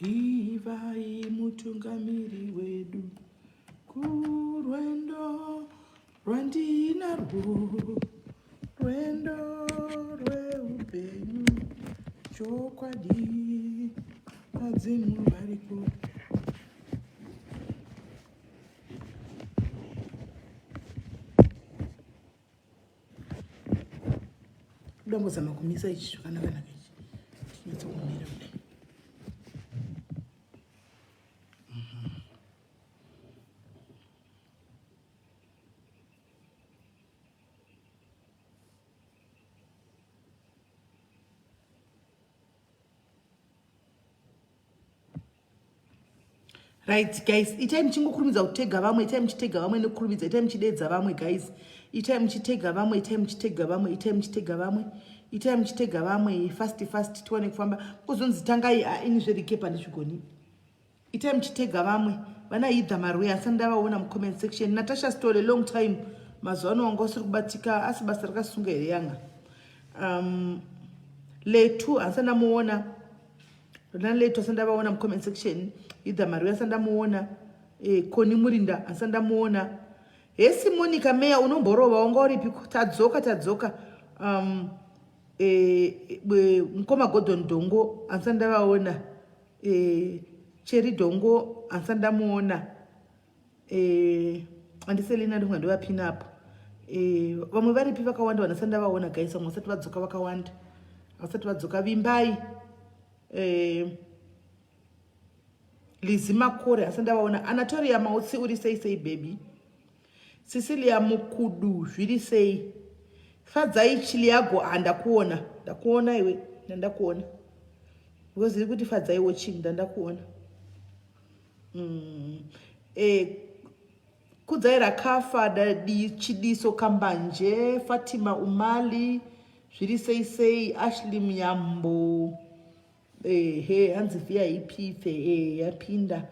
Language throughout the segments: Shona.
Ivai mutungamiri wedu kurwendo rwandinarwo, rwendo rweupenyu, chokwadi vadzimu variko. Kuda kumisa ichi zvakanaka naka ichi chinyatsokumira kudai. Right guys, itai muchingokurumidza kutega vamwe, itai muchitega vamwe nekukurumidza, itai muchideedza vamwe guys, itai muchitega vamwe, itai muchitega vamwe, itai muchitega vamwe, itai muchitega vamwe fast fast tiwane kufamba. Kuzonzi tangai ini zverecap handizvigoni. Itai muchitega vamwe vana Idha Marwe asati ndavaona mucomment section. Natasha Stole long time, mazuva ano wanga usiri kubatika asi basa rakasunga here yanga. Letu asati ndamuona. Letu asati ndavaona mucomment section. Idha Marwe asati ndamuona. Koni Murinda asati ndamuona. Hesi Monica Meya unomborova wanga uripi? Tadzoka tadzoka. Mukoma Gordon Dongo asati ndavaona. Cheri Dongo asati ndamuona. Andiselina ndinga ndovapina apo. Vamwe varipi vakawanda vanhu asati ndavaona guys, vamwe vasati vadzoka vakawanda. Vasati vadzoka. Vimbai. Lizzy Makore asati ndavaona. Anatoria Mautsi uri sei sei baby. Cecilia Mukudu zviri sei. Fadzai Chiliago ndakuona. Ndakuona iwe. Ndakuona. Because iri kuti Fadzai watching ndandakuona. Kudzai Rakafa Dadi Chidiso Kambanje Fatima Umali zviri sei sei. Ashley Muyambo he hanzi VIP pfe yapinda.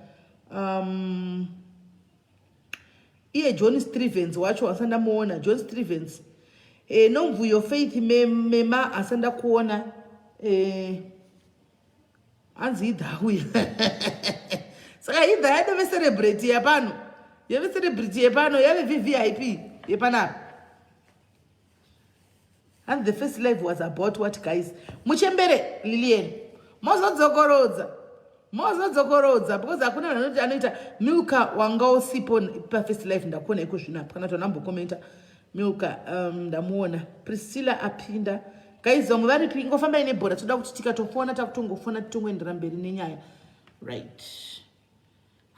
Iye John Stevens wacho asanda muona. John Stevens Nomvuyo Faith Mema asanda kuona. Hanzi Idha uya. Saka Idha yadove celebrity yapano. Yave celebrity yepano yave VVIP yepanapa. And the first live was about what guys? Muchembere Lilian. Mozodzokorodza. Mozodzokorodza because hakuna vanhu vanoti anoita Milka wanga usipo pa first live ndakuona iko zvino apa kana tonambokomenta Milka ndamuona. Priscilla apinda. Guys vamwe varipi ingofambai nebhora toda kuti tikatofona takutongofona titongoendera mberi nenyaya. Right.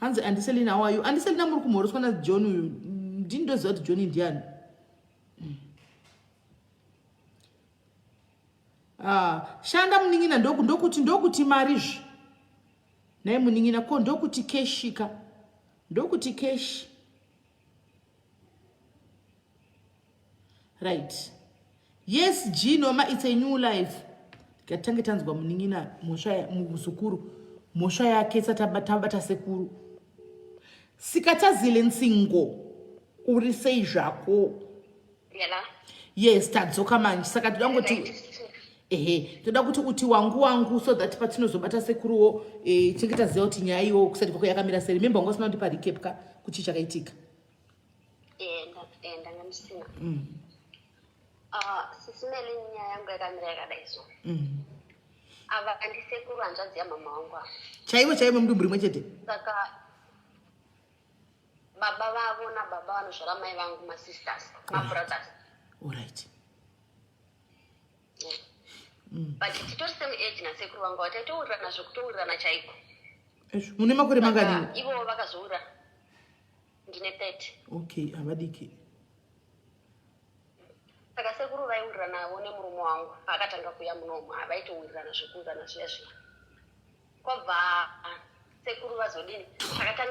Hanzi Andiselina how are you? Andiselina muri kumhoroswa na John uyu. Ndini ndoziva kuti John ndiani. Shanda munin'ina ndokuti ndokuti mari zvi. Naye munin'ina ko ndokuti keshi ka. Ndokuti keshi. Right. Yes, G Noma, it's a new life. Ngatange tanzwa munin'ina mhosva muzukuru. Mhosva yake tabata sekuru. Sikatazile nsingo. Uri sei zvako? Yela. Yes, tadzoka manje. Saka toda kuti ehe, toda kuti uti wangu wangu so that patinozobata sekuruwo tinge taziva kuti nyaya iwo kusati kwako yakamira sei. Remember wanga usina kundipa recap ka kuti chakaitika. Ndanga ndisina. Sisi Meli nyaya yangu yakamira yakadai so. Ava ndisekuru hanzvadzi yamama wangu ava. Chaivo chaivo mudumbu rimwe chete. Saka baba vavo nababa vanozvara mai vangu masisters, mabrothers. All right. Yeah. But titori same age nasekuru vangu ava, taitowirirana zvekutowirirana chaiko. Ezvo, mune makore mangani? Ivo vakazoura ndine 30. Okay, havadiki. Saka sekuru vaiwirirana navo nemurume wangu paakatanga kuuya munomu, havaitowirirana zvekuwirirana zviya zviya. Kwabva sekuru vazodini?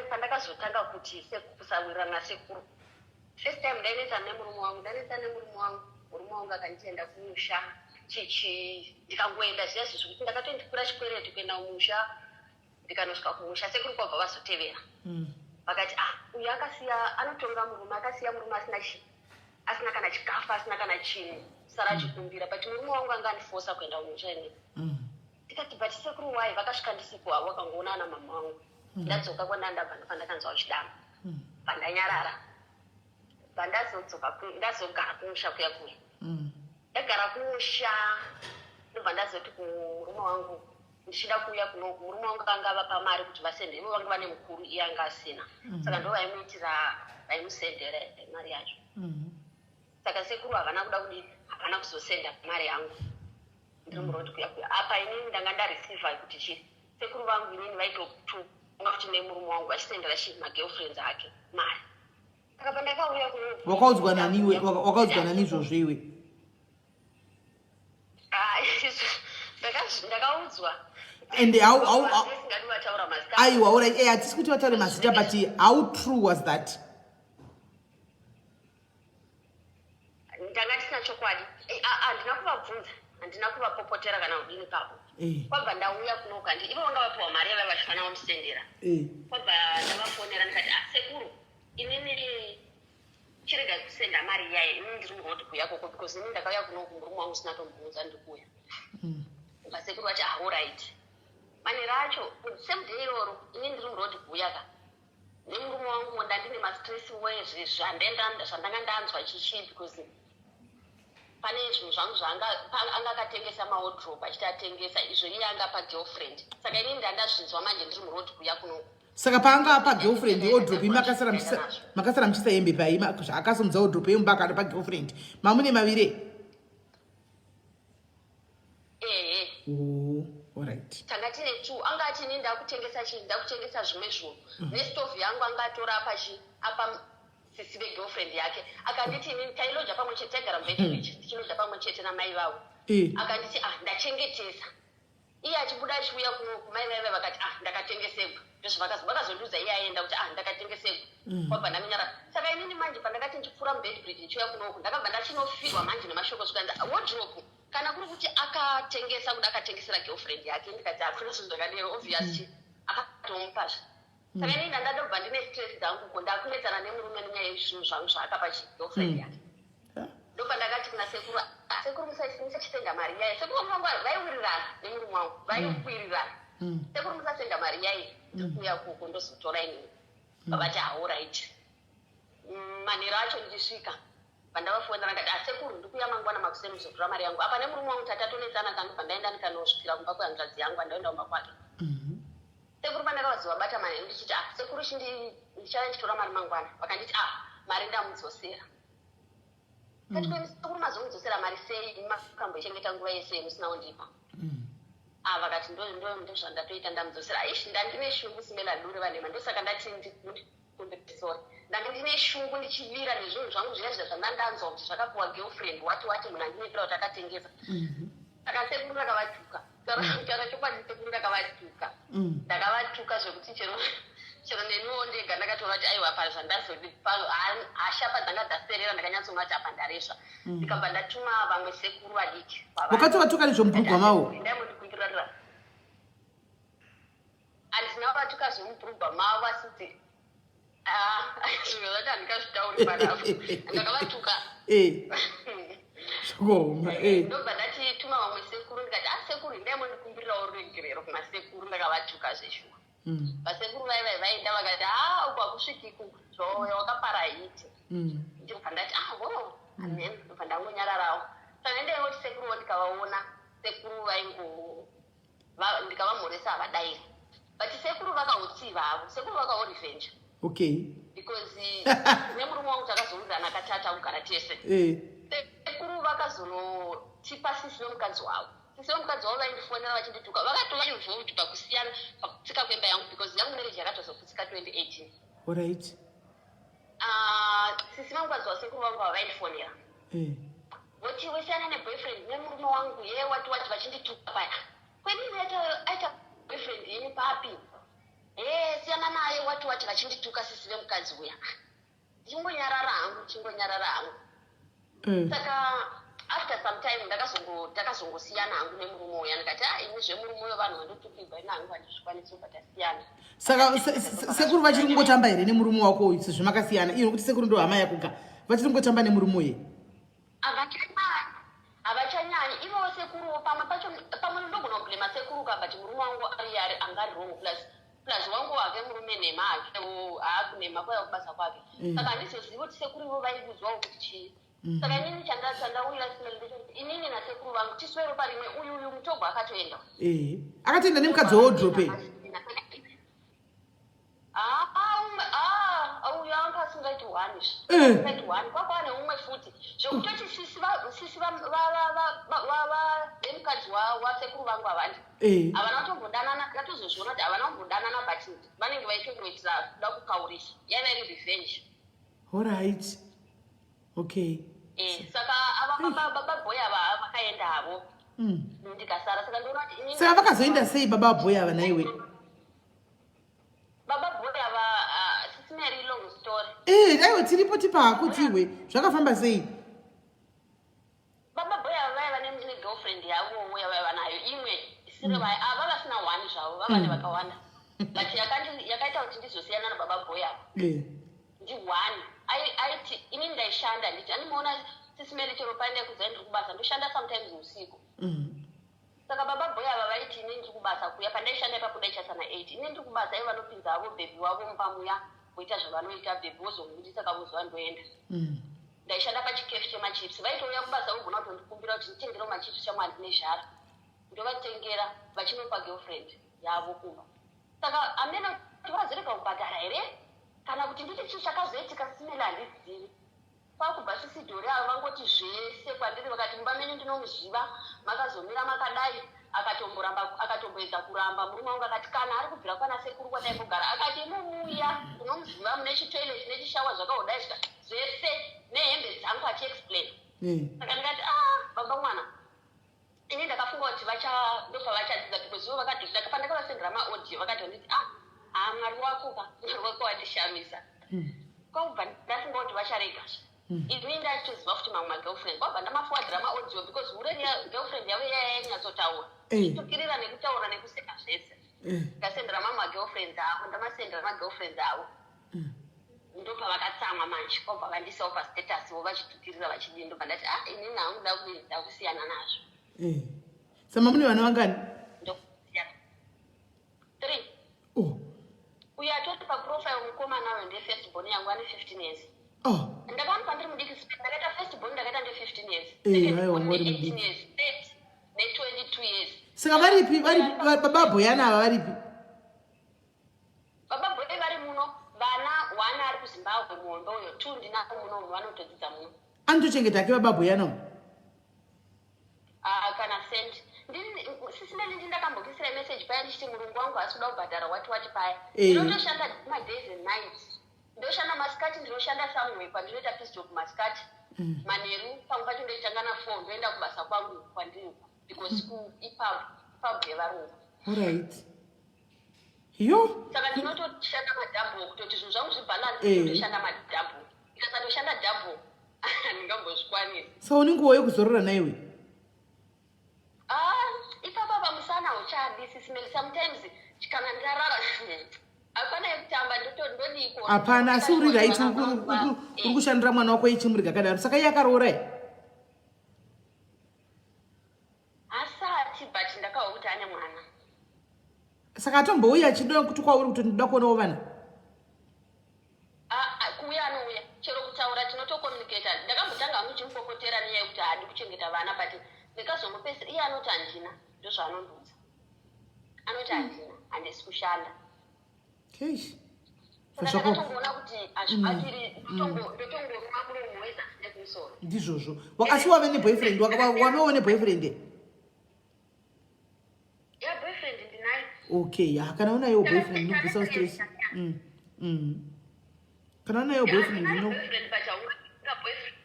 Pandakazotanga kuti kusawirirana nasekuru. First time ndainetsana nemurume wangu, ndanetsana nemurume wangu, murume wangu akanditi kumusha chichi ndikangoenda zviya zvi zvekuti ndakatondikura chikwereti kuenda kumusha, ndikanosvika kumusha sekuru kwabva vazotevera. Vakati uyu akasiya anotonga murume, akasiya murume asina chi asina kana chikafu, asina kana chinhu, sara achikumbira. But murume wangu anga andifosa kuenda kumusha ini. Ndikati but sekuru why vakasvika ndisipo havo vakangoona ana mama vangu. Ndadzoka kwandandabva ndopandakanzwa vachidama. Pandanyarara. Pandazodzoka ndazogara kumusha kuya kuya. Ndagara kumusha ndobva ndazoti kumurume wangu ndichida kuuya kunoku murume wangu anga avapa mari kuti vasende ivo vanga vane mukuru iye anga asina. Saka ndo vaimuitira vaimusendera mari yacho. Saka sekuru havana kuda kudii havana kuzosenda mari yangu. Ndiri muroad kuya kuya. Apa inini ndanga ndareceiver kuti chi sekuru vangu inini vaitotumwa futi nemurume wangu vachisendera chi magirlfriends ake mari. Saka pandakauya kuno Wakaudzwa nani iwe? Wakaudzwa nani izvozvo iwe? Ah, ndakaudzwa. And how Ndisingadi vataura mazita. Aiwa, alright. Eh, hatisi kuti vataure mazita, but how true was that? Ndanga ndisina chokwadi. Handina kuvabvunza, handina kuvapopotera kana kudini papo. Kwabva ndauya kunoku, handi ivo vanga vapiwa mari yavaiva vachifanira kundisendera. Kwabva ndavafonera ndikati, ah, sekuru, inini chiregai kusenda mari iyaye, inini ndiri muroad kuuya koko because inini ndakauya kunoku murume wangu usina tomboudza ndiri kuuya. Vasekuru vati, ah, alright. Manheru acho, same day iroro, inini ndiri muroad kuuya ka. Nemurume wangu ndandine mastress wezve zvandanga ndanzwa chichi because pane zvinhu zvangu zvaanga anga akatengesa mawardrobe achiti atengesa izvo iye anga apa girlfriend. Saka inini ndandazvinzwa manje ndiri muroad kuuya kunoku. Saka paanga apa girlfriend wardrobe imi makasara muchisa hembe pai zvaakasomudza wardrobe yemumba akada pa girlfriend mamune mavire. Ehe. Oh, alright. Tanga tine two anga ati ini ndakutengesa chii ndakutengesa zvimwe zvinhu. Nestove yangu anga atora apa chi apa sisi vegirlfriend yake akanditi inini tailoja pamwe chete taigara muBeitbridge tichiloja pamwe chete namai vavo. Akanditi ah ndachengetesa. Iye achibuda achiuya kunoku mai vaive vakati ah ndakatengesegwa. Ndozvavakazo vakazondiudza iye aenda kuti ah ndakatengesegwa. Kwabva ndanyara. Saka inini manje pandakati ndichipfuura muBeitbridge ndichiuya kunoku ndakabva ndachinofirwa manje nemashoko zvikanzi wardrobe kana kuri kuti akatengesa kuda akatengesera girlfriend yake ndikati hakuna zvinhu zvakadero obvious akatomupazve. Saka inini ndandadobva ndine stress dzangu uko ndakunetsana nemurume nenyaya yezvinhu zvangu zvaakapa girlfriend yake. Ndobva ndakati kuna sekuru, ah, sekuru musachisenda mari yaye. Sekuru vangu vangu vaiwirirana nemurume wangu, vaiwirirana. Sekuru musasenda mari yaye, ndiri kuuya kuko ndozotora inini. Vavati ah, alright. Manheru acho ndichisvika pandavafonera ndikati ah, sekuru ndiri kuuya mangwana makuseni kuzotora mari yangu. Apa nemurume wangu tatatonetsana kani pandaenda ndikanosvikira kumba kwehanzvadzi yangu andaenda kumba kwake. Sekuru pandakavazovabata manheru ndichiti ah, sekuru ndichauya ndichitora mari mangwana. Vakanditi ah, mari ndamudzosera. Kati sekuru mazomudzosera mari sei makamboichengeta nguva yese musina kundipa. Ah, vakati ndozvandatoita ndamudzosera. Aish ndandine shungu simela dure vanhema ndosaka ndati sorry. Ndanga ndine shungu ndichivira nezvinhu zvangu zviya zviya zvandandanzwa kuti zvakapiwa girlfriend wati wati munhu andinepera kuti akatengesa. Saka sekuru ndakavatuka. Kutaura chokwadi sekuru ndakavatuka. Ndakavatuka zvekuti chero chero neniwo ndega ndakatoona kuti aiwa pa zvandazodi hasha padzanga dzaserera ndakanyatsoona kuti apa ndaresva. Ndikabva ndatuma vamwe sekuru vadiki. Wakatovatuka nezvomubhurugwa mavo? Ndaimondikumbirira. Handina kuvatuka zvemubhurugwa mavo asi kuti zvinhu zvacho handingazvitauri panapa. Ndakavatuka. Zvakaoma. Ndobva ndatituma vamwe sekuru ndikati ah sekuru indai mondikumbirirawo ruregerero kuna sekuru ndakavatuka zveshuwa. Vasekuru vaiva vaenda vakati ah uku hakusvikiki zvauya wakapara hiti. Ndobva ndati ah ho amen ndobva ndangonyararawo. Saka ndaingoti sekuruwo ndikavaona sekuru vaingo ndikavamhoresa havadairi. But sekuru vakautsiva havo. Sekuru vakao revenge. Okay. Because nemurume wangu takazowirirana katata kugara tese. Sekuru vakazonotipa sisi vemukadzi wavo. Sisi vemukadzi wavo vaindifonera vachindituka. Vakatova involved pakusiyana pakutsika kwemba yangu because yangu marriage yakatozoputsika 2018. Alright. Sisi vemukadzi wasekuru vangu ava vaindifonera. Voti wesiyana neboyfriend nemurume wangu ye wati wati vachindituka paya. Kwenini aita boyfriend yenyu papi? Siyana naye wati wati vachindituka sisi vemukadzi uya. Ndichingonyarara hangu, ndichingonyarara hangu. Saka after some time ndakazongosiyana hangu nemurume uya ndikati ah ini zvemurume uyo vanhu vandotukirwa ini hangu handizvikwanisi kubva tasiyana. Saka sekuru vachiri kungotamba here nemurume wako uyu sezvo makasiyana? Iyo nokuti sekuru ndo hama yako ka. Vachiri kungotamba nemurume uyu? Havachanyanyi. Ivo sekuruwo pamwe pacho pamwe ndogona kublema sekuru. nasekuru ka, but murume wangu ari ari anga ari wrong, plus wangu wake murume nhema hake, haakunhema kwaiva kubasa kwake. Saka handizozivi kuti sekuru ivo vaiudzwawo kuti chii. Saka inini chandauya ndechekuti inini nasekuru vangu tiswero parimwe. Uyu mutogwa akatoenda. Eh, akatoenda nemukadzi wewodrope. Ah, umwe, ah, uyu anga asingaiti one, asingaiti one. Kwakwa neumwe futi, zvekutoti sisi vemukadzi wasekuru vangu havandi havana kutombodanana. Ndatozozviona kuti havana kumbodanana, but vanenge vaitongoitira kuda kukaurisa, yaiva iri revenge. Alright, okay. Saka ava baba boy ava vakaenda havo, ndikasara. Saka ndoona kuti inini Saka vakazoenda sei baba boy ava naiwe? Baba boy ava, Sisi Mary, long story. Eh, aiwa, tiripo, tipa hako tiwe, zvakafamba sei? Baba boy ava vaiva negirlfriend yavowo yavaiva nayo imwe isiri ava, vasina one zvavo, vava nevakawanda, but yakaita kuti ndizosiyana nababa boy ava ndi one. Aiti inini ndaishanda, nditi andimuona Sisi Mary, chero paendai kuzai ndiri kubasa, ndoshanda sometimes usiku. Saka baba boy ava vaiti inini ndiri kubasa kuya pandaishanda ipapo, ndaichasa na8, inini ndiri kubasa, ivo vanopinza havo bhebhi wavo mumba muya, voita zvavanoita, bhebhi vozomubudisa kavozova ndoenda. Ndaishanda pachikefu chemachips, vaitouya kubasa vogona kutondikumbira kuti nditengerewo machips, shamwari nezhara, ndovatengera, vachinopa girlfriend yavo kumba. Saka amene kuti vazorega kubhadhara here kana kuti nditi chii chakazoitika, Sisi Mary, handizivi. Kwakubva sisidhori avo vangoti zvese kwandiri, vakati mumba menyu ndinomuziva, makazomira makadai. Akatomboramba, akatomboedza kuramba murume wangu, akati kana ari kubvira kwana sekuru kwataimbogara, akati imomuya ndinomuziva, mune chitoilet nechishawa zvakaodai zvese nehembe dzangu, achiexplain. Saka ndikati, "Ah, baba mwana." Ini ndakafunga kuti vacha ndopavachadzidza, because ivo vakati pandakavasendera maaudio vakati vanditi, "Ah, ah, Mwari wako ka, Mwari wako wandishamisa." Kwakubva ndafunga kuti vacharega. Ini ndachitoziva futi mamwe magirlfriend, kwabva ndamaforwardira maaudio, because hure girlfriend yavo yaya yainyatsotaura, itukirira nekutaura nekuseka zvese. Ndasendera mamwe magirlfriends avo, ndamasendera magirlfriends avo, ndopavakatsamwa manje, kwabva vandisawo pastatus vo vachitukirira vachidii. Ndobva ndati, "Ah, inini hangu da kusiyana nazvo." Sama mune vana vangani? Ndokusiyana three. Oh. Uyo atori paprofile mukomana uyo ndefirst born yangu, ane 15 years. Ndakawanikwa ndiri mudiki, ndakaita first born ndakaita nde 15 years. Eh, aiwa, wanga uri mudiki. 18 years, third ne22 years. Saka varipi? Varipi baba boyana ava, varipi? Baba boy vari muno, vana one ari kuZimbabwe, muhombe uyo, two ndinavo muno, vanotodzidza muno. Anotochengeta ake baba boyana uyu? Ah, kana send Sisi Mary, ndi ndakambokisira message paya ndichiti murungu wangu haasi kuda kubhadhara, wati wati paya. Ndinotoshanda madays and nights, ndoshanda masikati, ndinoshanda somewhere kwandinoita piece job masikati. Manheru pamwe pacho ndoitanga na4, ndoenda kubasa kwangu kwandiri, because ipub, pub yevarungu. Alright, yo. Saka ndinotoshanda madouble kutoti zvinhu zvangu zvibalance. Ndinotoshanda madouble, ndikasatoshanda double handingambozvikwanisi. Saka une nguva yekuzorora naiwe? Ah, ipapa pamusana uchadi, Sisi Mary. Sometimes kana ndarara hapana yekutamba, ndodiko? Hapana, asi uri right, uri kushandira mwana wako ichimurega kadaro. Saka iye akaroora here? Asati, but ndakawa kuti ane mwana. Saka atombouya achida kuti kwauri kuti ndinoda kuonawo vana? Ah, ah, kuuya anouya, chero kutaura tinotocommunicata. Ndakambotanga hangu chimupopotera nenyaya yekuti haadi kuchengeta vana, but ndikazongopesa iye anoti handina, ndozvaanondiudza, anoti handina, handisi kushanda. Keish. Saka ndakatongoona kuti hazvibatsiri, ndotongoruma muromo wezasi nekumusoro. Ndizvozvo. Asi wave neboyfriend? Wavewo neboyfriend? Ya, boyfriend ndinayo. Okay, ya, kana unayo boyfriend inobvisa stress. Kana unayo boyfriend ino boyfriend, but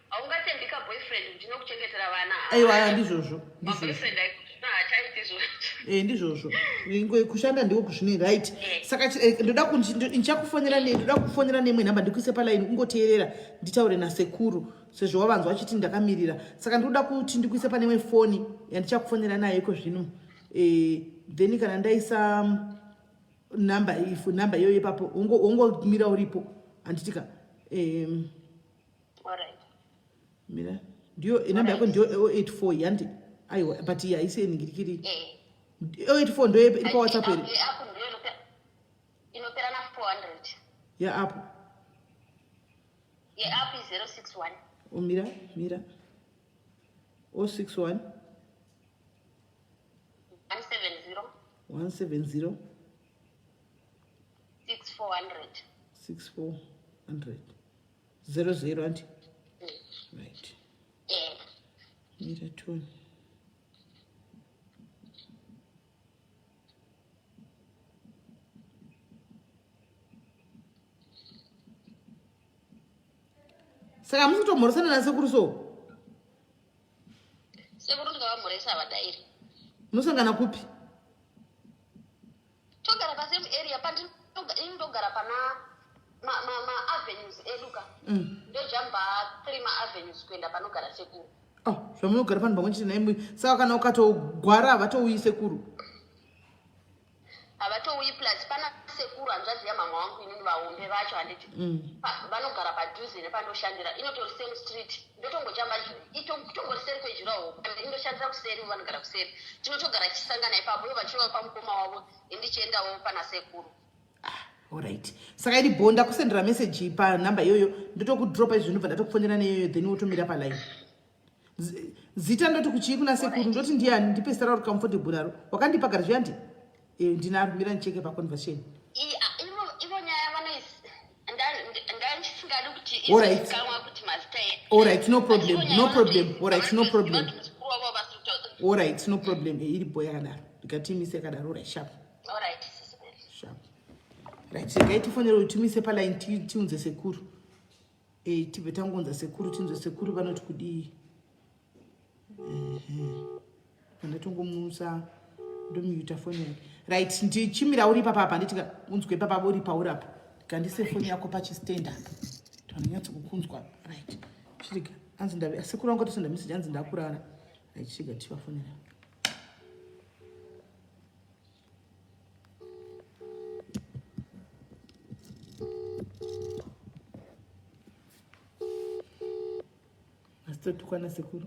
haungatembi kaboyfriend ndinokuchengetera vana. Aiwa, aiwa, ndizvozvo, ndizvozvo. Maboyfriend haachaiti izvozvo. Ndizvozvo. Kushanda ndiko kuzvine right. Saka ndoda ndichakufonera ndoda kufonera nemwe nhamba, ndikuise palaini, ungoteerera nditaure nasekuru, sezvo wavanzwa achiti ndakamirira. Saka ndinoda kuti ndikuise pane imwe foni yandichakufonera nayo iko zvino. Then kana ndaisa namba, if namba iyoyo ipapo, wongomira uripo, handitika? Alright. Mira, ndiyo namba yako, ndiyo 084 yandi? Aiwa, but iyi haisi yenhingirikiri. Eh. 084 ndo iri pawhatsapp here? Inopera na 400. Yeapo? Yeapo 061. Oh, mira mira, 061. 170. 170. 6400. 6400 00 anti? Right. Mira tone. Saka musi kutomhoresana nasekuru so? Sekuru ndikavamhoresa havadairi. Munosangana kupi? Togara pasame area ini ndogara pana maavenues edu ka. Ndojamba three maavenues kuenda panogara sekuru. Oh, zvamunogara panhu pamwe chete naimwe, saka kana ukatogwara havatouyi sekuru? Havatouyi. Plus pana sekuru hanzvadzi yamama wangu inini, vahombe vacho, handiti? Vanogara padhuze nepandoshandira, inotori same street. Ndotongojamba, tongori seri kwedurawall. Indoshandira kuseri, vanogara kuseri. Tinotogara tichisangana ipapo, ivo vachiva pamukoma wavo, indichiendawo pana sekuru. Alright, saka iri bho, ndakusendera meseji panhamba iyoyo, ndotokudropa izvi, ndobva ndatokufonera neiyoyo, then wotomira paline. Zita ndoti kuchii kuna sekuru? Ndoti ndiani? Ndipe zita rauri comfortable naro. Wakandipa gara zviya ndi ndinaro. Mira ndicheke paconversation. Ivo nyaya ndandisingadi kuti Alright. izikanwa kuti mazita. Alright, no problem, no problem. Alright, no problem. Alright, no problem. Iri bho yakadaro, ndikatiimise yakadaro. Alright, sharp. Sharp. Right, regai tifonere kuti timise paline, tiunze sekuru. Tibve tangonza sekuru, tinzwe sekuru vanoti kudii. Pandatongomusa ndomuyuta foni yake. Right, ndichimira uri ipapa apa, handiti? Unzwe ipapa uri pauri apa, ndikandise foni yako pachistand apa, tanonyatsokukunzwa. Right, chiriga anzi sekuru vangu atosenda message, anzi ndakurara. Right, chiriga tichivafonera. Asi totukwana sekuru.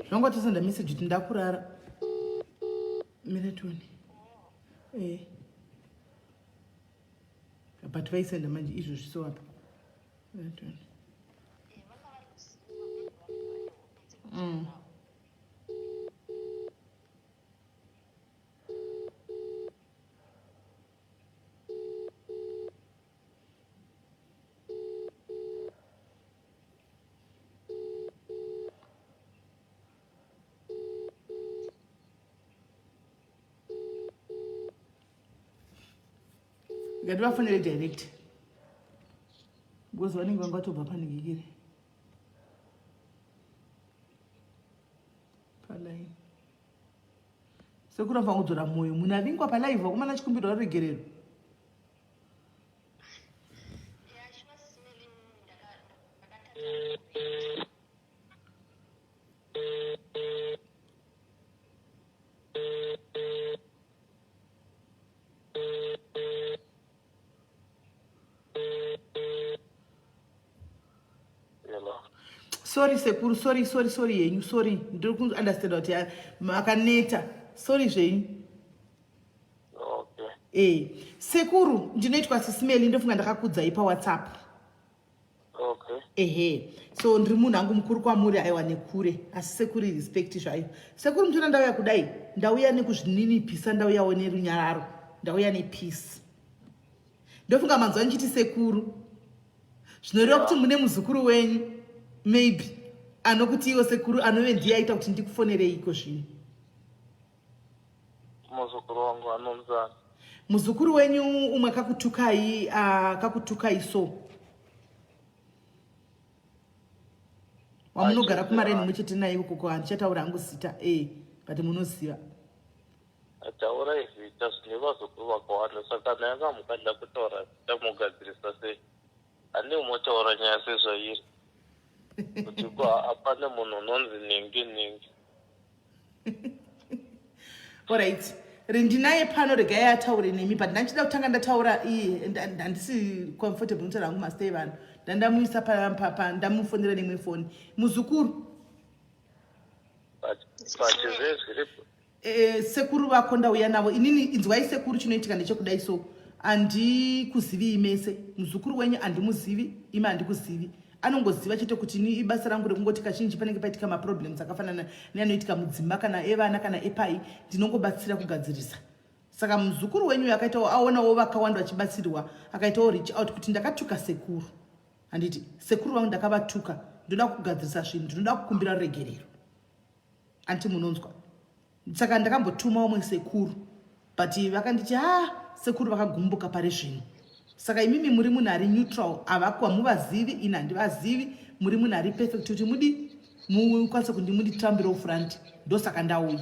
Zvanga tosenda message kuti ndakurara. Mira tione. But vaisenda manje izvozvi so apa. Mira tione. Ngativafonere direct because vanenge vanga vatobva panhingikiri palaini. Sekuru anofanira kudzora mwoyo, munhu avingwa palive, vakomana, chikumbirwa ruregerero. Yeah, she was smelling. Ndakatadza. Hello. Sorry sekuru, sorry, sorry, sorry yenyu, sorry. Ndiri kuunderstanda kuti makaneta, sorry zvenyu. Okay. Sekuru, ndinoitwa Sisimeli, ndofunga ndakakudzai paWhatsApp. Okay. Ehe, so ndiri munhu angu mukuru kwamuri, aiwa nekure, asi sekuru, respect zvayo. Sekuru, mutoona ndauya kudai, ndauya nekuzvininipisa, ndauyawo nerunyararo, ndauya nepeace. Ndofunga manzwa ndichiti sekuru, zvinoreva kuti mune muzukuru wenyu maybe anokuti iwo sekuru, anove ndiye aita kuti ndikufonereiko zvino. Muzukuru wangu anonzani? Muzukuru wenyu umwe akakutukai, akakutukai so wamunogara kumareni mumwe chete naye ikoko. Handichataura hangu zita, but munoziva. Taurai zita, zvine vazukuru vakawanda, saka kana yanga mukada kutaura zita mugadzirisa sei? Handii motaura nyaya sezvairi kuti ko hapane munhu unonzi ningi ningi. Alright. Rindinaye pano regai ataure nemi but ndandichida kutanga ndataura iye handisi comfortable nokutaura hangu mazita evanhu. Ndandamuisa pa, pa, pa ndamufonera neimwe foni. Muzukuru. But but zvezviripo. Eh, sekuru vako ndauya navo inini inzwai sekuru chinoitika ndechekudai so andikuzivii mese muzukuru wenyu andimuzivi imi andikuzivi anongoziva chete kuti ini ibasa rangu rekungoti kazhinji panenge paitika maproblems akafanana neanoitika mudzimba kana evana kana epai ndinongobatsira kugadzirisa saka muzukuru wenyu uyo akaitawo aonawo vakawanda vachibatsirwa akaitawo reach out kuti ndakatuka sekuru handiti sekuru vangu ndakavatuka ndoda kugadzirisa zvinhu ndinoda kukumbira ruregerero anti munonzwa saka ndakambotuma umwe sekuru but vakanditi ha sekuru vakagumbuka pari zvino saka imimi muri munhu ari neutral avakuwa muvazivi ini handivazivi muri munhu ari perfect kuti mudi mukwanise kundi munditambirawo front ndosaka ndauya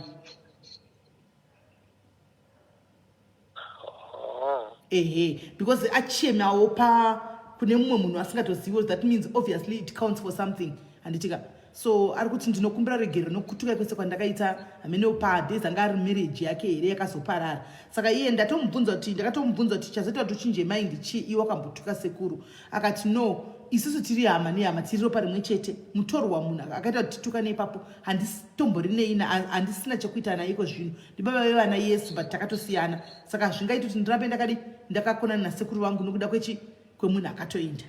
Oh. Ehe, because achemawo pa kune mumwe munhu asingatozivi that means obviously it counts for something handitika so ari kuti ndinokumbira regerero nokutuka kwese kwandakaita hamene padays anga ari marriage yake here yakazoparara saka iye ndatomubvunza kuti ndakatomubvunza kuti chazoita kuti uchinje mind chii iwe wakambotuka sekuru akati no isusu tiri hama nehama tiri ropa rimwe chete mutorwa munhu akaita kuti titukane ipapo handitomborinei handisina chekuita naiko zvino ndibaba vevana yesu but takatosiyana saka hazvingaiti kuti ndirambe ndakadi ndakakonana nasekuru vangu nokuda kwechi kwemunhu akatoenda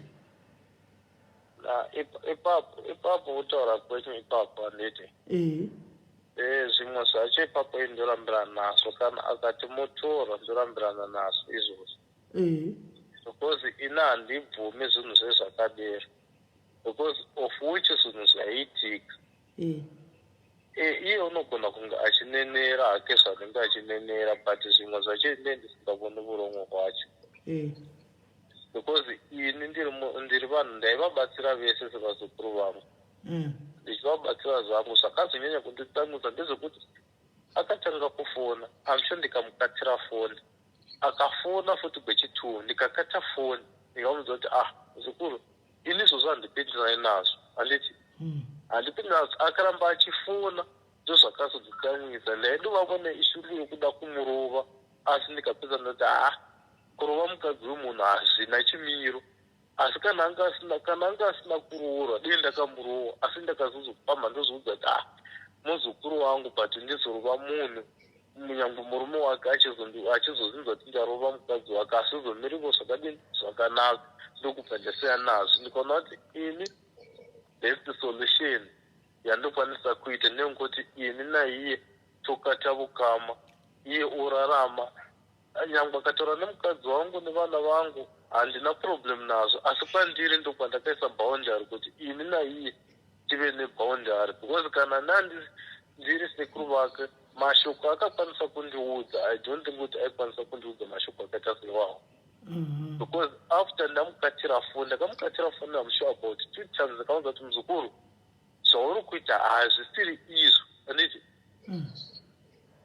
ipapo ipapo kutaura kwenyu ipapo handiti eh. eh zvimwe zvacho ipapo indorambirana nazvo kana akati mutorwa ndorambirana nazvo izvozvo eh. Because ini handibvumi zvinhu zvezvakadero because of which zvinhu zvaiitika eh. Eh, iye unogona kunge achinenera hake zvanenge achinenera but zvimwe zvacho ine ndisingavoni vurongo hwacho eh. Because ini ndiri vanhu ndaivabatsira vese sevazukuru vangu ndichivabatsira zvangu zvakazonyanya kunditsamwisa ndezvekuti akatanga kufona I'm sure ndikamukatira foni Akafona futi kwechitwo ndikakata foni ndikamuudza kuti ah muzukuru ini izvozvo handipindirani nazvo handiti handipindirani nazvo akaramba achifona ndozvakazonditsamwisa ndaidovavo neishungu yokuda kumurova asi ndikapedza ndati haa kurova mukadzi wemunhu hazvina chimiro Asi kana anga asina kana anga asina kuroorwa dei ndakamurowa asi ndakazozopamha ndozviudza kuti ah muzukuru wangu but ndizorova munhu nyangwe murume wake achizozvinzwa kuti ndarova mukadzi wake asizomirivo zvakadini zvakanaka ndokubva ndasiyana nazvo ndikaona kuti ini best solution yandokwanisa kuita ndeyekungoti ini naiye tokata vukama iye orarama Nyangwe akataura nemukadzi wangu nevana vangu handina problem nazvo asi kwandiri ndokwandakaisa boundary kuti ini naiye tive neboundary because kana nandi ndiri sekuru vake mashoko akakwanisa kundiudza i don't think kuti aikwanisa kundiudza mashoko akaita seiwawo because after ndamukatira foni ndakamukatira foni am sure about two times ndakaudza kuti muzukuru zvauri kuita hazvisiri izvo anditi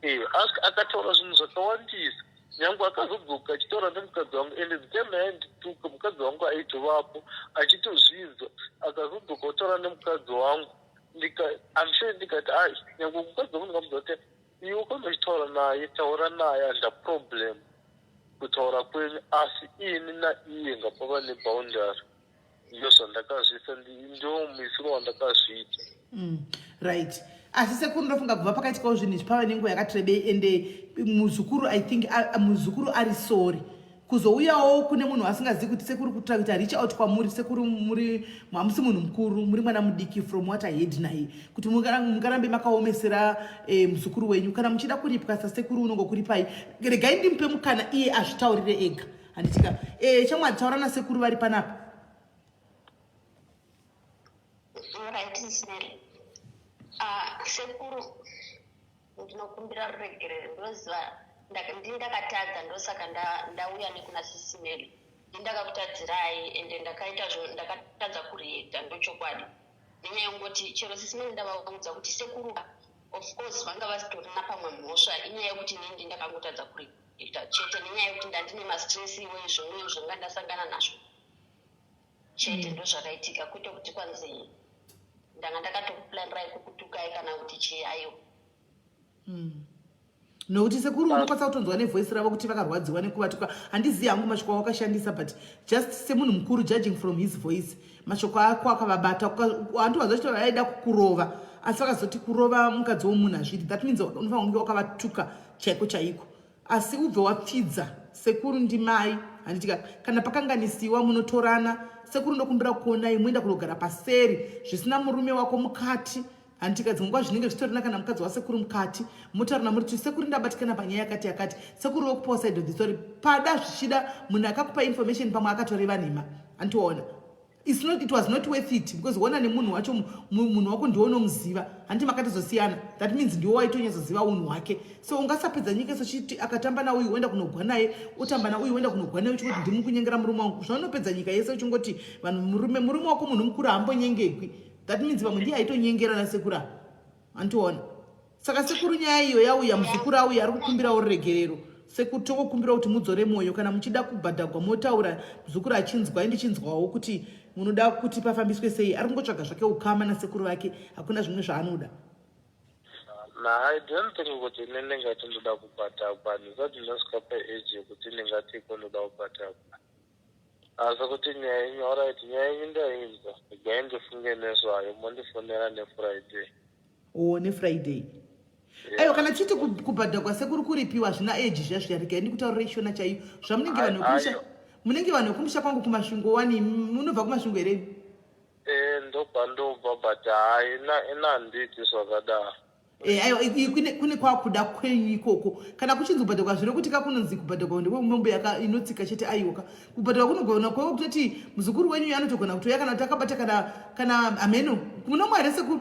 Eh, akataura zvinhu zvakawandisa nyange akazodzoka achitaura nemukadzi wangu and the time yaindituka mukadzi wangu aitovapo achitozvinzwa akazodzoka kutaura nemukadzi wangu I'm sure ndikati ai nyange mukadzi wangu ndikamuudza kuti iwe ukanochitaura naye taura naye handina problem kutaura kwenyu asi ini naiye ngapava neboundary Ndozvandakazviisa ndomuisiro wandakazviita. Right. Asi sekuru ndofunga kubva pakaitikawo zvinhu izvi pava nenguva yakati rebei ende muzukuru I think muzukuru ari sorry kuzouyawo kune munhu asingazivi kuti sekuru kutra kuita reach out kwamuri sekuru muri hamusi munhu mukuru muri mwana mudiki from what I heard naye kuti mungarambe makaomesera eh, muzukuru wenyu kana muchida kuripwa sasekuru unongokuripai regai ndimupe mukana iye azvitaurire ega handitika e, eh, shamwari taura nasekuru vari panapa ah, sekuru ndinokumbira ruregerero ndoziva ndini ndakatadza ndosaka ndauya nekuna sisimeli ndini ndakakutadzirai ende ndakaita ndakatadza kureacta ndochokwadi nenyaya yekungoti chero sisimeli ndavaudza kuti sekuru of course vanga vasitorina pamwe mhosva inyaya yekuti inini ndini ndakangotadza kureacta Ita chete nenyaya yekuti ndandine mastress iwe zvimwe zvanga ndasangana nazvo chete ndozvakaitika kwete kuti kwanzi ndanga ndakatokuplanirai kukutukai kana kuti chii aiwa. Nokuti sekuru unokwanisa kutonzwa nevoice ravo kuti vakarwadziwa nekuvatuka. Handizivi hangu mashoko awakashandisa, but just semunhu mukuru, judging from his voice, mashoko ako akavabata. Handiwanza chito vaida kukurova, asi vakazoti kurova mukadzi womunhu hazvidi. That means unofanira kunge wakavatuka chaiko chaiko. Asi ubve wapfidza. Sekuru ndimai, handitika? Kana pakanganisiwa, munotorana. Sekuru, ndokumbira kuonai, muenda kunogara paseri zvisina murume wako mukati, handitika? Dzimwe nguva zvinenge zvitorina kana mukadzi wasekuru mukati. Motaurana muri kuti, "Sekuru, ndabatikana panyaya yakati yakati." Sekuru vokupawo side of the story. Pada zvichida munhu akakupa information pamwe akatoreva nhema, handiona? It was not worth it, because wona nemunhu wacho, munhu wako ndiwo unomuziva, handi? Makatozosiyana, that means ndiwo waitonyatsoziva unhu hwake. So ungasapedza nyika sochiti akatamba nauyu, woenda kunogwa naye, otamba nauyu, woenda kunogwa naye, uchingoti, "Ndimi kunyengera murume wangu." Zvaunopedza nyika yese uchingoti vanhu murume wako munhu mukuru, haambonyengegwi. That means vamwe ndiye aitonyengera nasekuru apa, handiona? Saka sekuru, nyaya iyo yauya, muzukuru auya, ari kukumbirawo ruregerero. Sekuru, tongokumbira kuti mudzore mwoyo. Kana muchida kubhadhagwa, motaura muzukuru achinzwa, indichinzwawo kuti munoda kuti pafambiswe sei. Ari kungotsvaga zvake ukama nasekuru vake, hakuna zvimwe zvaanoda. Na, I don't think kuti ine ndingati ndoda kubhadhagwa. Handisati ndasvika paage yekuti ndingati iko ndoda kubhadhagwa. Asi kuti nyaya yenyu, alright, nyaya yenyu ndainzwa. Regai ndifunge nezvayo, mondifonera neFriday. O, neFriday. Aiwa, kana chiti kubhadhagwa, sekuru, kuripiwa zvina age zviya zviya. Regai ndikutaurire Shona chaiyo zvamunenge vanhu vekumusha. Aiwa. Munenge vanhu vekumusha kwangu kuMasvingo wani. Munobva kuMasvingo here? E, ndobva, ndobva, but hai, ina handiti zvakadaro. Eh, aiwa, kune kwakuda kwenyu ikoko. Kana kuchinzi kubhadhagwa, zviro kuti kakunonzi kubhadhagwa ndekwemombe inotsika chete. Aiwa, kubhadhagwa kunogona kweko kutoti muzukuru wenyu anotogona kutoya kana kuti akabata kana hameno munomwa here, sekuru?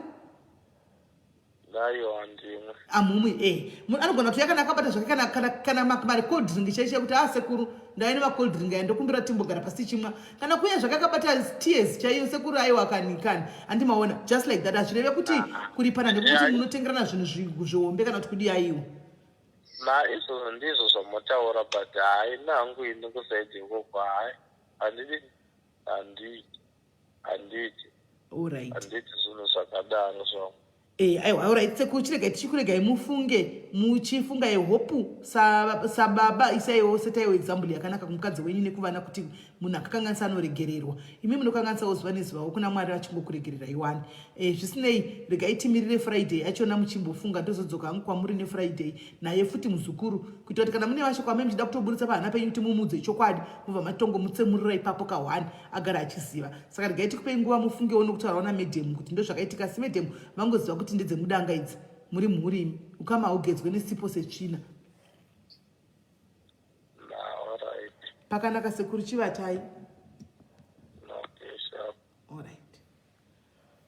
Aiwa, handimwe. Amumwe e anogona kutoya kana akabata zvake kana mari cold drink chaicho, kuti, "A, sekuru, ndaive nemacold drink aya, ndokumbira timbogara pasi chimwa." Kana kuya zvakakabata tears chaiyo, "Sekuru, aiwa kani kani." Handimaona? Just like that. Hazvireve kuti kuripana ndekuti munotengerana zvinhu zvihombe kana kuti kudi. Aiwa. Na, izvozvo ndizvo zvamotaura, but hai, nangu ini kuside ikoko, hai, handidi, handiti, handiti. Alright. Handiti zvinhu zvakadaro zvangu. E, aiwa, alright sekuru, chiregai tichikuregai mufunge. Muchifunga, yehope sababa isaiwo, setaiwo example yakanaka kumukadzi wenyu nekuvana kuti munhu akakanganisa anoregererwa. Imi munokanganisawo zuva nezuvawo, kuna Mwari vachingokuregerera iwani. E, zvisinei, regai timirire Friday yachona, muchimbofunga. Ndozodzoka hangu kwamuri neFriday naye futi muzukuru, kuitira kuti kana mune mashoko amai muchida kutoburitsa pahana penyu kuti mumudze chokwadi, mubva matongomutsemurira ipapo ka1 agara achiziva. Saka regai tikupei nguva mufungewo nokutaurawo namadam kuti ndo zvakaitika. Asi madam vangoziva kuti ndedzemudanga idzi, muri mhuri imi, ukama haugedzwe nesipo setsvina. Na, alright. Pakanaka sekuru, chivatai. Okay, sharp. Alright,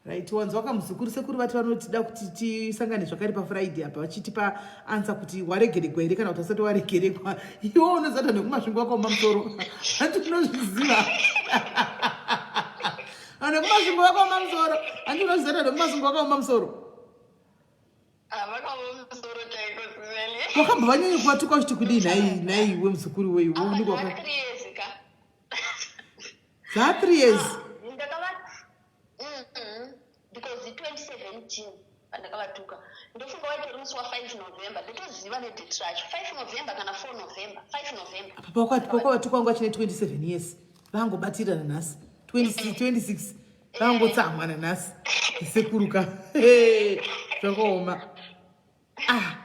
right, wanzwa kamuzukuru? Sekuru vati vanotida kuti tisangane zvakare paFriday apa, vachitipa answer kuti waregeregwa here kana kuti asati waregeregwa. Iwe unozata nekuMasvingo wakaoma musoro, handi unozviziva? Vanhu vekuMasvingo vakaoma musoro, handi unozvizata nekuMasvingo vakaoma musoro? Vakaoma musoro chaiko, Simeli. Wakabva vanyanya kuvatuka uchiti kudii nhai? Nhaiwe muzukuru weiwe, unenge waka 3 years ka. Zva 3 years? Ndakava because 2017 pandakavatuka, ndofunga waitori musi wa5 November. Ndotoziva nedate racho, 5 November kana 4 November, 5 November. Apa pakavatuka wangu achine 27 years, vangobatirira nanhasi 26, 26, vangotsamwa nanhasi sekuruka. Zvakaoma, ah.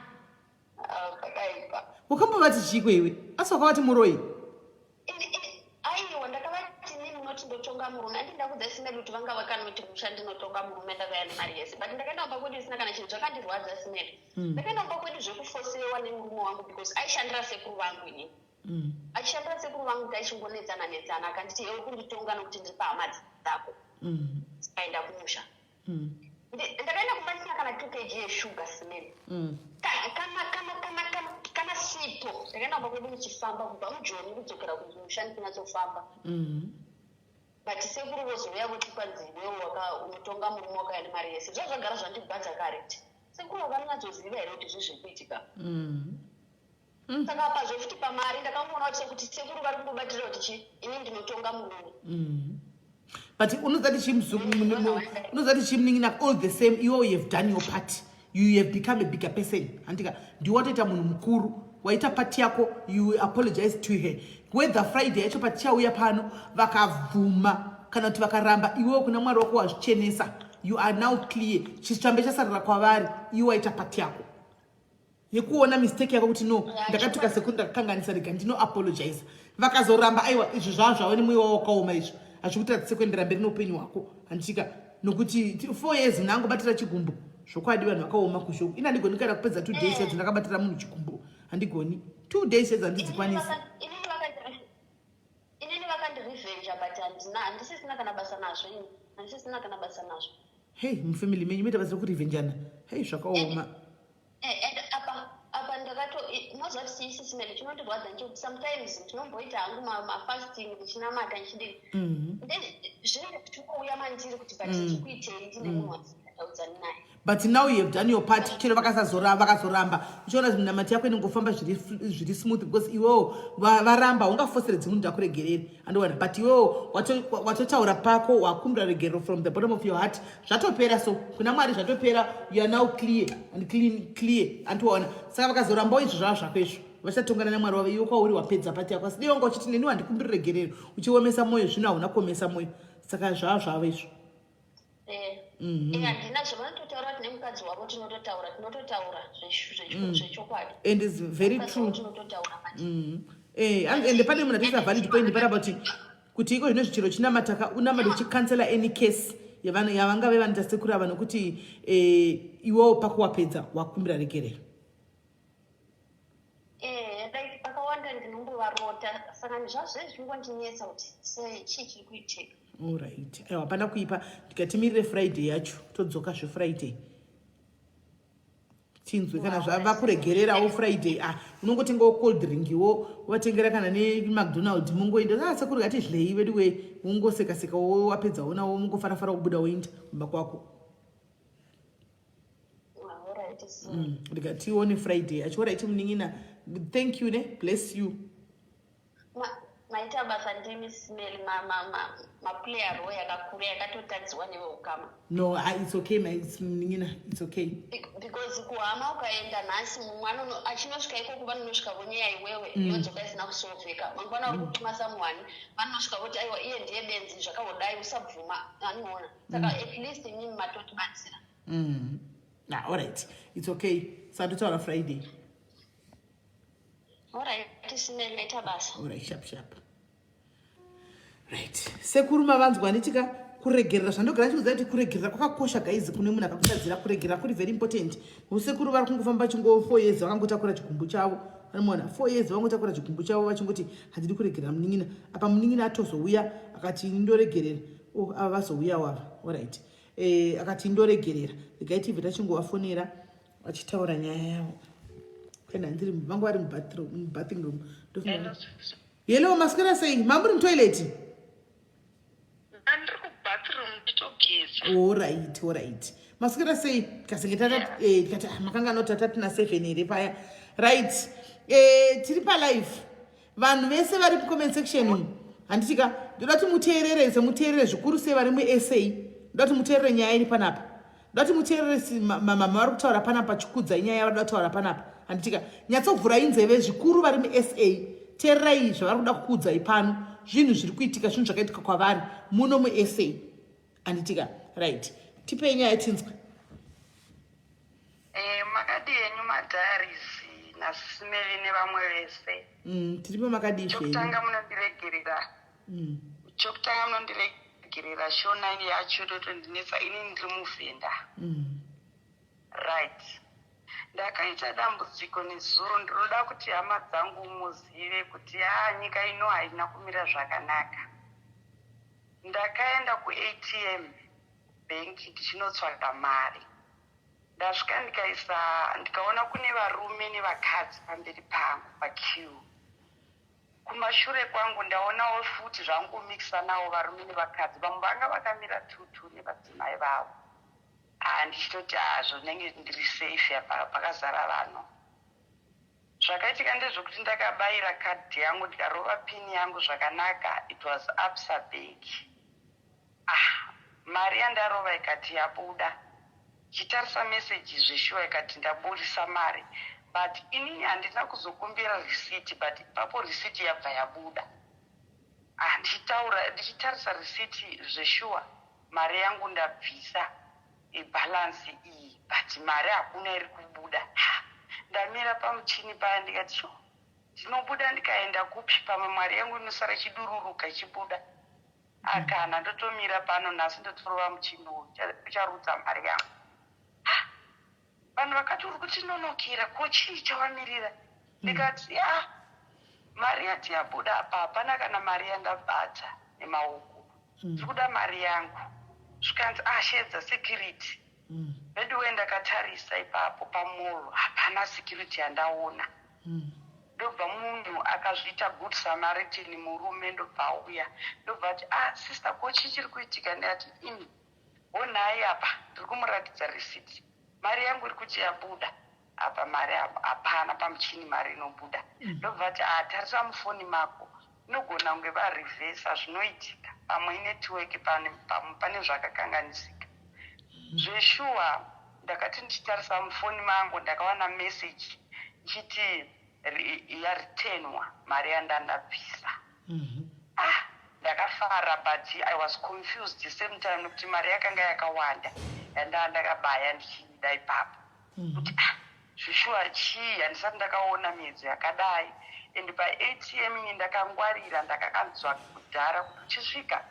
Ah, pakaipa. Wakambovati chiiko iwe? Asi wakavati muroyi? Aiwa, ndakavati, "Nini munoti ndotonga murume." Andinda kudza Simeli kuti vanga vakanoti musha ndinotonga murume, ndakauya nemari yese, but ndakaenda kumba kwedu isina kana chinhu. Zvakandirwadza, Simeli. Ndakaenda kumba kwedu zvekufosewa nemurume wangu, because aishandira sekuru vangu inini. Achishandira sekuru vangu, taichingonetsana netsana. Akanditi, "Ewe kunditonga nokuti ndiri pahama dzako." Akaenda kumusha. Ndakaenda kumba ndisina kana 2 kg yeshuga, Simeli. Kana sipo. Ndakaenda kumba kwedu ndichifamba kubva muJoni kudzokera kumusha, ndichinyatsofamba. But sekuru vozouya voti, "Kwanzi iwewe unotonga murume, wakauya nemari yese." Zvazvagara zvandibvadza kare kuti sekuru vanonyatsoziva here kuti zvii zviri kuitika. Saka pazvo futi pamari, ndakangoona kuti sekuti sekuru vari kungobatirira kuti chi ini ndinotonga murume. But unozati chimunin'ina, all the same, iwe you have done your part. You have become a bigger person, handika? Ndiwe watoita munhu mukuru, waita part yako. You apologize to her. Whether Friday yacho patichauya pano vakabvuma kana kuti vakaramba, iwewo kuna Mwari wako wazvichenesa. You are now clear. Chitsvambe chasarira kwavari. Iwe waita part yako yekuona mistake yako kuti no, ndakatuka sekuru, ndakakanganisa, rega ndino apologize. Vakazoramba, aiwa, izvi zvava zvavo nemwoyo wavo wakaoma. Izvo hazvikutarise kuendera mberi neupenyu hwako, handichika? Nokuti 4 years munhu angobatira chigumbu, zvokwadi vanhu vakaoma kuzhoku. Ina handigoni kana kupedza 2 days yadzo ndakabatira munhu chigumbu. Handigoni 2 days yadzo, handidzikwanisi. Inini vakandirevenja, but handina, handisisina kana basa nazvo. Ini handisisina kana basa nazvo. Hei, mufamily menyu moita basa rekurevenjana? Hei, zvakaoma. And apa ndakato moziva kuti chisismele chinondirwadza nchekuti sometimes ndinomboita hangu mafasting, ndichinamata, ndichidii. Then zvinenge zvichingouya mandiri kuti, but ndikuitei? Ndine munhu wandisingatauzani naye. But now you have done your part. Chero vakasazoramba, vakazoramba, uchiona kuti minamati yako inongofamba zviri smooth, because iwewo varamba, ungafoseredzi munhu akuregereri, andowana. But iwewo watotaura pako, wakumbira regerero from the bottom of your heart. Zvatopera. So kuna Mwari zvatopera. You are now clear and clean, clear, andiwana? Saka vakazorambawo, izvo zvava zvako izvo, vachatongana naMwari wavo. Iwe kwauri wapedza part yako. Asi dei wanga uchiti, "Neniwo handikumbiri regerero," uchiomesa mwoyo, zvino hauna kuomesa mwoyo, saka zvava zvavo izvo. Handina zvavanototaura kuti nemukadzi wavo tinototaura, tinototaura zvechokwadi. And is very Mukadzi true. wavo tinototaura, but And pane munhu atoisa valid point panapa kuti iko zvino zvichiro chinamataka unamata uchicancela any case yavangave vanoita sekuru ava, nokuti iwewo pakuwapedza wakumbira regerero. Like pakawanda ndinombovarota, saka zvazve zvinongondinetsa kuti sei, chii chiri kuitika. Alright, aiwa, hapana kuipa. Tikatimirire Friday yacho, todzoka zveFriday, tinzwe kana zvava kuregererawo Friday. Ah, unongotengawo cold drink iwo, wavatengera kana neMcDonald, mungoenda, "Ah, sekuru, ngatihlei vedu we." Mungoseka-seka, wapedzawo nawo, mungofarafara, kubuda, woenda kumba kwako. Alright, so Ndikatione Friday acho. Alright, munin'ina, thank you ne, bless you. Maita basa. Ndimi Smel maplayer role yakakura yakatotadziwa neveukama. No, ah, it's okay, my munin'ina, it's okay. Because kuhama ukaenda nhasi, mumwe achinosvika ikoko, vanonosvika vonyeya iwewe. Yodzoka isina kusolveka. Mangwana uri kutuma someone, vanosvika voti, "Aiwa, iye ndiye benzi," zvakaodai. Usabvuma, anoona. Saka at least imimi matotibatsira. Ah, alright, it's okay. Saka totaura Friday. Alright, Smel, maita basa. Alright, sharp sharp. Right, sekuru, mavanzwa handitika? Kuregerera, zvandogara ndichikuudza kuti kuregerera kwakakosha, guys. Kune munhu akakutadzira, kuregerera kuri very important. Usekuru vari kungofamba chingo 4 years vakangotakura chigumbu chavo. Anomuona 4 years vangotakura chigumbu chavo, vachingoti, "Handidi kuregerera munin'ina." Apa munin'ina atozouya akati, "Ndoregerera." Oh, ava vazouyawo ava. Alright, akati, "Ndoregerera." Regai tibve tachingovafonera vachitaura nyaya yavo. Kwenda ndiri vanga vari mubathing room. Hello. Hello, maswera sei? Mamuri mutoilet? Ndiri kubathroom, nditogeza. Alright, maswera sei? Tikasenge tikati, "Ah, makanga noti tatina 7 here paya?" Right, tiri palive. Vanhu vese vari mucomment section umu, handitika? Ndoda kuti muteerere, semuteerere zvikuru sei vari muSA. Ndoda kuti muteerere nyaya iri panapa. Ndoda kuti muteerere mama vari kutaura panapa, chikudzai nyaya yavari kuda kutaura panapa, handitika? Nyatsovhurai nzeve, zvikuru vari muSA. Teererai zvavari kuda kukuudzai pano, zvinhu zviri kuitika, zvinhu zvakaitika kwavari muno muSA, handitika? Right, tipei nyaya tinzwe. Makadi henyu madiaries naSimeli nevamwe vese? Tiripo, makadii zvenyu? Chokutanga munondiregerera. Chokutanga munondiregerera, Shona yacho totondinetsa, inini ndiri muvhenda. Right, ndakaita dambudziko nezuro. Ndinoda kuti hama dzangu muzive kuti haa, nyika ino haina kumira zvakanaka. Ndakaenda kuATM bank ndichinotsvaga mari. Ndasvika, ndikaisa, ndikaona kune varume nevakadzi pamberi pangu paqueue. Kumashure kwangu ndaonawo futi zvangomikisa nawo varume nevakadzi, vamwe vanga vakamira tutu nevadzimai vavo. Ha, ndichitoti hazvo ndinenge ndiri safe apa pakazara vanhu. Zvakaitika ndezvekuti ndakabayira kadhi yangu, ndikarova pin yangu zvakanaka. It was Absa Bank. Ah, mari yandarova ikati yabuda. Ndichitarisa message, zveshuwa ikati ndaburisa mari, but inini handina kuzokumbira receipt, but ipapo receipt yabva yabuda. Ah, ndichitaura, ndichitarisa receipt, zveshuwa mari yangu ndabvisa, balance iyi, but mari hakuna iri kubuda. Ha, ndamira pamuchini paya, ndikati, "Sho, ndinobuda ndikaenda kupi? Pamwe mari yangu inosara ichidururuka ichibuda. Akana ndotomira pano nhasi, ndotorova muchini uyu, ucharudza mari yangu." Ah, vanhu vakati, "Uri kutinonokera, ko chii chawamirira?" Ndikati, "Ya, mari yati yabuda apa, hapana kana mari yandabata nemaoko. Ndiri kuda mari yangu." Zvikanzi, "Ashedza security." Veduwe, ndakatarisa ipapo pamall, hapana security yandaona. Ndobva munhu akazviita good Samaritan, murume, ndobva auya, ndobva ati, "Ah, sister, ko chii chiri kuitika?" Ndikati, "Imi, honai apa." Ndiri kumuratidza receipt, mari yangu iri kuti yabuda apa, mari hapana pamuchini, mari inobuda. Ndobva ati, "Ah, tarisa mufoni mako, inogona kunge varivhesa, zvinoitika, pamwe inetwork, pamwe pane zvakakanganisika." Zveshuwa, ndakati ndichitarisa mufoni mangu, ndakawana message ichiti yaretenwa mari yandandabvisa. Ah, ndakafara, but I was confused the same time, nekuti mari yakanga yakawanda yandaa ndakabaya ndichiida ipapo, kuti ah, zveshuwa chii? Handisati ndakaona miedzo yakadai. And paATM ini ndakangwarira, ndakakanzwa kudhara kuti uchisvika,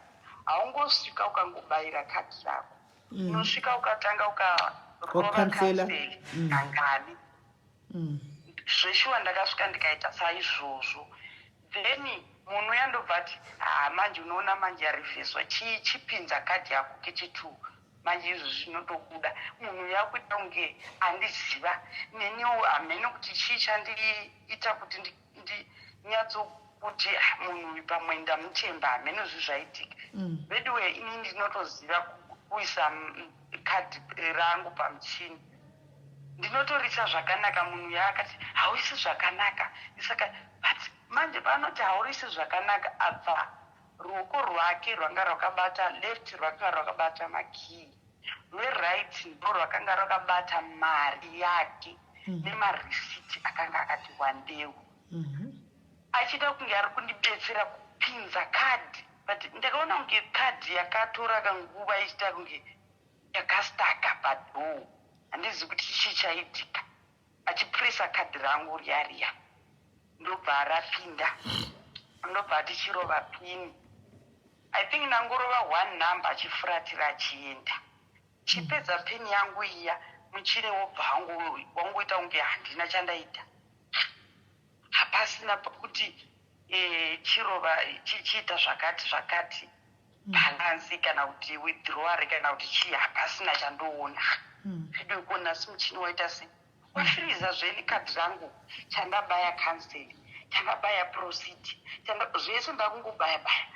haungosvika ukangobayira kadhi rako. Unosvika ukatanga ukarova Wakansela. Cancel kangani. Zveshuwa, ndakasvika ndikaita saizvozvo. Then munhu uya ndobva ati, "Ha, manje unoona, manje yarivheswa, chipinza kadhi yako kechi2, manje izvo zvinotobuda." Munhu yakuita kunge andiziva, neniwo hamene kuti chii chandiita kuti ndinyatsokuti, "Ah, munhu uyu pamwe ndamutemba." Hamene zvi zvaitika. Veduwe, ini ndinotoziva kuisa kadhi rangu pamuchini, ndinotorisa zvakanaka. Munhu yaakati, "Hauisi zvakanaka." Saka but manje panoti haurisi zvakanaka, abva ruoko rwake rwanga rwakabata left, rwakanga rwakabata makii, rweright ndo rwakanga rwakabata mari yake nemarisiti akanga akati wandeu, achida kunge ari kundibetsera kupinza kadhi, but ndakaona kunge kadhi yakatora kanguva ichiita kunge yakastaka padoor. Handizivi kuti chii chaitika. Achipresa kadhi rangu riya riya, ndobva rapinda, ndobva tichirova PIN. I think ndangorova one number, achifuratira achienda. Chipedza PIN yangu iya, muchini wobva wangoita kunge handina chandaita, hapasina pakuti chirova chichiita zvakati zvakati, balance kana kuti withdrawal kana kuti chii, hapasina chandoona. Zvido kuona si muchini waita sei, wafiriza zveni kadhi rangu. Chandabaya cancel, chandabaya proceed, zvese ndakungobaya baya,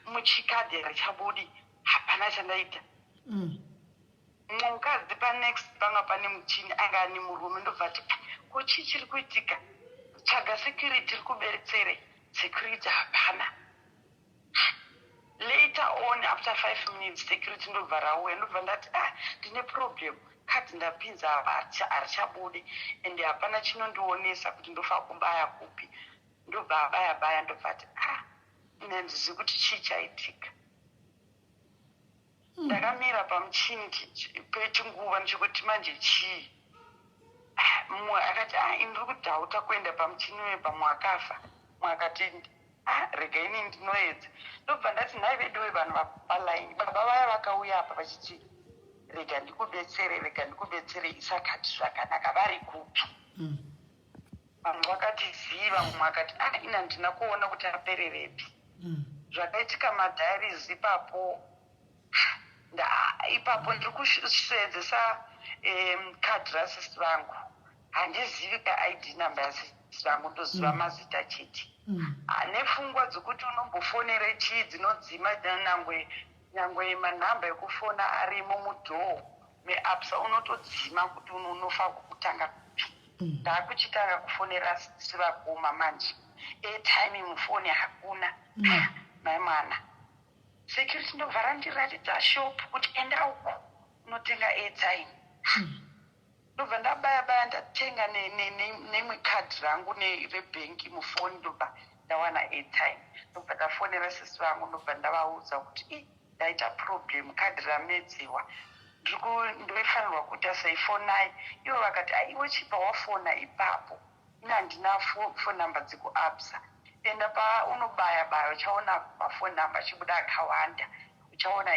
muchikadhi harichabudi, hapana chandaita. Mumwe mukadzi panext panga pane muchini, anga ane murume, ndobva ati, "Ko chii chiri kuitika? Tsvaga security iri kubetsere." Security hapana. Later on, after 5 minutes, security ndobva rauya. Ndobva ndati, "Ah, ndine problem, kadhi ndapinza apa harichabudi ende hapana chinondionesa kuti ndofa kubaya kupi." Ndobva abaya baya, ndobva ati, "Ah, ine handizivi kuti chii chaitika." Ndakamira pamuchini pechinguva ndichikuti, "Manje chii?" Ah, mumwe akati, "Ah, ini ndiri kudhauta kuenda pamuchini wepamwe akafa." Mumwe akati, "Ah, rega ini ndinoedza." Ndobva ndati, "Nhai veduwe, vanhu vapalaini, baba vaya vakauya apa vachiti, 'Rega ndikubetsere, rega ndikubetsere, isakati zvakanaka,' vari kupi?" Vanhu vakati ziva. Mumwe akati, "Ah, ini handina kuona kuti apererepi." Zvakaitika madiaries ipapo, ipapo ndiri kusevenzesa kadhi rasisi vangu. Handizivi kaID number yasisi vangu, ndoziva mazita chete. Nepfungwa dzekuti unombofonere chii dzinodzima, nangwe nyangwe manhamba ekufona arimo mudoor meAbsa, unotodzima kuti unofa kutanga kupi. Ndakuchitanga kufonera sisi vakoma manje, airtime mufoni hakuna. Mai mwana, security ndobva randiratidza shop kuti enda uko. Unotenga airtime. Ndobva ndabaya baya, ndatenga neimwe kadhi rangu rebhengi mufoni, ndobva ndawana airtime. Ndobva ndafonera sisi vangu, ndobva ndavaudza kuti i ndaita problem, kadhi ramedziwa, ndoifanirwa kuita sei? Fonai. Ivo vakati, "Aiwe, chibva wafona ipapo, ine handina phone number dzekuABSA. Enda paunobaya baya, uchaona paphone number achibuda akawanda, uchaona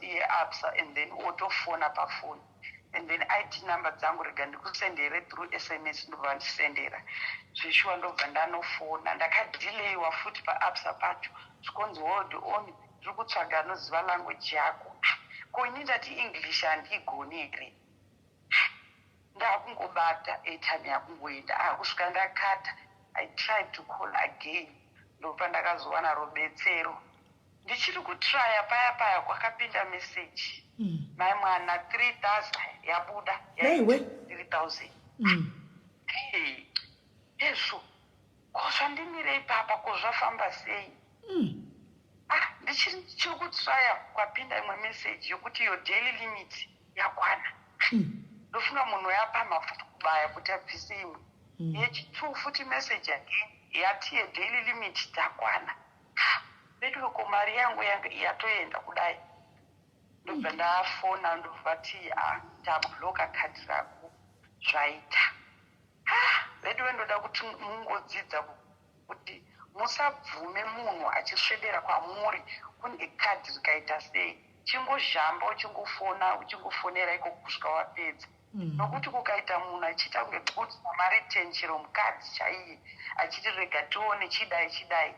yeABSA and then wotofona pafoni and then ID number dzangu rega ndikusendere through SMS." Ndobva ndisendera zveshuwa, ndobva ndanofona. Ndakadhileyiwa futi paABSA pacho, zvikonzi, "Hold on, ndiri kutsvaga anoziva language yako." Ko ini ndati English handiigoni here? Ndakungobata airtime yakungoenda, ah, kusvika ndakata. I tried to call again, ndobva ndakazowana rubetsero. Ndichiri kutraya paya paya, kwakapinda meseji, mai mwana, 3000 yabuda. Naiwe. 3000. Ezvo ko zvandimire ipapa, ko zvafamba sei? Ah, ndichiri kutraya, kwapinda imwe meseji yokuti your daily limit yakwana. Ndofunga munhu yapamha futi kubaya kuti abvise imwe. Yechi2 futi message again yati yedaily limit dzakwana. Veduwe, ko mari yangu yatoenda kudai? Ndobva ndafona, ndobva ti, "A, tabloka kadhi rako, zvaita." Veduwe, ndoda kuti mungodzidza kuti musabvume munhu achiswedera kwamuri kune kadhi rikaita sei. Chingozhamba uchingofona, uchingofonera iko kusvika wapedza, nokuti kukaita munhu achiita kunge good Samaritan, chero mukadzi chaiye, achiti, "Rega tione, chidai chidai,"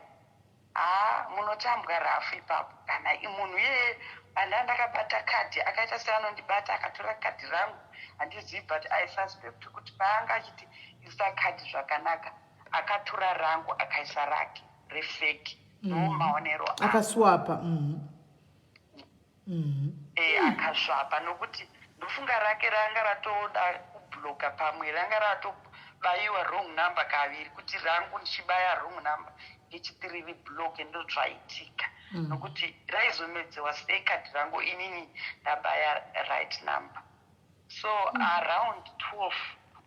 haa, munotambwa rafu ipapo. Kana munhu iyeye anda ndakabata kadhi akaita seanondibata, akatora kadhi rangu, handizivi, but I suspect kuti paanga achiti isa kadhi zvakanaka, akatora rangu akaisa rake refake. Ndo maonero angu. Akaswapa. E, akaswapa, nokuti ndofunga rake ranga ratoda kubloka, pamwe ranga ratobayiwa wrong number kaviri, kuti rangu ndichibaya wrong number ngechitiri ribloke. Ndo zvaitika, nokuti raizomedzewa sei kadhi rangu inini ndabaya right number? So around 12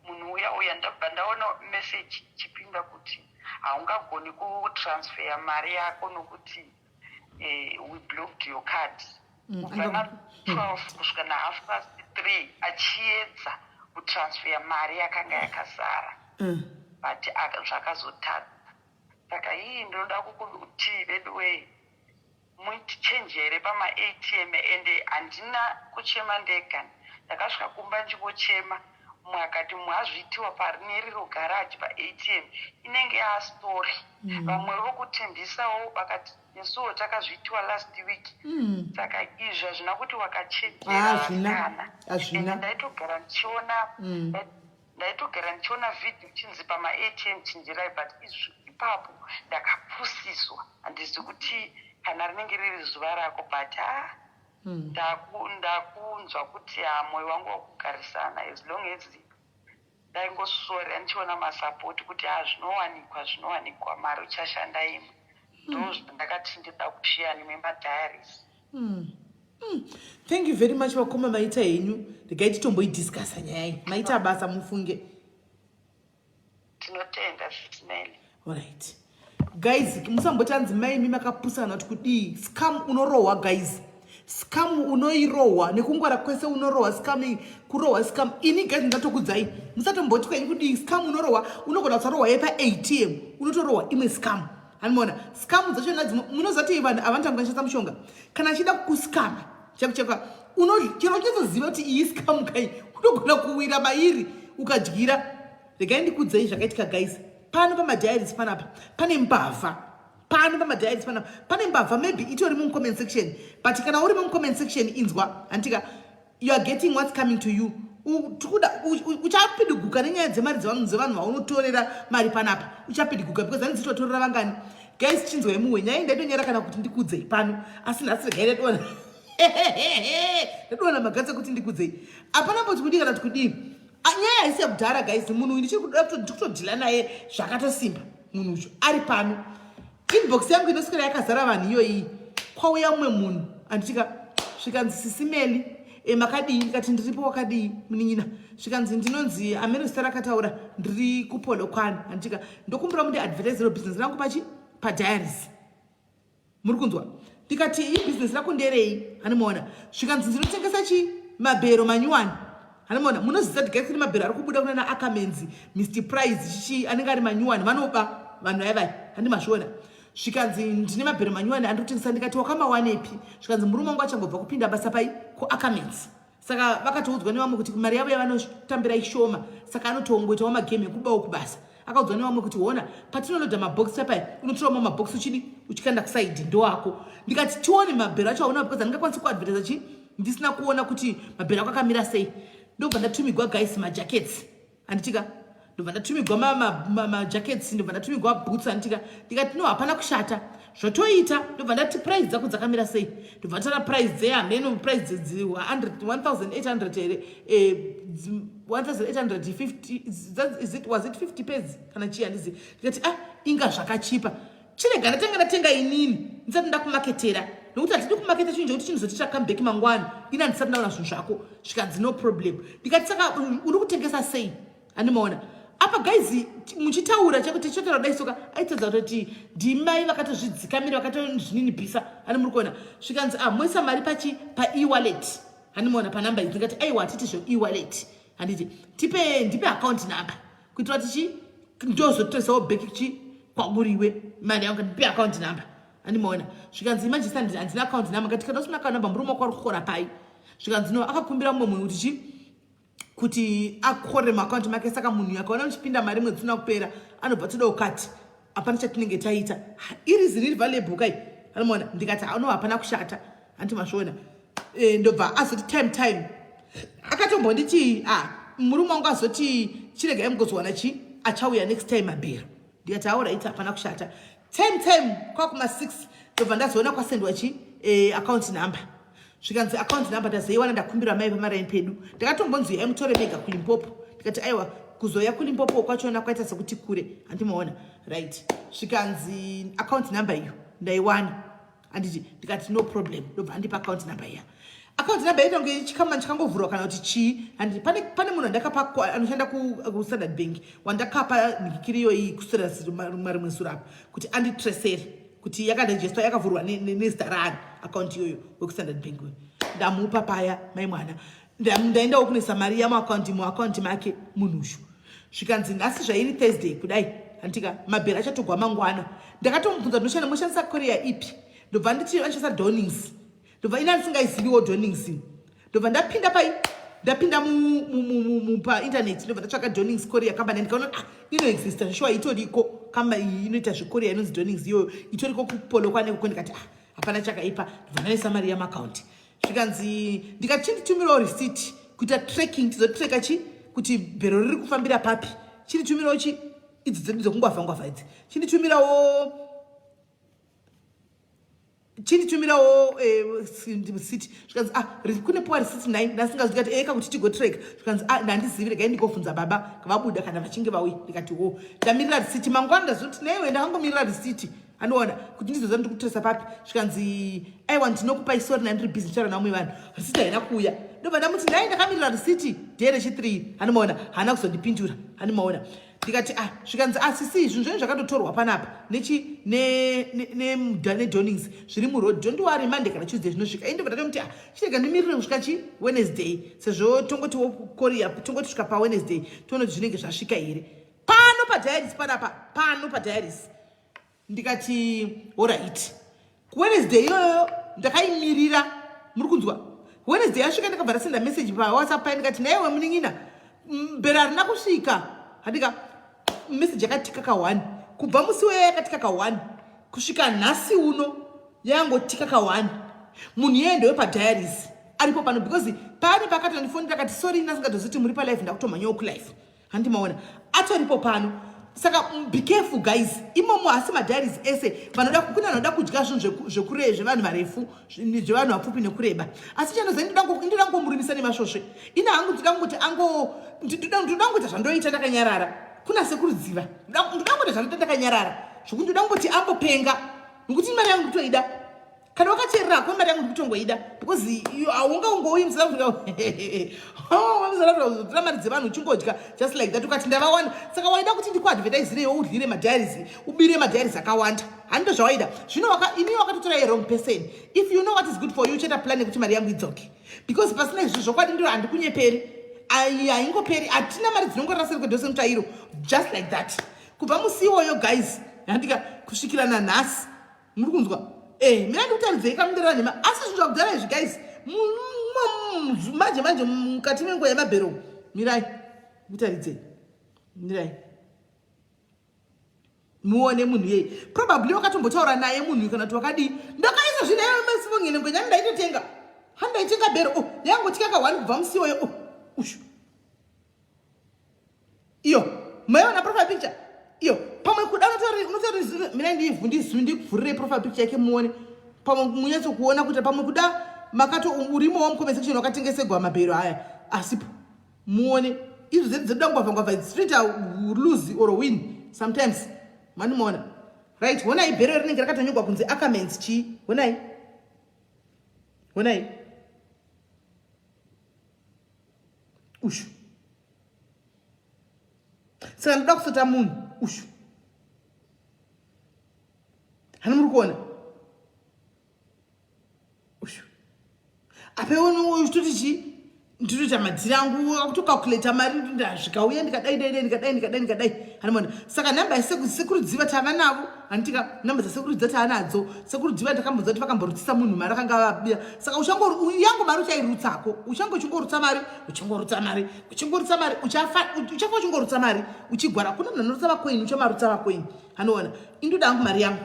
munhu uya uya, ndabva ndaona message ichipinda kuti haungagoni kutransfera mari yako nokuti we blocked your card. Kubva na12 kusvika nahalf past 3 achiedza kutransfera mari yakanga yakasara, but zvakazotadza. Saka ii ndinoda kukuti veduwei, mutichenjere pamaATM. Ende handina kuchema ndega, ndakasvika kumba ndichingochema. Mumwe akati mwazviitiwa parine garaji paATM, inenge yastori. Vamwe vokutembisawo vakati nesuwo takazviitiwa last week. Saka izvi hazvina kuti Ah, wakachenjera. Hazvina. Vasikana. Hazvina. Ende ndaitogara ndichiona, ndaitogara ndichiona vhidhio chinzi pamaATM chenjerai, but izvi ipapo ndakapusiswa. Handizi kuti kana rinenge riri zuva rako, but ha, ndakunzwa kuti ha, mwoyo wangu wakugarisana, as long as ndaingosora ndichiona masapoti kuti ha, zvinowanikwa, zvinowanikwa, mari uchashanda imwe. Ndo zvandakati ndida kushiya nememadiaries. Thank you very much, vakoma, maita henyu. Regai titomboidiscussa nyaya iyi. Maita basa, mufunge. Tinotenda, Sis Melly. Alright guys, musamboti anzi maimi makapusana kuti kudii. Scam unorohwa, guys, scam unoirohwa nekungwara kwese, unorohwa scam iyi, kurohwa scam. Ini guys, ndatokudzai, musatomboti kwenyu kudii. Scam unorohwa, unogona kusarohwa yepaATM, unotorohwa imwe scam. Hanimona scam dzachona dzimwe, munoziva kuti vanhu avanotanga kushandisa mushonga kana achida kukuskama chekucheka, chero uchizoziva kuti iyi scam kai, unogona kuwira mairi ukadyira. Regai ndikudzei zvakaitika, guys. Pano pamadiaries panapa pane mbavha, pano pamadiaries panapa pane mbavha. Maybe itori mumucomment section, but kana uri mumucomment section, inzwa, handitika you are getting what's coming to you. Uchapidiguka nenyaya dzemari dzevanhu vaunotorera mari panapa. Uchapidiguka because hanzi totorera vangani. Guys, chinzwai muwe nyaya iyi. Ndaitonyara kana kuti ndikudzei pano, asi nhasi regai ndatoona, ndatoona magatsi ekuti ndikudzei. Hapana mboti kudii kana kuti kudii. Nyaya haisi yakudhara, guys. Munhu uyu ndichiri kutodhila naye zvakatosimba. Munhu ucho ari pano, inbox yangu inoswera yakazara vanhu iyoyi. Kwauya mumwe munhu, anditika, svikanzi, "Sis Melly." e, makadii? Ndikati, ndiripo, wakadii munin'ina? Zvikanzi, ndinonzi amene zita rakataura, ndiri kuPolokwane, handitika? Ndokumbira mundi advertisero business rangu pachi padiaries, muri kunzwa? Ndikati, ibhizinesi rako nderei? Hanimaona. Zvikanzi, ndinotengesa chi mabhero manyuwani. Hanimaona, munoziva kuti guys, mabhero ari kubuda kuna naAckermans, Mr Price, chichi, anenge ari manyuwani, vanoba vanhu vaivai, handi mazviona? Zvikanzi, ndine mabhero manyuwani andikutengesa. Ndikati, wakamawanepi? Zvikanzi, murume wangu achangobva kupinda basa pai kuAckermans, saka vakatoudzwa nevamwe kuti mari yavo yavanotambira ishoma, saka anotongoitawo magame ekubawo kubasa. Akaudzwa nevamwe kuti, hona, patinolodha mabhokisi papai, unotorawo mabhokisi uchidi uchikanda kusaidi, ndowako. Ndikati, tione mabhero acho aona, because handingakwanisi kuadvertisa chi ndisina kuona kuti mabhero ako akamira sei. Ndobva ndatumigwa, guys, majackets, handitika? Ndobva ndatumigwa majackets, ndobva ndatumigwa boots, handitika? Ndikati, no, hapana kushata, zvotoita. Ndobva ndati, price dzako dzakamira sei? Ndobva ndataura price dzehameno, price 1800 here, 1850, is it, was it 50 pairs kana chii, handizi. Ndikati, ah, inga zvakachipa, chirega ndatanga ndatenga inini ndisati ndakumaketera, nokuti hatidi kumaketa chinhu chekuti chinozoti comeback mangwana, ini handisati ndaona zvinhu zvako. Zvikanzi, no problem. Ndikati, saka uri kutengesa sei? Handimaona apa, guys, muchitaura chekuti tichotaura dai soka aitadza kutoti ndimai vakatozvidzikamira, vakatozvininipisa, hani muri kuona? Zvikanzi, ah, moisa mari pachi pae-wallet, handimaona, panhamba idzi. Ndikati, aiwa, hatiti zve-e-wallet, handiti? Tipe, ndipe account number kuitira kuti chi ndozotoisawo back chi kwamuriwe mari yangu, ndipe account number, handimaona? Zvikanzi, manje handina account number. Ngati, kana usina account number, murume wako ari kukora pai? Zvikanzi, no, akakumbira mumwe munhu kuti chi kuti akore muakaunti make, saka munhu akaona muchipinda mari mwedzi usina kupera, anobva toda ukati hapana chatinenge taita. Iri ziri valuable kai, anomaona? Ndikati, no, hapana kushata, handiti mazviona? Ndobva azoti time time akatombonditi, ah, murume wangu azoti, chiregai mugozowana chi achauya next time mabhero. Ndikati, alright, hapana kushata. Time time kwakuma 6 ndobva ndazoona kwasendwa chi account number. Zvikanzi, account number ndazoiwana ndakumbira mai pamaraini pedu. Ndakatombonzi, yai mutore mega kuLimpopo. Ndikati, aiwa, kuzoya kuLimpopo kwachona kwaita sekuti kure, handimaona? Right. Zvikanzi, account number iyo ndaiwana, handiti? Ndikati, no problem. Ndobva andipa account number iya. Account number yaita kunge chikama chikangovhurwa kana kuti chii, handiti? Pane munhu andakapa anoshanda kuStandard Bank wandakapa nhikiri iyoyi kuswera marimwe suro apa kuti anditresere kuti yakarejistwa, yakavhurwa nezita raani akaunti iyoyo. WekuStandard Bank uyu ndamupa paya, mai mwana. Ndaendawo kunoisa mari yamuakaunti, muakaunti make munhu ushu. Zvikanzi, nhasi zvairi Thursday kudai, handitika, mabhero achatogwa mangwana. Ndakatomubvunza, ndinoshanda, moshandisa courier ipi? Ndobva nditi anoshandisa Donings. Ndobva ina ndisingaiziviwo Donings, ndobva ndapinda pai, ndapinda painternet, ndobva ndatsvaka Donings Courier Company. Ndikaona, ah, inoexista zveshuwa, itoriko kamba iyi inoita zvecourier inonzi Donings iyoyo, itoriko kuPolokwane koko. Ndikati, ah, hapana chakaipa. Ndobva ndaisa mari yamakaunti. Zvikanzi, ndikati, chinditumirawo receipt kuita tracking, tizotreka chi kuti bhero riri kufambira papi. Chinditumirawo chi idzi dzedu dzekungwavha ngwavha idzi, chinditumirawo receipt. Zvikanzi, ah, kune puwa receipt nai ndasingazi. Ndikati, eka kuti tigotreka. Zvikanzi, ah, ndandizivi, regai ndigobvunza baba vabuda kana vachinge vauya. Ndikati, wo, ndamirira receipt mangwana. Ndazoti naiwe ndakangomirira receipt, andiona kuti ndizoziva ndiri kutresa papi. Zvikanzi, aiwa, ndinokupai, sorry, nandiri busy ndichitaura namwe vanhu. Receipt haina kuuya. Ndobva ndamuti, ndai ndakamirira receipt day rechi3, handimaona? Haana kuzondipindura, handimaona? Ndikati, ah. Zvikanzi, ah, sisi, zvinhu zvenyu zvakatotorwa panapa nechi neDonings, zviri muroad, don't worry, Monday kana Tuesday zvinosvika. Indobva ndatomuti, ah, chirega ndimirire kusvika chi Wednesday, sezvo tongoti courier tongoti svika paWednesday, toona kuti zvinenge zvasvika here pano padiaries, panapa pano padiaries. Ndikati, alright. Wednesday iyoyo ndakaimirira, muri kunzwa? Wednesday yasvika, ndakabva ndasenda message paWhatsApp pai. Ndikati, naiwe munin'ina, bhero harina kusvika, handika? Message yakatika ka1. Kubva musi weyo yakatika ka1 kusvika nhasi uno yangotika ka1. Munhu iyeye ndewepadiaries, aripo pano, because pane pakatonifonera akati, sorry, ndasingatozivi muri palive, ndakutomhanyawo kulive, handimaona? Atoripo pano. Saka be careful, guys, imomo hasi madiaries ese vanoda. Kune vanoda kudya zvinhu zvekure, zvevanhu varefu, zvevanhu vapfupi nekureba. Asi chanoziva, ndoda kungomurimisa nemasvosve. Ina hangu ndoda kungoti ango, ndoda kungoita zvandoita ndakanyarara. Kuna sekurudziva, ndoda kungoita zvandoita ndakanyarara, zvokuti ndoda kungoti ambopenga, nokuti mari yangu ndikutoida. Kana wakateerera hako, mari yangu. ndikutongoida because haunga ungouyi musouth africa musouth africa uzotora mari dzevanhu uchingodya just like that ukati ndavawana saka waida kuti ndikuadvertisire iwe udlire madiaries ubire madiaries akawanda hando zvawaida zvino ini wakatotora a wrong person if you know what is good for you cheta plan yekuti mari yangu idzoke because pasina izvo zvokwadi ndiro handikunyeperi haingoperi hatina mari dzinongoraseri kwedose mutsvairo just like that kubva musi iwoyo guys handika kusvikira nanhasi muri kunzwa eh mina ndikutaridzei kamundirira nhema asi zvinhu zvakudhara izvi guys manje manje mukati menguva yemabhero mirai ndikutaridzei mirai muone munhu iyeye probably wakatombotaura naye munhu kana kuti wakadii ndakaisa zvino yamesivongene ngwenyani ndaitotenga handaitenga bhero o oh, yangotyaka one kubva musi iwoyo o oh, ushu iyo maiona profile picture iyo pamwe kuda unotori mina ndivhurire profile picture yake muone pamwe munyatso kuona kuti pamwe kuda makato urimowo mucomment section wakatengesegwa mabhero aya asipo muone izvo dzedu dzedu dangwavha ngwavha it's straight lose or win sometimes manimuona right honai bhero rinenge rakatonyogwa kunzi acamens chii honai honai ushu saka ndoda kusota munhu ushu hani muri kuona ushu ape uchitoti chii ndinoita madhiri angu akutokalkulata mari ndazvikauya ndikadai dai dai ndikadai ndikadai ndikadai hanimona saka nhamba yasekuru dziva tava navo handitika nhamba dzasekuru dziva tava nadzo sekuru dziva ndakambonza kuti vakamborutsisa munhu mari akanga vabira saka uchango yangu mari uchairutsako uchange uchingorutsa mari uchingorutsa mari uchingorutsa mari uchafa uchafa uchingorutsa mari uchigwara kuna munhu anorutsa makoini uchamarutsa makoini hanoona indoda hangu mari yangu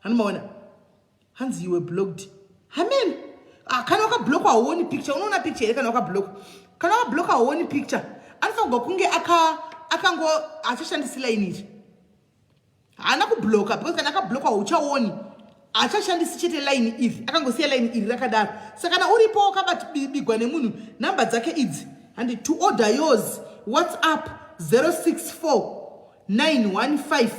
hanomaona hanzi you were blocked amen ah, kana wakablockwa hauoni picture unoona picture here kana wakablockwa kana wakablockwa hauoni picture anofanirwa kunge akango achashandisi line iri haana kubloka because kana akabloka hauchaoni achashandisi chete line iri akangosiya line iri rakadaro saka kana uripo wakabatibigwa nemunhu number dzake idzi handi to order yours whatsapp 064 915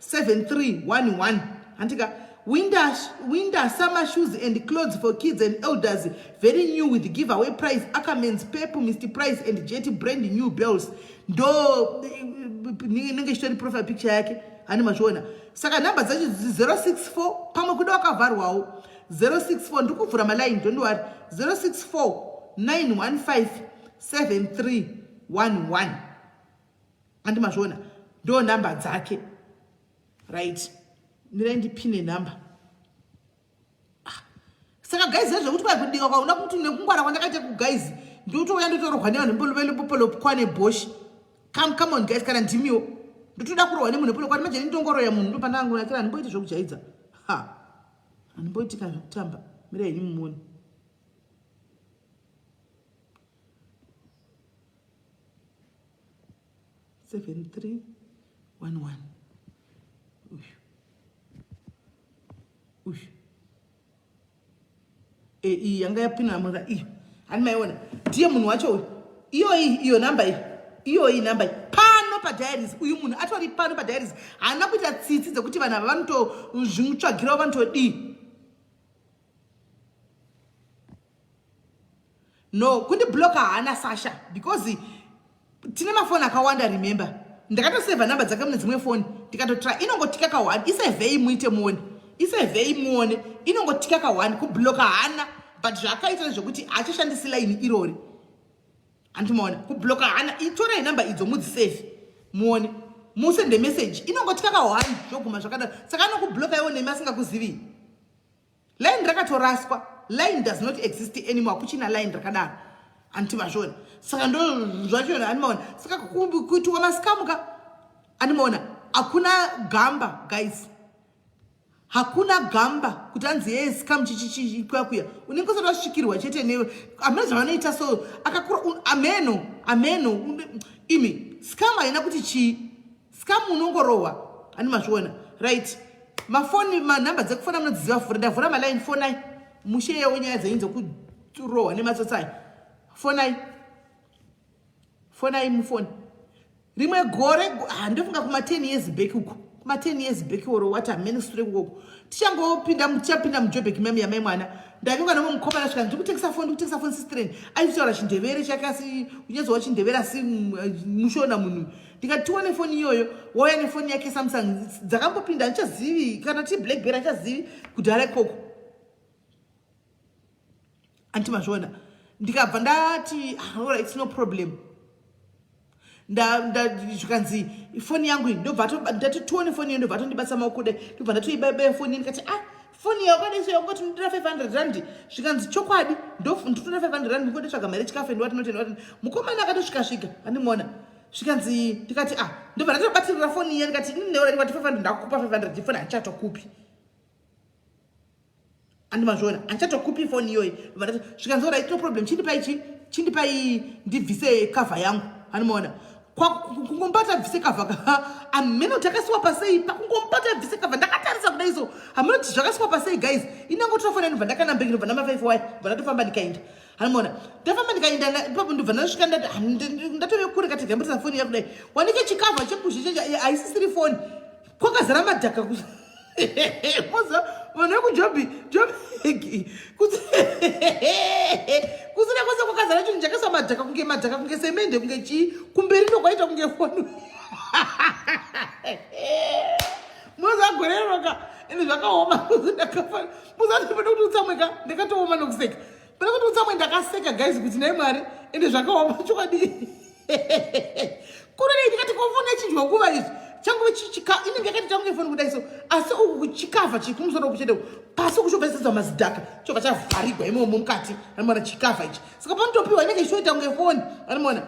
7311 handika winter, winter summer shoes and clothes for kids and elders very new with giveaway price ackermans pep mr price and jetty brand new bells ndo inenge ichitori profile picture yake hani mazviona saka nhamba dzacho 064 pamwe kuda wakavharwawo 064 ndiri kuvhura malaini don't worry 064 915 7311 andi mazviona ndo nhamba dzake right mirai ndipine nhamba ah, saka guys zvezvekuti kwai kudika kwauna kuti nekungwara kwandakaita kuguys ndotouya ndotorohwa nevanhu velopopolopkwane bosh come come on guys kana ndimiwo ndotoda kurohwa nemunhu epolokwane manje nditongoroya munhu ndopandangu nakira handimboiti zvekujaidza ha handimboitika zvekutamba mirai henyu mumuone 7311 uyu uyu e, iyi yanga yapinda mura iyo hani maiona ndiye munhu wacho uyu iyoyi iyo namba iyi iyoyi namba iyi pano padiaries uyu munhu atori pano padiaries haana kuita tsitsi dzekuti vanhu ava vanotozvimutsvagirawo vanotodii no kundibloka haana sasha because tine mafoni akawanda remember ndakatosevha number dzake mune dzimwe foni ndikatotra inongotika ka one isevhei muite muone isevhei muone inongotika ka one kubloka hana but zvaakaita ndezvekuti haachashandisi laini irori andimaona kubloka hana itorai number idzo mudzisevhe muone musende message inongotika ka one zvoguma zvakadaro saka anokubloka iwo nemi asingakuzivii Line rakatoraswa. Line does not exist anymore. Hakuchina line rakadaro. Anti vazviona. Saka ndo zvachona animaona. Saka kuitwa mascam ka animaona. Hakuna gamba guys. Hakuna gamba kuti anzi yeye scam chichichi kuya kuya. Unenge usati wasvikirwa chete newe. Hameno zvavanoita so akakura ameno ameno imi scam haina kuti chii. Scam unongorohwa ani mazviona right mafoni manhamba dzekufona munodziziva vhura ndavhura maline fonai musheyewo nyaya dzenyu dzekurohwa nematsotsi ayo fonai fonai mufoni rimwe gore ah, ndofunga kuma 10 years back uko Kuma 10 years back or what, hamene sure kukoko. Tichangopinda, tichapinda muJobek mem yamai mwana, ndavingwa nomwe mukomana, svika ndikutengesa foni, ndikutengesa foni sistreni. Aitaura chindevere chake, asi unyatsowa chindevere, asi mushona munhu. Ndikati tione foni iyoyo, wauya nefoni yake Samsung dzakambopinda, handichazivi kana ti Blackberry, handichazivi kudhara ikoko, anti mazviona. Ndikabva ndati, ah, it's no problem. Zvikanzi foni yangu iyi, ndobva ndati tione foni iyo, ndobva atondibatsa maoko kudai, ndobva ndatoibaibaya foni, ndikati, ah, foni yakadaiso yangoti ndinotora 500 rand. Zvikanzi chokwadi, ndotora 500 rand, ndikototsvaga mari yechikafu. Ndowati notendwati mukomana akatosvika svika andimuona. Zvikanzi, ndikati, ah, ndobva ndatobatirira foni iya, ndikati, ini neura, ndikati 500, ndakupa 500 foni, handichatokupi, andimazviona, handichatokupi foni iyoyi. Zvikanzi alright, no problem, chindipai chi chindipai ndibvise cover yangu. Handimaona kungomubata bvise cover, hameno takasiwa pasei pakungomubata bvise cover. Ndakatarisa kudai so, hameno kuti zvakasiwa pasei, guys. Inangotora foni, ndobva ndakanambeki, ndobva namba 5 y, ndobva ndatofamba ndikaenda. Handimaona ndafamba ndikaenda ipapo, ndobva ndasvika ndatove kure, kati gambirisa foni yakudai, wanike chicover chekuzhe haisisiri foni, kwakazara madhaka. Moza vanhu vekujobi Jobek, kusina kwese kwakazara chinhu chakaiswa madhaka, kunge madhaka, kunge semende, kunge chii. Kumberi ndokwaita kunge foni. Moza goreroka, ende zvakaoma. Ndakafa muza pano kuti utsamweka, ndakatooma nokuseka. Pane kuti utsamwe, ndakaseka, guys, kuti nai Mwari, ende zvakaoma chokwadi. Kurerei ndikati kofoni yachinjwa nguva izvi changuve inenge yakati changuve foni kudai so, asi uku chicover chiri kumusoro kuchete, pasi kuchobva chisadzwa mazidhaka, chobva chavharigwa imomo mukati. Anoona chicover ichi, saka panotopiwa inenge ichitoita kunge foni. Anoona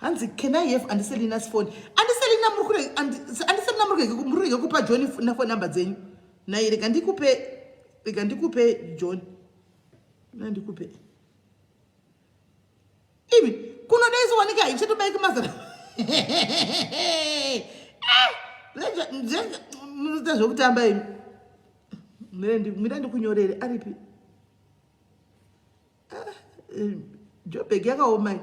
hanzi, can I have Auntie Selina's phone? Auntie Selina, Auntie Selina, muri kurege kupa John nafone number dzenyu nai. Rega ndikupe, rega ndikupe John, nandikupe imi kunodaiso wanike haichatobaiki mazana. Munoita zvokutamba imi. Mira ndikunyorere. Aripi? Ah, Jobek yakaoma.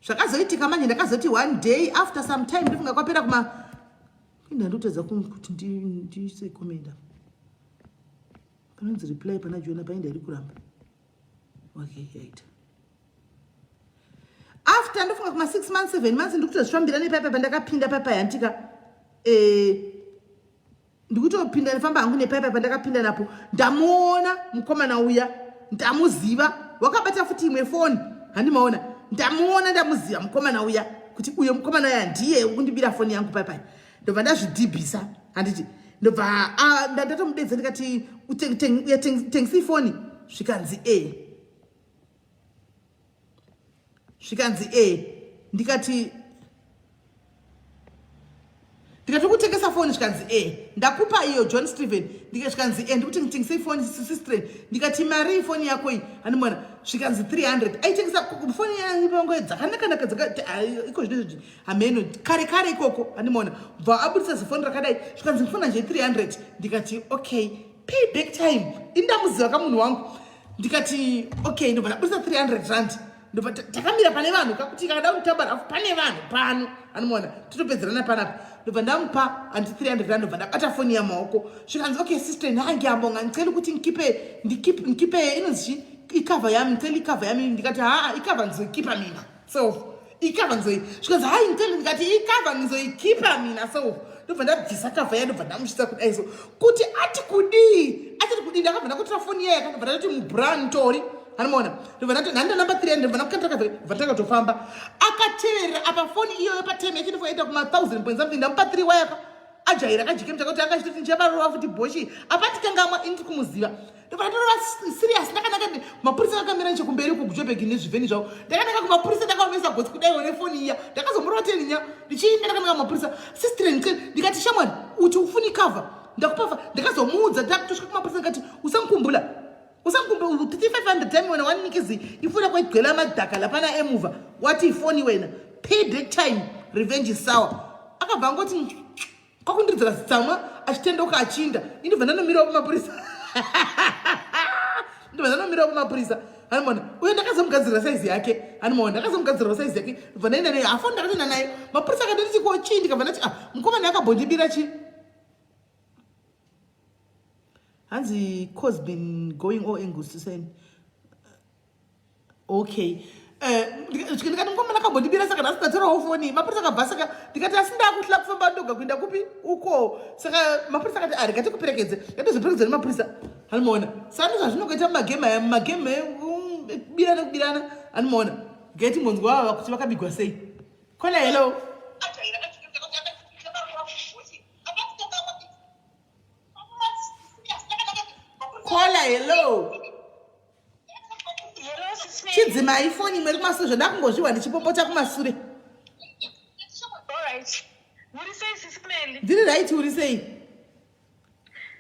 Zvakazoitika manje, ndakazoti one day after some time, ndifunga kwapera kuma indandotadza kuti ndiise comment panonzi reply pana Jona, painda iri kuramba. Okay, yaita after ndofunga kuma 6 months, 7 months, ndikutozvifambira nepaipa pandakapinda paipa yantika, ndikutopinda ndifamba hangu nepaipa pandakapinda napo, ndamuona mukomana uya, ndamuziva, wakabata futi imwe foni. Handimaona, ndamuona, ndamuziva mukomana uya, kuti uyo mukomana uya ndiye wekundibira foni yangu paipai. Ndobva ndazvidhibhisa, handiti? Ndobva ndatomudedza, ndikati, tengisi foni. Zvikanzi e, zvikanzi e. Ndikati kutengesa foni? Zvikanzi e, ndakupa iyo John Steven. Zvikanzi e, ndikuti nditengesei foni, sister. Ndikati mari foni yako iyi? Handimona. Zvikanzi 300. Aitengesa foni yango dzakanakanaka iko zvino izvi, hameno kare kare ikoko. Handimona, bva abudisa zifoni rakadai. Zvikanzi ndifuna nje 300. Ndikati okay, pay back time. Indamuziva kamunhu wangu. Ndikati okay, ndobva ndabudisa 300 rand. Ndobva takamira pane vanhu kakuti kakada kutamba rafu pane vanhu pano, anomuona, totopedzerana panapa. Ndobva ndamupa andi 300 rand, ndobva ndabata foni yamaoko. Zvikanzi okay sister, ngiyabonga, ngicela ukuthi ngikhiphe ngikhiphe inonzi chi icover yami, ngicela icover yami. Ndikati haa, icover ngizoyikhipha mina self, icover ngizoyi. Zvikanzi hayi, ngicela. Ndikati icover ngizoyikhipha mina self. Ndobva ndabvisa cover ya, ndobva ndamusvitsa kudai so, kuti ati kudii, atati kudii. Ndakabva ndakutora foni iya, yakandobva ndatoti mubran tori, anomaona. Ndobva ndati nhanda namba 300, ndobva ndakukandira cover, ndobva ndakatofamba. Akateverera apa foni iyoyo patime yachitofa ita kuma 1000 point something. Ndamupa 3 wayaka ajaira kajikemu chakati akachitoti ndichavarova futi bhoshi apati kangamwa ini kumuziva. Ndobva ndatorova serious ndakanaka. Mapurisa akamira nechekumberi uku kuJobek nezvivheni zvavo. Ndakanaka kumapurisa, ndakaomesa gotsi kudai nefoni iya. Ndakazomurova teninya ndichiinda ndakanaka mapurisa. Sister, ndikati shamwari, uti ufuni cover, ndakupa. Ndakazomuudza ndakutosvika kumapurisa, ndikati usamukhumbula, usamukhumbula, uthi 500 time wena wanikizi ifuna kwegcwela amadhaka laphana emuva, wathi ifoni wena, payback time, revenge is sour. Akabva angoti kwakundiridzira zitsamwa, achitendoka achiinda. Indobva ndanomirawo kumapurisa, ndobva Ndobva ndanomirawo pamapurisa, anomaona uyo ndakazomugadzirira saizi yake, anomaona ndakazomugadzirirawo saizi yake. Ndobva ndaenda naye, hafoni ndakatoenda naye. Mapurisa akanditi ko chii, ndikabva ndati ah, mukomana akambondibira chii. Hanzi cause been going all angles to send. Okay, ndikati mukomana akambondibira, saka nhasi ndatorawo foni. Mapurisa akabva, saka ndikati asi ndakuhla kufamba ndoga kuenda kupi uko. Saka mapurisa akati ari ngatikuperekedze, ngatizoperekedza nemapurisa, anomaona. Saka ndozvazvinongoita mumagame aya, mumagame kubirana nekubirana, anomaona. Getimbonzwa vava kuti vakabigwa sei. Kola, hello. Kola, hello. Chidzimai foni imwe iri kumasure, zvandakungozviwa ndichipopota kumasure. Ndiri right, uri sei?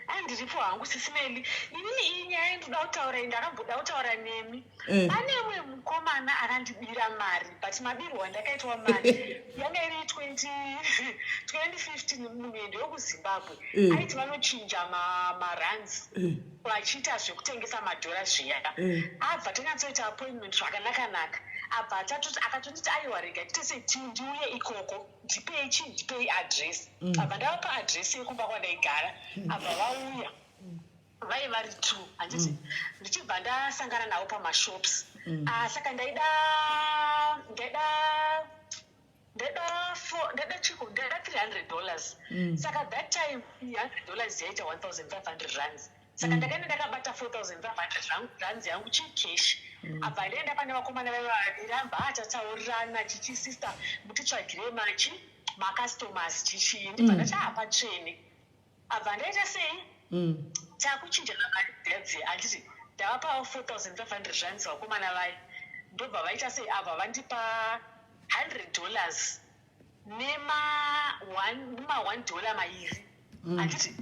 Andiripo hangu, Sis Melly. Inini iyi nyaya ndoda kutaura iyi, ndakamboda kutaura nemi. Pane umwe mukomana akandibira mari, but mabirwo andakaitwa mari yanga iri 2015. Munhu ende wekuZimbabwe aiti vanochinja marands vachiita zvekutengesa madhora zviya. Abva tanyatsoita appointment zvakanaka-naka, abva akatonditi aiwa, rega tite sei, ndiuye ikoko, ndipei chi ndipei address. Abva ndavapa address yekumba kwandaigara. Abva vauya, vai vari two, handiti? Ndichibva ndasangana navo pamashops. Ah, saka ndaida chiko, ndaida $300. Saka that time $100 yaita R1500. Saka ndakaenda ndakabata 4500 rands yangu chicash. Abva ndaenda pane vakomana vaiva vaviri, ambva atataurirana chichi, "Sister, mutitsvagire machi macustomers chichii." Ndibva ndati apa tsvene. Abva ndaita sei, takuchinjana mari dzedze, handiti? Ndavapawo 4500 rands vakomana vai, ndobva vaita sei, abva vandipa $100 nema $1 mairi, handiti?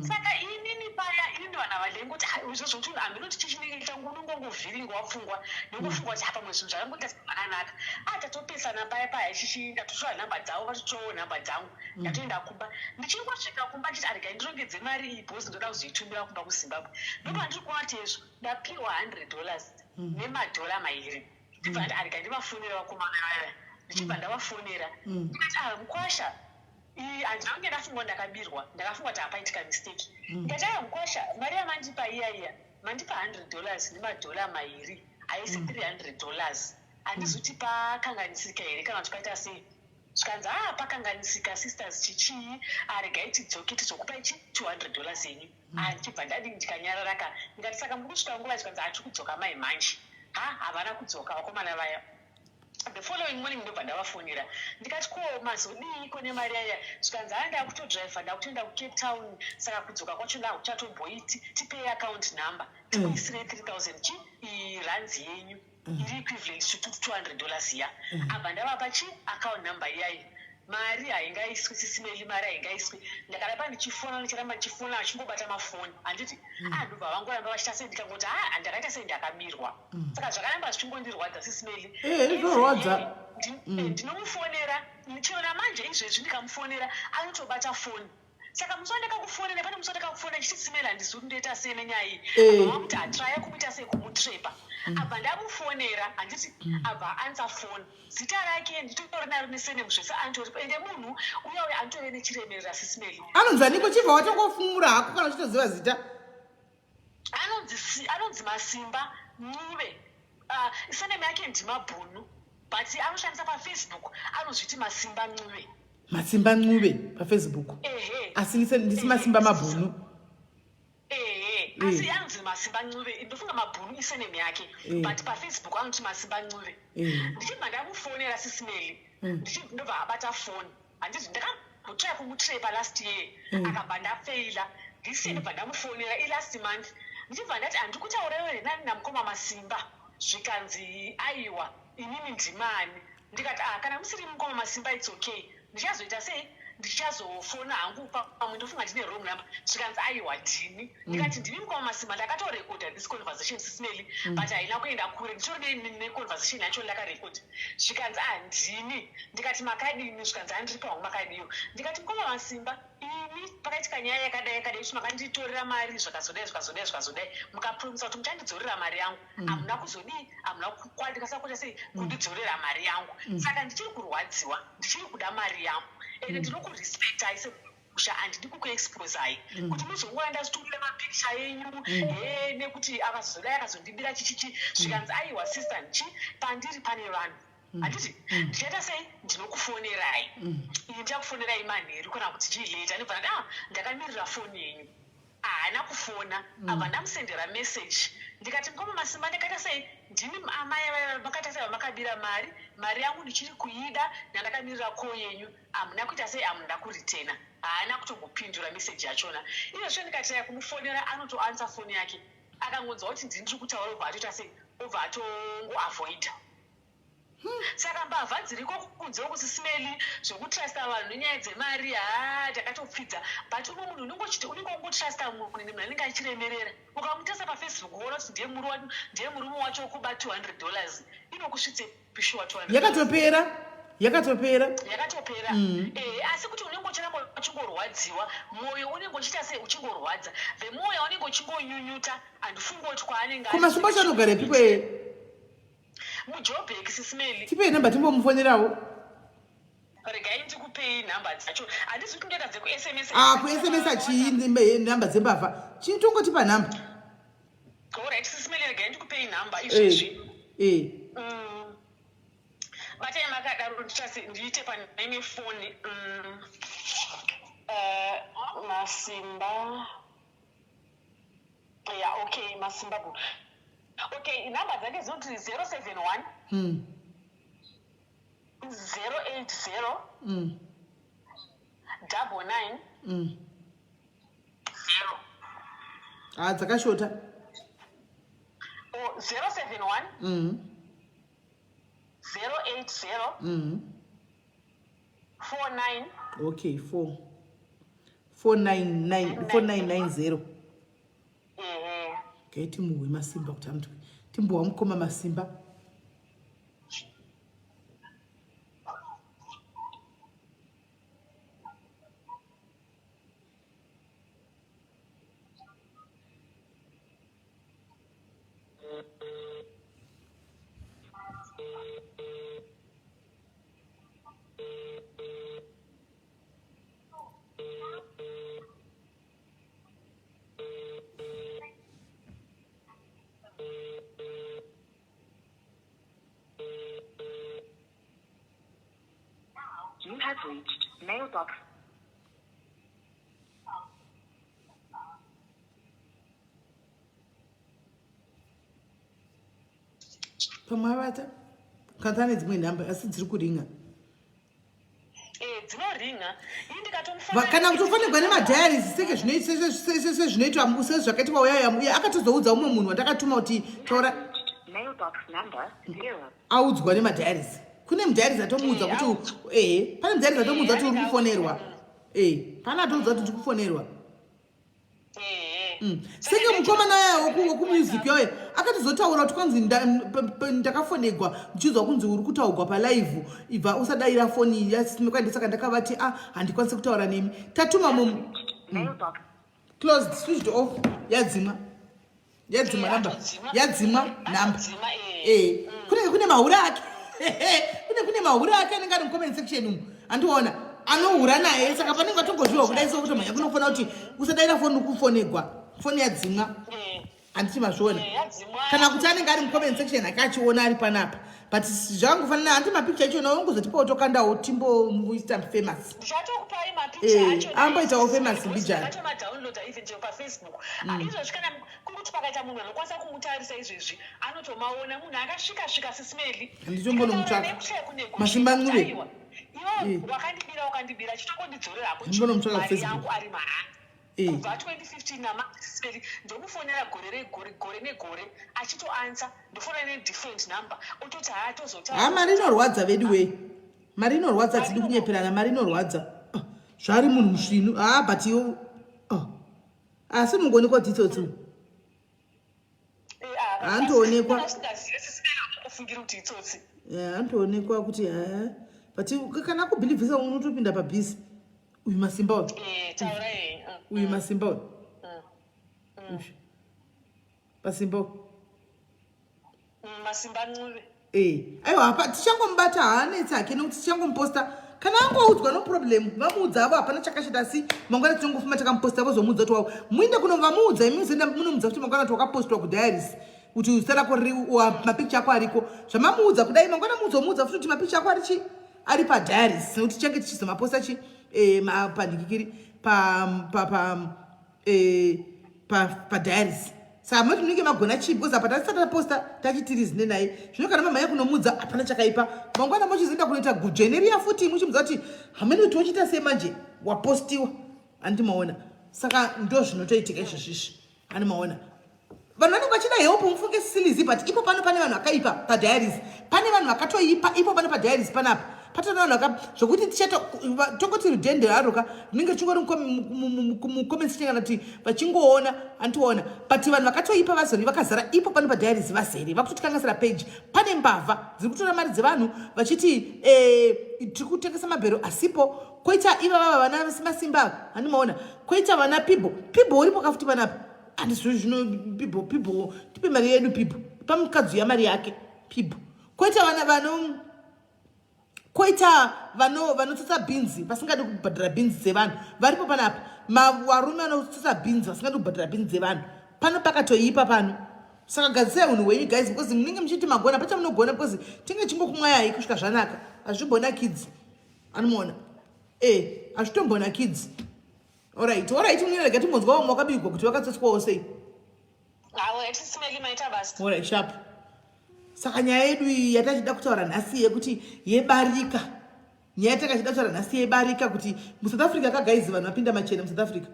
Saka inini paya, inini vanhu ava ndaingoti izvozvo kuti handinoti chichinenge changu, unongongovhiringwa pfungwa ndongofunga kuti pamwe zvinhu zvakangoita zvakanaka. A, tatopesana paya paya chichi, ndatotora nhamba dzavo, vatotorawo nhamba dzangu. Ndatoenda kumba, ndichingosvika kumba nditi aregai ndirongedze mari iyi because ndoda kuzoitumira kumba kuZimbabwe. Ndopandiri kuona kuti izvo ndapiwa $100 nemadhora mairi. Ndibva ndati aregai ndivafonera vakomana vaya. Ndichibva ndavafonera, ndikati, "Ah, mukwasha." Handina kunge ndafunga ndakabirwa, ndakafunga kuti hapaitika mistake. Ndikati, "Aa, mukwasha, mari yamandipa iya iya, mandipa $100 nemadhora mairi, haisi $300. Handizi kuti pakanganisika here kana kuti paita sei." Zvikanzi, "Aa, pakanganisika, sisters, chichii, aregai tidzoke tizokupai chi $200 yenyu." Ndichibva ndadii, ndikanyarara ka. Ndikati, "Saka muri kusvika nguva?" Zvikanzi, "Hatiri kudzoka mai manje." Ha, havana kudzoka vakomana vaya. The following morning ndobva ndavafonera, ndikati, "Ko mazodiiko nemari yaya?" Zvikanzi, "Haa, ndakutodhiraivha, ndakutoenda kuCape Town, saka kudzoka kwacho ndakuchatomboiti. Tipei account number tikuisirei 3000 chi rands yenyu iri equivalent to $200 iya." Abva ndavapa chi account number iyayi. Mari haingaiswi, Sis Melly, mari haingaiswi. Ndakaramba ndichifona, ndichiramba ndichifona, vachingobata mafoni, handiti? Ah, ndobva vangoramba vachiita sei. Ndikangoti, ha, ndakaita sei, ndakabirwa. Saka zvakaramba zvichingondirwadza, Sis Melly. Zvinorwadza. Ndinomufonera chero namanje izvezvi, ndikamufonera anotobata foni. Saka musi wandakakufonera, pane musi wandakakufonera ndichiti, "Sis Melly, handizivi kuti ndoita sei nenyaya iyi." Abva vakuti hatraya kumuita sei, kumutrepa. Abva ndamufonera, handiti? Abva answer phone. Zita rake nditori naro nesurname, zvese anotoripo. Ende munhu uya uya anotove nechiremerera, Sis Melly. Anonzi aniko? Chibva watongofumura hako kana uchitoziva zita. Anonzi Masimba Ncube. Surname yake ndiMabhunu, but anoshandisa paFacebook anozviti Masimba Ncube. Masimba Ncube paFacebook? Ehe. Asi ndisi Masimba Mabhunu. Ehe, asi anonzi Masimba Ncube. Ndofunga Mabhunu isurname yake, but paFacebook anoti Masimba Ncube. Ndichibva ndamufonera, Sis Melly, ndobva abata foni, handiti? Ndakambotry kumutrepa last year, akabva ndafeila. This year ndobva ndamufonera ilast month, ndichibva ndati, "Handiri kutaura iwe nani namukoma Masimba?" Zvikanzi, "Aiwa, inini ndimani?" Ndikati, "Ah, kana musiri mukoma Masimba, it's okay, ndichazoita sei, ndichazofona hangu pamwe, ndofunga ndine wrong number." Zvikanzi, "Aiwa, ndini." Ndikati, "Ndini mukoma Masimba." Ndakatorekodha this conversation, Sis Melly, but haina kuenda kure. Nditori neconversation yacho ndakarekodha. Zvikanzi, "Ah, ndini." Ndikati, "Makadini?" Zvikanzi, "Handiri pangu, makadiyo?" Ndikati, "Mukoma Masimba, ini Pakaitika nyaya yakadai yakadai kuti makanditorera mari zvakazodai zvakazodai zvakazodai mukapromisa kuti muchandidzorera mari yangu mm. hamuna kuzodii hamuna kukwanisa kuita sei mm. kundidzorera mari yangu mm. saka ndichiri kurwadziwa ndichiri kuda mari yangu ende ndinokurespectai semusha handidi kukuexposai kuti muzongoya ndazitumira mapikicha enyu he nekuti akazodai akazondibira chichichi zvikanzi aiwa sister chi pandiri pane vanhu handiti ndichaita sei ndinokufonerai ini ndichakufonerai manheru kana kuti chii later ndobva ndati ah ndakamirira foni yenyu haana kufona mm. abva ndamusendera message ndikati mukoma masimba ndakaita sei ndini amai vaya makaita sei vamakabira mari mari yangu ndichiri kuida ndandakamirira ko yenyu hamuna kuita sei hamuna kuritena haana kutombopindura message yachona izvozvo ndikataya kumufonera anotoansa foni yake akangonzwa kuti ndini ndiri kutaura obva atoita sei obva atongoavoida Saka mbavha dziriko kunze uku sisimeli zvekutrusta vanhu nenyaya dzemari haa takatopfidza but umwe munhu unenge uchiti unenge wongotrusta mumwe munhu munhu anenge achiremerera ukamutesa pafacebook woona kuti ndiye murume ndiye murume wacho wekuba 200 dollars inokusvitsepi shuwa 200 yakatopera yakatopera yakatopera Eh, asi kuti unenge uchiramba uchingorwadziwa mwoyo unenge uchiita sei uchingorwadza the more yaunenge uchingonyunyuta handifungi kuti kwaanenge ko masimba acho anogarepi kweye mujobek sisimeli tipei nhamba timbomufonerawo regai ndikupei nhamba dzacho handisi kuti ndoita dzekusms ah kusms chii nhamba dzembavha chii tongotipa nhamba orit sisimeli regai ndikupei nhamba izvezvi eh, eh. Batai makadaro ndichasi ndiite pane foni mm. Masimba ya okay masimba bu okay nhamba dzake dzinoti 071 080 99 0 ah dzakashota oh, 071 080 49 okay 4 4990 gai timuhwe masimba kuti amutwe timbowa mukoma masimba. You have reached mailbox. Pamwe avata kana ane dzimwe nhamba asi dziri kuringa. Eh, dzinoringa ini ndikatomufonera kana kutofanirwa nemadiaries seke sezvinoitwa sezvakaitwa uya uya akatozoudza umwe munhu wandakatuma kuti taura audzwa nemadiaries kune mudiaries atomuudza eh, kuti ehe pane mudiaries atomuudza kuti uri kufonerwa e pane atoudza kuti ndiri kufonerwa Mm. Seke mukomana uya wekumusic yoye akatozotaura kuti kwanzi ndakafonegwa ndichizwa kunzi uri kutaugwa palive ibva usadaira foni yasimekwa saka ndakavati a ah, handikwanisi kutaura nemi tatuma mu Closed switched off yadzimwa yadzimwa namba yadzimwa namba eh kunenge kune mahure ake kune kune mahure ake anenge ari mucomment section umu andiona anohura naye saka panenge atongozviwa kudai so kutomhanya kunofona kuti usadaira foni ukufonegwa foni yadzimwa handiti mazviona kana kuti anenge ari mucomment section ake achiona ari panapa but zvakangofanana hanti mapicture achona ungozotipawo tokandawo timbomuita famous ndichatokupai mapicture eh, acho amboitawo famous mbijana ndatomadownloada even chero pafacebook ah. izvozvi kana kuri kuti pakaita munhu anokwanisa kumutarisa izvezvi anotomaona munhu akasvika svika sisimeli handitombonomutsvaka masimba ncube iwe eh. wakandibira wakandibira chitokondidzorera hako mari yangu ari mahara eh. kubva 2015 namaseli ndomufonera gore regore gore negore achitoansa ndofonera nedifferent number ototi haa tozotaa ha mari inorwadza vedu wee mari inorwadza tidi kunyeperana mari inorwadza ah, zvaari munhu musvinu haa ah, but iwo ah. asi mungoonekwa kuti itsotsi Eh, Haantoonekwa. Eh, antoonekwa kuti ha but kana akubhilivhisa unotopinda pabhizi uyu masimba uyu Eh, taura henyu. Uyu masimba uyu. Uyu. Masimba uyu. Masimba Ncube. Eh, aiwa apa tichangomubata haanetsi hake nekuti tichangomuposta kana angoudzwa no problem vamuudza avo hapana chakashata asi mangwana tinongofuma takamuposta vozomuudza kuti wavo muinde kuno vamuudza imi muzoenda munomuudza kuti mangwana kuti wakapostwa kudiaries kuti zita rako riri mapikicha ako ariko zvamamuudza kudai mangwana muzomuudza futi kuti mapikicha ako ari chi ari padiaries nekuti tichange tichizomaposta chi eh, pandikikiri pa pa pa eh, padiaries saka moti munenge magona chii because apa tasati taposta tachitiri zine naye zvino kana mamhanya kunomudza hapana chakaipa mangwana mochizoenda kunoita gudzvene riya futi muchimudza kuti hamene kuti wochiita sei manje wapostiwa andi maona saka ndo zvinotoitika izvozvizvi andi maona vanhu vanenge vachida help mufunge silizi but ipo pano pane vanhu vakaipa padiaries pane vanhu vakatoipa ipo pano padiaries panapa patona vanhu vaka zvokuti tichato tongoti rudhende raroka rinenge richingori mucomment section kana kuti vachingoona andiona but vanhu vakatoipa vazori vakazara ipo pano padiaries vazere vakutotikanganisira page pane mbavha dziri kutora mari dzevanhu vachiti eh, tiri kutengesa mabhero asipo koita ivavava vana masimba handimaona koita vana pibo pibo uripo kafuti panapa handizvo zvino pibo pibo tipe mari yedu pibo pamukadzi uya mari yake pibo koita vana vano koita vano vanotsotsa bhinzi vasingadi kubhadhara bhinzi dzevanhu varipo panapa varume vanotsotsa bhinzi vasingadi kubhadhara bhinzi dzevanhu pano pakatoipa pano saka gadzisai unhu hwenyu guys because munenge muchiti magona pachamunogona because tinge chingokumwayai kusvika zvanaka hazvimbonakidzi anomuona e eh, hazvitombonakidzi orit orit munirega timbonzwa vamwe vakabigwa kuti vakatsotswawo sei orit sharp saka nyaya yedu iyi yatachida kutaura nhasi yekuti yebarika nyaya yatakachida kutaura nhasi yebarika kuti musouth africa kagaizi vanhu vapinda machena musouth africa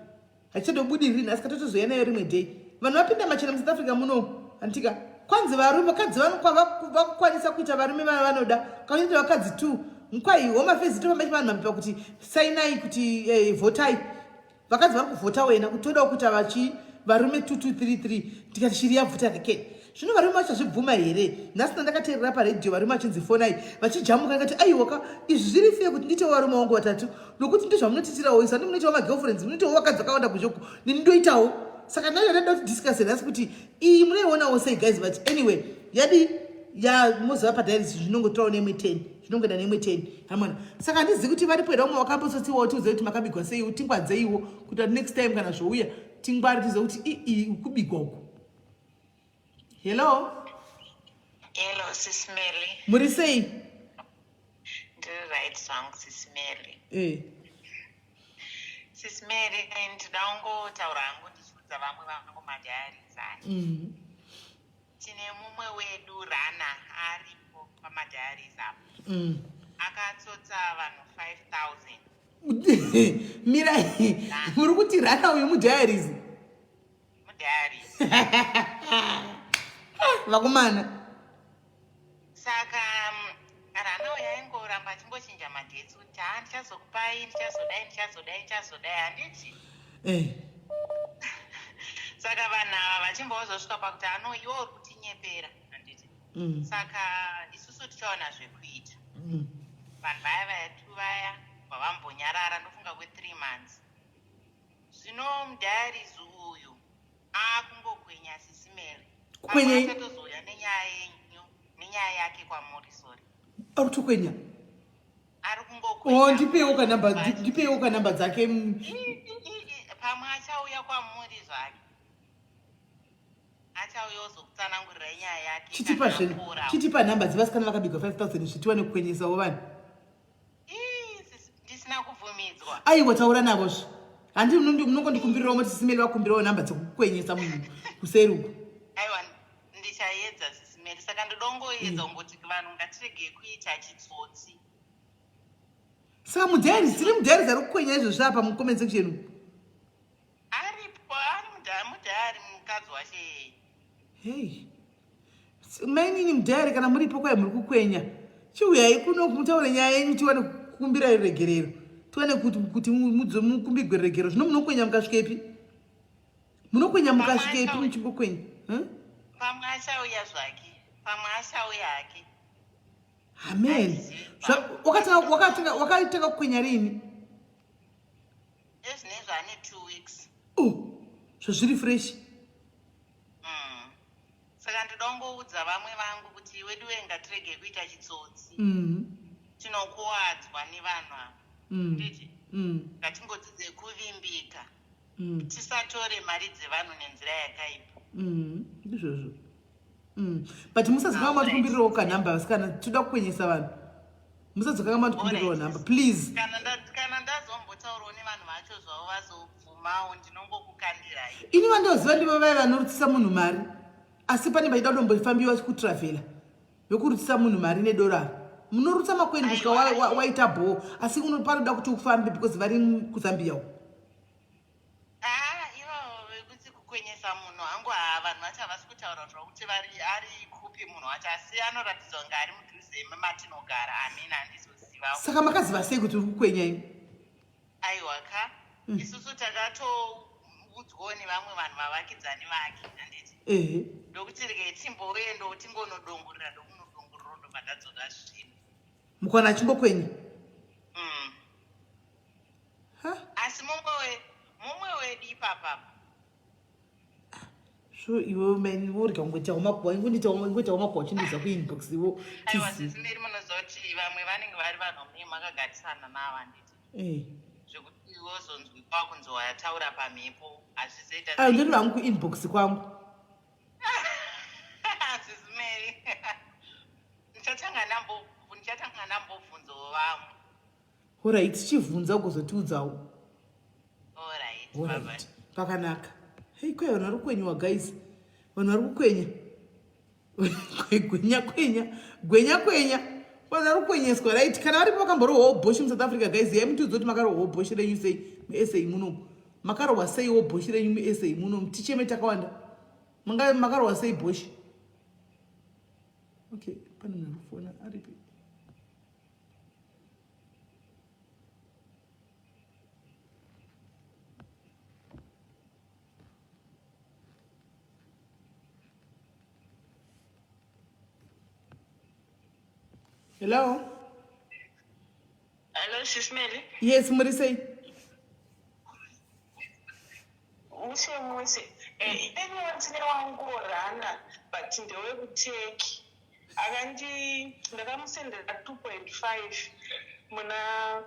hatichatobudiriri nhasi katotozoya nayo rimwe day vanhu vapinda machena musouth africa muno antika kwanzi varume vakadzi vakukwanisa kuita varume vanoda kanoita vakadzi two mkwai home affairs tofamba chivanhu mapepa kuti sainai kuti eh, votai vakadzi vari kuvhota wena kuti todawo kuita vachi varume 2233 ndikati shiri yabvuta rekeni zvino varume vachazvibvuma here nhasi ndandakateerera paredhiyo varume vachinzi fonai vachijamuka ndikati aiwaka izvi zviri fee kuti ndiitewo varume vangu vatatu nokuti ndizvamunotitirawo isu andi munoitawo magirlfriends munoitawo vakadzi vakawanda kuzhoku nini ndoitawo saka ndaiva ndada kuti discuss nhasi kuti iyi munoionawo sei guys but anyway yadii ya moziva padialis zvinongotorawo nemwe ten zvinongoenda nemwe ten hamana saka handizivi kuti varipo here vamwe vakambosotsiwawo tiudzei kuti makabigwa sei tingwadzeiwo kuita next time kana zvouya tingwari tizive kuti ii kubigwa uku hello hello sis Mary muri sei ndiri right zvangu sis Mary eh sis Mary ndida kungotaura hangu ndichiudza vamwe vangu madiaries aya Tine mumwe wedu Rana aripo pamadiaries apo. Akatsotsa vanhu 5000. Mirai, muri kuti Rana uyu mudiaries? Mudiaries. Vakomana. Saka Rana uyu aingoramba achingochinja madates kuti haa ndichazokupai, ndichazodai, ndichazodai, ndichazodai handiti? Eh. Saka vanhu ava vachimba vazosvika pakuti ano iwe uri kutinyepera handiti? Saka isusu tichaona zvekuita. Vanhu vaya vaya tu vaya vavambonyarara ndofunga kwe 3 months. Zvino mudiaries uyu akungokwenya sisi Mary. Kukwenyei? Pamwe achatozouya nenyaya yenyu nenyaya yake kwamuri sorry. Ari kutokwenya. Ari kungokwenya. Oh, ndipeiwo ka number, ndipeiwo ka number dzake. Pamwe achauya kwamuri zvake. Achauya ozokutsanangurirai nyaya yake. Chitipa zve. Chitipa number dzevasikana vakabigwa 5000 zvitiwane kukwenyesawo vanhu. Ndisina kubvumidzwa. Aiwa taura navo zve. Handi munongondikumbirirawo moti Sisi Meli vakumbirawo number dzekukwenyesa munhu kuseri uko. Aiwa ndichaedza Sisi Meli saka ndodongoedza kungoti vanhu ngatiregei kuita chitsotsi. Saka mudiaries tiri mudiaries ari kukwenya izvozvi apa mucomment section umu. Aripo ari mudiary mukadzi wacho iyeye. Hey. Mainini mudiary kana muripo kwai muri kukwenya. Chiuyai kuno mutaure nyaya yenyu tiwane kukumbira ruregerero. Tiwane kuti kuti mukumbigwe ruregerero. Zvino munokwenya mukasvikepi? Munokwenya mukasvikepi muchimbokwenya? Huh? Pamwe achauya zvake. Pamwe achauya hake. Amen. Wakatanga kukwenya rini? Ezvinezvi ane 2 weeks. Oh, zvazviri fresh. Saka ndoda kungoudza vamwe vangu kuti weduwe ngatiregei kuita chitsotsi. Tinokuwadzwa nevanhu ava. Nditi ngatingodzidze kuvimbika. Tisatore mari dzevanhu nenzira yakaipa. Ndizvozvo. But musazokanga matikumbirirawo kanhamba vasikana, toda kukwenyesa vanhu. Musazokanga matikumbirirawo nhamba, please. Kana ndazombotaurawo nevanhu vacho zvavo vazobvumawo, ndinongokukandirai. Ini vandoziva ndivo vaya vanorutsisa munhu mari, asi pane vaida kutombofambiwa kutravhela vekurutsisa munhu mari nedorari. Munorutsa makweni kusvika waita bhoo, asi panoda kuti ufambe because vari kuZambia uko. Ah, ivavo vekuti kukwenyesa munhu hangu, haa, vanhu vacho havasi kutaura zvakuti vari ari kupi munhu wacho, asi anoratidza kunge ari mudhuze mematinogara. Amina, handizozivawo. Saka makaziva sei kuti uri kukwenya imi? Aiwa ka, isusu takatoudzwawo nevamwe vanhu vavakidzani vake, handiti? Ehe. Ndokuti regai timboendawo tingonodongorera, ndokunodongorera, ndobva ndadzoka zvino. Mukwana achingokwenya? Ha? Asi mumwe wedu ipapapa. So iwe mani worega kungoitawo makuhwa, ingoitawo makuhwa uchindiudza kuinbox iwo. Aiwa, zvisinei, munoziva kuti vamwe vanenge vari vanhu munenge makagarisana navo, handiti? Zvekuti wozonzwikwa kunzi wataura pamhepo hazvizoita. Ayo ndiri vangu kuinbox kwangu. Zvisinei, ndichatanga ndambobvunzawo vamwe. Alright, chivhunza ugozotiudzawo. Alright. Alright, pakanaka. Hei, kwai vanhu vari kukwenyiwa guys, vanhu vari kukwenya, gwenya kwenya gwenya kwenya, vanhu vari kukwenyeswa. Right, kana varipo vakamborohwawo bhoshi muSouth Africa guys, yai mutiudza kuti makarohwawo bhoshi renyu sei muSA munomu, makarohwa seiwo bhoshi renyu muSA munomu, ticheme takawanda. Makarohwa sei bhoshi? Okay, pane munhu ari kufona, aripi? Hello? Hello, Sis Melly. Yes, muri sei? Mushe mushe. Ini ndine wangu rana, but ndewekuTurkey. Akandi ndakamusendera 2.5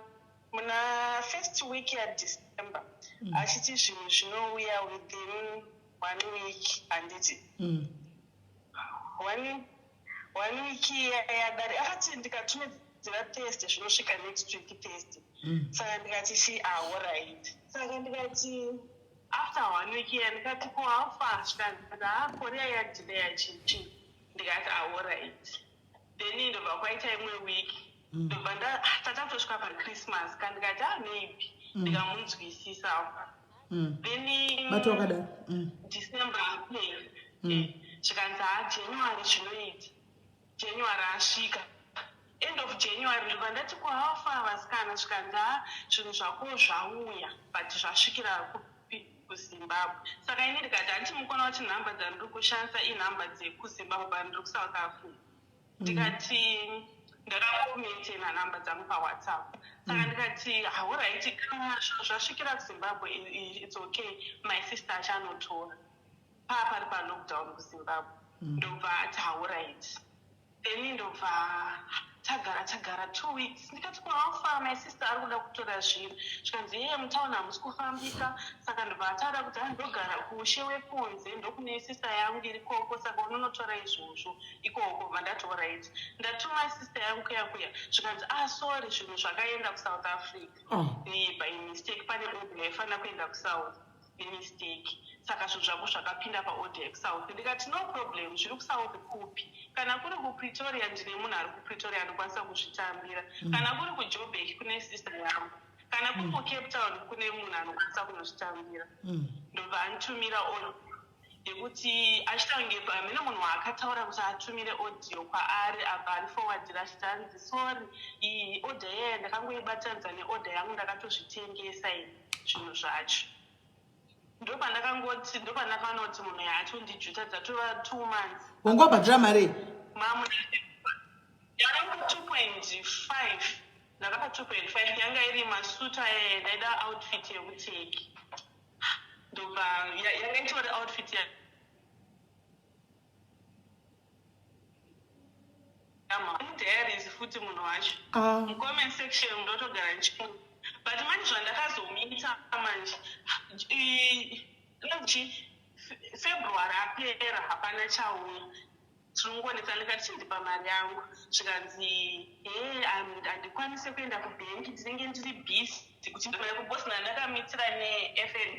muna first week yaDecember, achiti zvinhu zvinouya within one week, handiti? One week iya yadari, akati ndikatumidzira Thursday zvinosvika next week Thursday. Saka ndikati chi, ah, alright. Saka ndikati after one week iya ndikati, ko how far? Zvikanzi, ha, courier yadelaya chichi. Ndikati, ah, alright. Then ndobva kwaita imwe week, ndobva tatatosvika paChristmas ka, ndikati, ah, maybe ndikamunzwisisawo. Then Bato wakadaro. December apera, zvikanzi, ha, January zvinoita. January asvika, end of January, ndobva ndati, ko how far vasikana? Zvikanzi, ha, zvinhu zvako zvauya, but zvasvikira kupi? KuZimbabwe. Saka ini ndikati, handiti mukona kuti nhamba dzandiri kushandisa inhamba dzekuZimbabwe, but ndiri kuSouth Africa. Ndikati ndakangomaintaina nhamba dzangu paWhatsApp. Saka ndikati, alright, kana zvasvikira kuZimbabwe, it's okay, my sister achanotora, paa pari palockdown kuZimbabwe. Ndobva ati, alright. Then ndobva tagara tagara 2 weeks. Ndikati, ko how far, my sister ari kuda kutora zvinhu? Zvikanzi, yeye mutauni hamusi kufambika. Saka ndobva ataura kuti andogara kushe wekunze, ndokune sister yangu iri koko, saka unonotora izvozvo ikoko. Bva ndati, alright. Ndatuma sister yangu kuya kuya, zvikanzi, ah, sorry, zvinhu zvakaenda kuSouth Africa. Oh. By mistake pane order yaifanira kuenda kuSouth nemistake, saka zvinhu zvako zvakapinda paorder yekuSouth. Ndikati, no problem, zviri kuSouth kupi? Kana kuri kuPretoria, ndine munhu ari kuPretoria anokwanisa kuzvitambira. Kana kuri kuJoburg, kune sister yangu. Kana kuri kuCape Town, kune munhu anokwanisa kunozvitambira. Ndobva anditumira audio yekuti achitange hamene munhu waakataura kuti atumire audio kwaari, abva andiforwardira achiti, hanzi, sorry, iyi order iyaya ndakangoibatanidza neorder yangu, ndakatozvitengesa ini zvinhu zvacho. Ndopandakangoti, ndopandakaona kuti munhu yaachondijuta, dzatova 2 months. Wanga wabhadhira mari? Mamu yakanga 2.5. Ndakapa 2.5 yanga iri masuit aya ndaida outfit yekuteki. Ndobva yanga itori outfit ya mudiaries futi munhu wacho ah. mucomment section ndotogara ndichi but manje zvandakazomuita manje inonzi february apera hapana chauya tinongonetsa ndikati chindipa mari yangu zvikanzi he handikwanise kuenda kubhenki ndinenge ndiri busy kuti ndimaya kubosi ndandakamitira nefn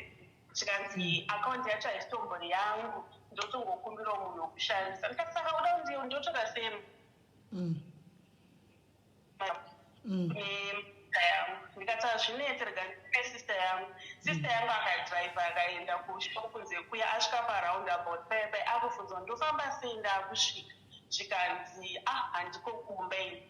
zvikanzi akaunti yacho haisitombori yangu ndotongokumbirawo munhu wekushandisa ndikati saka uda kuti ndotora sei mm. mm. yangu ndikati hazvinetse rega ndipe sister yangu sister yangu akadrive akaenda kushop kunze kuya asvika paround about paya paya akubvunzwa ndofamba sei ndakusvika zvikanzi ah handiko kumba ini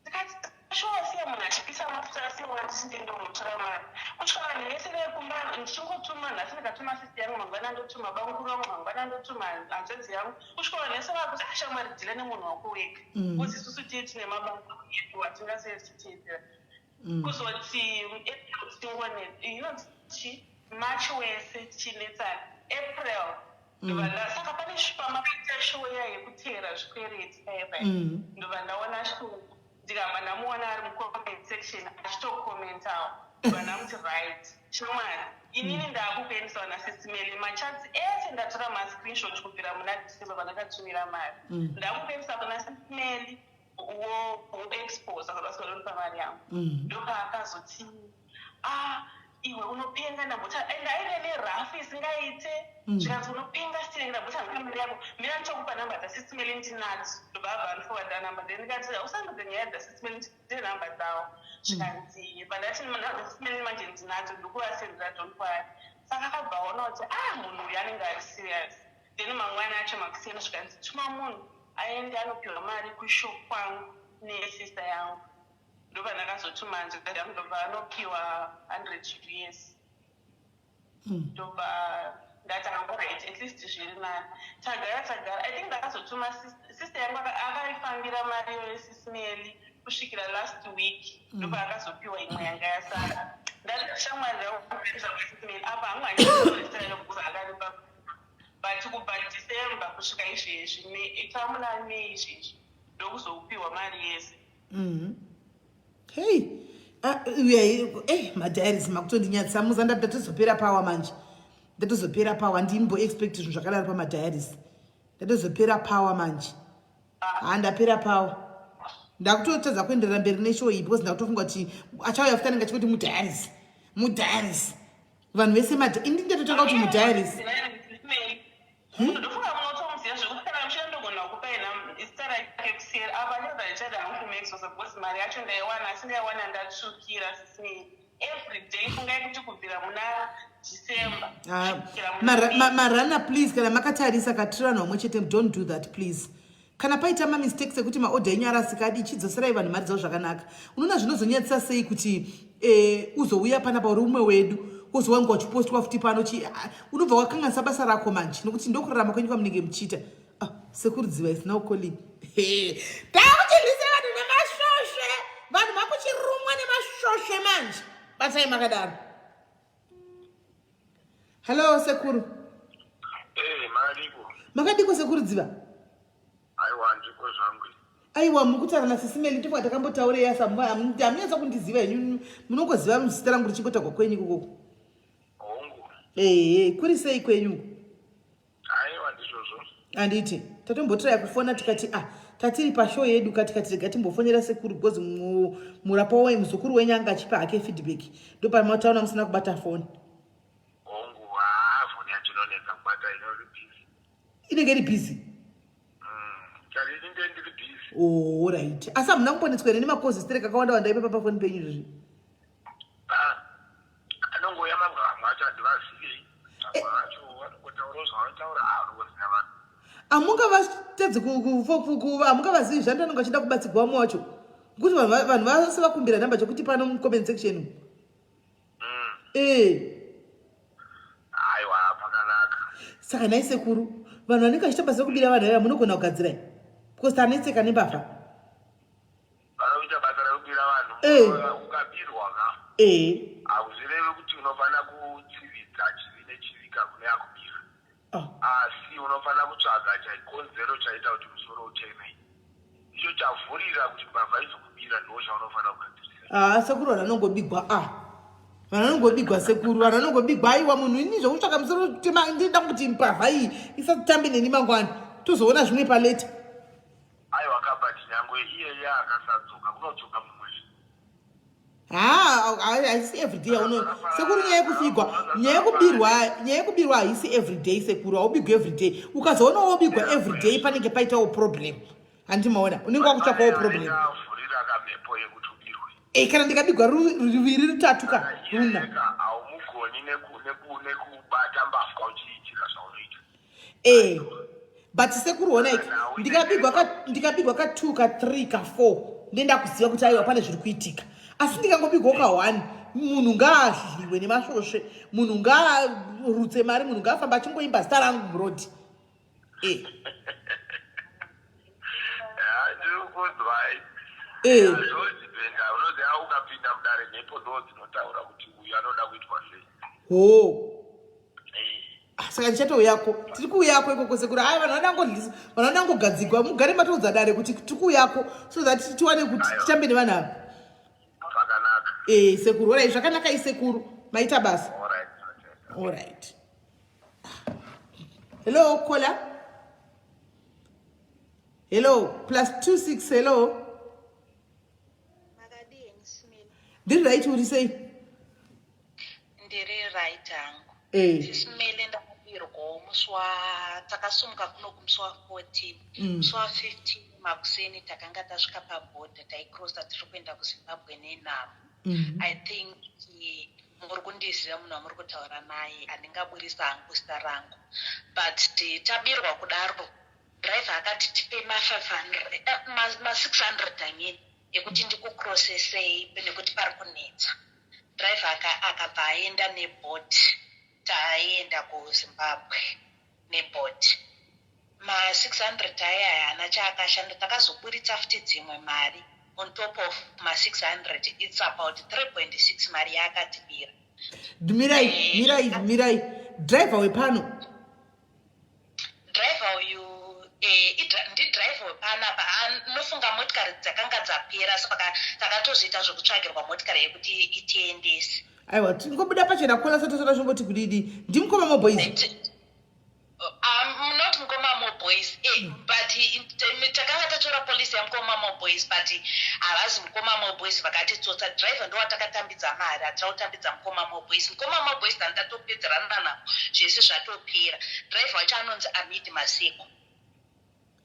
ndikati shuwa siya munhu achipisa mafuta asiya wanditi ndindomutora mari kusvika vanhu vese vekumba ndichingotuma nhasi ndikatuma sisi yangu mangwana ndotuma bamukuru vangu mangwana ndotuma hanzvadzi yangu kusvika vanhu vese vakuti ashamwari ah, dhila nemunhu wako wega mm. bcause isusu tiye tine mabasa edu atingasee tichiteedzera mm. kuzoti tingone inonzi march wese tichinetsana april Mm. Ndobva nda saka pane pamakaita show iya yekuteera zvikwereti paya paya mm. ndobva ndaona show ndikabva ndamuona ari mucomment section achitokomentawo ndobva ndamuti right shamwari inini mm. ndaakukuendesawo nasistimeli machats ese ndatora mascreenshot kubvira muna december pandakatumira mari ndakukuendesa kuna sistimeli woexposa kana vasingadonipa mari yangu ndopaakazoti ah iwe unopenga ndamboti and aive nerafu isingaite mm. zvikanzi unopenga stireki ndamboti handina mari yako mira ndichakupa namba dzasistimeli ndinadzo ndobva abva andiforwarda namba then ndikati usandudze nyaya dzasistimeli ndine namba dzawo mm. zvikanzi pandati namba dzasistimeli manje ndinadzo ndikuvasendera don't worry saka akabva aona kuti ah munhu uyu anenge ari serious then mangwana acho makuseni zvikanzi tuma munhu aende anopiwa mari kushop kwangu nesister yangu ndopandakazotuma hanzvadzi yangu ndobva anopiwa 100 us hmm. ndobva ndati alright at least zviri nani tagara tagara i think ndakazotuma sister yangu akaifambira mari iyoyo sismeli kusvikira last week hmm. ndobva akazopiwa imwe yanga yasara ndati shamwari ndakupedza apa hangu handiiakuza akaripa but kubva december kusvika izvezvi tamuna may izvezvi ndokuzopiwa mari yese mm. Hey, ah, eh, madiaries makutondinyadzisa muza ndatozopera power manje ndatozopera power ndimbo expect zvinhu zvakadaro pamadiaries ndatozopera power manje ha ndapera power ndakutotadza kuenderera mberi neshow iyi because ndakutofunga kuti achauya futi anenge achikuti mudiaries mudiaries vanhu vese mad indi ndatotanga kuti mudiaries Hmm? Ndofunga munotomuziva zvekuti kana muchida ndogona kukupai zita rake kuseri apa ndinoda ndichada hangu kumaxosa because mari yacho ndaiwana asi ndaiwana ndatsvukira sisini every day fungai kuti kubvira muna december ah, marana please kana makatarisa katiri vanhu vamwe chete don't do that please kana paita mamistakes ekuti maodha enyu arasika adi chidzoserai vanhu mari dzavo zvakanaka unoona zvinozonyadzisa sei kuti e, uzouya panapa uri umwe wedu wozowanga uchipostwa futi pano chi ah, unobva wakanganisa basa rako manje nokuti ndokurarama kwenyu kwamunenge muchiita ah, sekuru dziva is now calling takuchirwisa vanhu nemashoshe vanhu vakuchirumwa nemashoshe manje batai makadaro hallo sekuru hey, eh, makadiko makadiko sekuru dziva aiwa ndiko zvangu aiwa muri kutaura nasisi meli ndipo takambotaurei asi hamunyatsa kundiziva henyu munongoziva zita rangu richingotagwa kwenyu ikokoko hongu ehe kuri sei kwenyu uko aiwa ndizvozvo handiti tatombotiraya kufona tikati ah tatiri pashow yedu ka tikati rega timbofonera sekuru because murapa waye muzukuru wenyu anga achipa hake feedback ndopamataona musina kubata foni hongu haa foni yacho inonetsa kubata inori busy inenge iri busy mm, ndiri busy oh, right asi hamuna kumbonetswa here nemakozi sterek akawanda wanda ipa pafoni penyu izvozvi Ah, anongouya mamwe vamwe acho handivazivi vamwe vacho vanongotaurawo zvavanotaura ah, unongoziva vanhu hamungavatadzi hamungavazivi zvandi anonge achida kubatsigwa vamwe wacho nekuti vanhu vase vakumbira nhamba chekuti pano mucomment section mm. ee aiwa pakanaka saka nhai sekuru vanhu vanenge vachiita basa rekubira vanhu vaya munogona kugadzirai because tanetseka nembavha vanoita basa rekubira vanhu. Eh. Ukabirwa ka. Eh. Hauzvirevi kuti unofanira kutsividza chivi nechivi ka kune akubira. Ah. Asi unofanira kutsvaga chaikonzero chaita kuti musoro uteme. Icho chavhurira kuti mbavha izokubira ndo chaunofanira kugadzirisa. Ah, sekuru vanhu vanongobigwa ah. Vanhu vanongobigwa sekuru, vanhu vanongobigwa aiwa munhu ini zvekutsvaka musoro utema ndinoda kuti mbavha iyi isatambe neni mangwana. Tozoona zvimwe paleta. Aiwa ka but nyangwe iyeye akasadzoka kunodzoka mumwe. Haa haisi everyday yauno sekuru nyaya yekufigwa nyaya yekubirwa nyaya yekubirwa haisi everyday sekuru haubigwi everyday ukazoona wobigwa everyday panenge paitawo problem hanti maona unenge wakutsvakawo problem e kana ndikabigwa ruviri rutatu ka runa haumugoni nekubata mbavha uchiitira zvaunoita e but sekuru honai ndikabigwa ka ndikabigwa ka 2 ka 3 ka 4 ndenda kuziva kuti aiwa pane zviri kuitika asi ndikangobigwa ka 1 munhu ngaadliwe nemasvosve munhu ngaarutse mari munhu ngaafamba achingoimba zita rangu murodhi e eh. Unoziva ukapinda mudare mhepo ndo dzinotaura kuti uyu anoda kuitwa sei. Hoo. Ah, saka ndichatouyako tiri kuuyako ikoko sekuru ai vanhu vadangodlisa vanhu vadangogadzigwa mugare matoudza dare kuti tiri kuuyako so that tiwane kuti titambe nevanhu ava. Zvakanaka. Eh sekuru, orai zvakanaka isekuru maita basa. Alright. Hello caller. Hello plus 26 hello. Ndiri right uri sei? Ndiri right hangu. Eh. Sisimele ndakabirwawo musi wa takasumuka kuno kumusi wa 14. Musi wa 15 makuseni takanga tasvika pabhodha taicrossa tiri kuenda kuZimbabwe nenhamo. I think muri kundiziva munhu wamuri kutaura naye handingaburisa hangu zita rangu but tabirwa kudaro driver akati tipe ma 500 ma 600 I mean ekuti ndikucrossesei nekuti pari kunetsa. Driver akabva aenda neboat taienda kuZimbabwe neboat. Ma 600 aya haana chaakashanda takazoburitsa futi dzimwe mari on top of ma 600 it's about 3.6 mari yaakatibira. Mirai, mirai, mirai. Driver wepano. Driver uyu eh, ndidriver wepanapa anofunga motikari dzakanga dzapera saka takatozoita zvekutsvagirwa motikari yekuti itiendese. Aiwa tingobuda pachena kola sati toda zvingoti kudidi ndimukoma moboys. Not mukoma moboys eh, but takanga tatora policy yamukoma moboys but havazi mukoma moboys vakatitsotsa. Driver ndowatakatambidza mari hatina kutambidza mukoma moboys. Mukoma moboys tani tatopedzerana navo zvese zvatopera. Driver wacho anonzi Amid Maseko.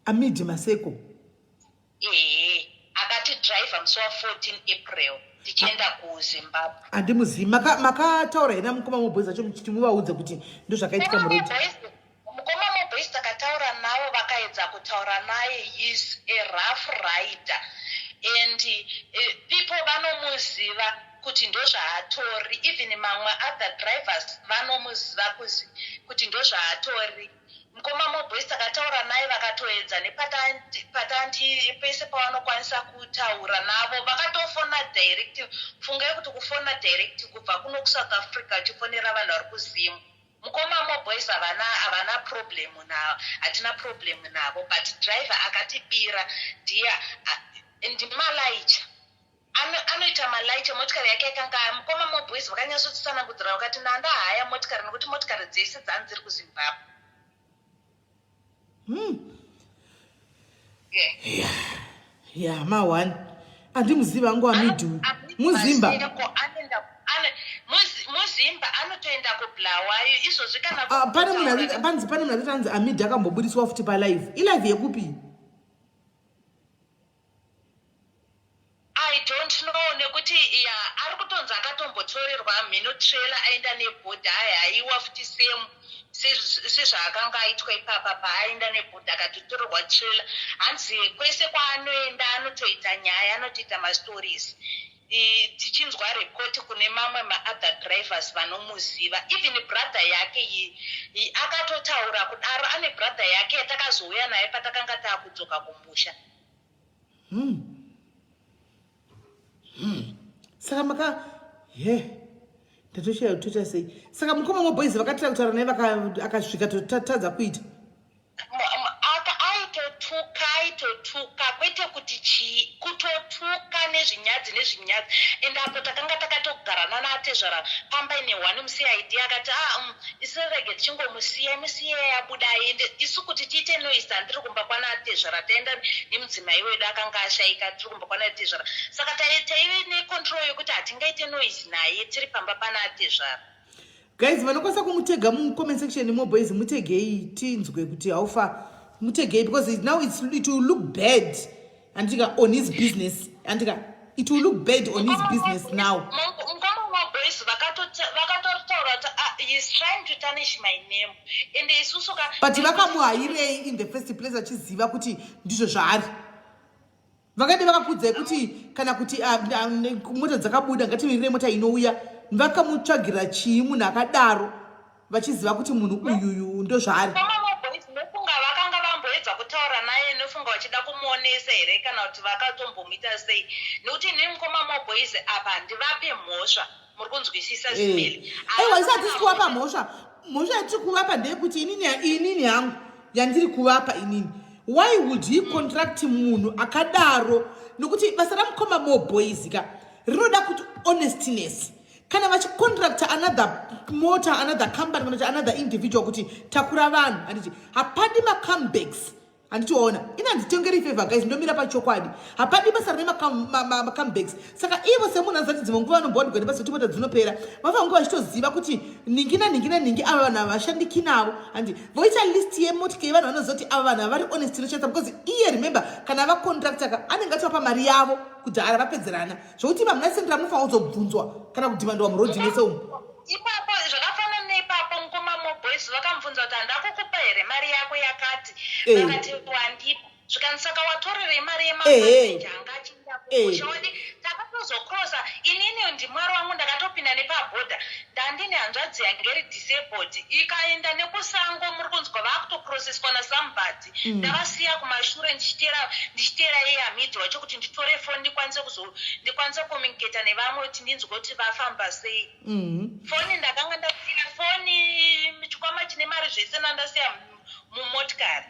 Amid Maseko. Ehe akati driver musi wa 14 April tichienda kuZimbabwe. Handimuzivi. Makataura here namukoma moboys acho muchiti muvaudze kuti ndozvakaitika muroad? Mukoma moboys takataura navo vakaedza kutaura naye he's a rough rider and people vanomuziva kuti ndozvaatori even mamwe other drivers vanomuziva kuti ndozvaatori. Mukoma Moboys takataura naye vakatoedza nepatanti pese pavanokwanisa kutaura navo vakatofona direct fungai kuti kufona direct kubva kuno kuSouth Africa uchifonera vanhu vari kuZim. Mukoma Moboys havana havana problem navo hatina problem navo but driver akatibira ndiye ndimalaicha anoita malaicha motikari yake yakanga mukoma Moboys vakanyatsotsanangudzira vakati nanda haya motikari nekuti motikari dzese dzanzi dziri kuZimbabwe. Yeah. Yeah, ma one. Andimuziva hangu Amid uyu. Muzimba. Muzimba anotoenda kuBulawayo izvozvi kana Ah, pane munhu panzi pane munhu atoti anzi Amid akambobudiswa futi palive. Ilive yekupi? I don't know nekuti ya ari kutonzi akatombotorerwa mhino trailer aenda nebhodha haiwa futi same sezvaakanga aitwa ipapa paaenda nebhodha akatotorerwa trailer hanzi kwese kwaanoenda anotoita nyaya anotoita mastories tichinzwa report kune mamwe maother drivers vanomuziva even brother yake akatotaura kudaro ane brother yake yatakazouya naye patakanga taakudzoka kumusha. Saka maka ye ndatoshaya kuti toita sei. Saka mukoma moboys vakatira kutaura naye akasvika totadza kuita. Aitotuka, aitotuka kwete kuti chii, kutotuka nezvinyadzi nezvinyadzi. And apo takanga takatogara nana atezvara pamba ine one muCID akati ah, isu rege tichingomusiya, musiyei abuda aende. Isu kuti tiite noise tandiri kumba kwana atezvara, taenda nemudzimai wedu akanga ashaika tiri kumba kwana atezvara. Saka taive necontrol yekuti hatingaite noise naye tiri pamba pana atezvara. Guys, vanokwanisa kumutega mucomment section mo boys, mutegei tinzwe kuti how far mutegei, because now it will look bad andika on his business, andika it will look bad on his business now. Mukoma waboys vakatotaura kuti ah, he is trying to tarnish my name and isusu ka. But vakamuhairei in the first place achiziva kuti ndizvo zvaari? Vakade vakakudzai kuti kana kuti mota dzakabuda, ngatimirire mota inouya. Vakamutsvagira chii munhu akadaro vachiziva kuti munhu uyuyu ndo zvaari? Nofunga vakanga vamboedza kutaura naye, nofunga vachida kumuonesa here kana kuti vakatombomuita sei, nekuti ini mukoma moboys apa handivape mhosva, muri kunzwisisa? Zimeli. Aiwa, isi hatisi kuvapa mhosva. Mhosva yatiri kuvapa ndeyekuti inini hangu yandiri kuvapa inini, why would he contract munhu akadaro? Nokuti basa ramukoma moboys ka rinoda kuti honestiness. Kana vachicontracta another motor, another company kana kuti another individual kuti takura vanhu, handiti hapadi macomebacks? Handitiona ini handitengeri favor guys, ndomira pachokwadi. Hapadi basa rine macomebacks. Saka ivo semunhu anozati dzimwe nguva vanombowandikwa nebasa kuti mota dzinopera, vafanira kunge vachitoziva kuti ningi naningi naningi, ava vanhu ava vashandiki navo, handi voita list yemotika yevanhu vanoziva kuti ava vanhu ava vari honest, inoshandisa. Because iye, remember, kana vacontracta ka, anenge atovapa mari yavo kudhara, vapedzerana, zvokuti vamuna sendera munofanira kuzobvunzwa kana kudhimandiwa murodhi mese umu. Ipapo zvakafanana neipapo mukoma moboys vakamubvunza kuti handa kukupa here mari yako yakati? Vakati wandipa. Zvikanzi saka watorerei mari yemapaseja anga achienda kumusha? Wadi takatozokrosa, inini ndimwari wangu, ndakatopinda nepabhodha, ndandine hanzvadzi yange iri disabled ikaenda nekusango, muri kunzwa, vakutokroseswa nasomebody. Ndavasiya kumashure ndichiteera iye Amidi wacho kuti nditore foni ndikwanise kuzo ndikwanise kucommunicata nevamwe kuti ndinzwe kuti vafamba sei. Foni ndakanga ndasiya foni, chikwama chine mari, zvese nandasiya mumotikari.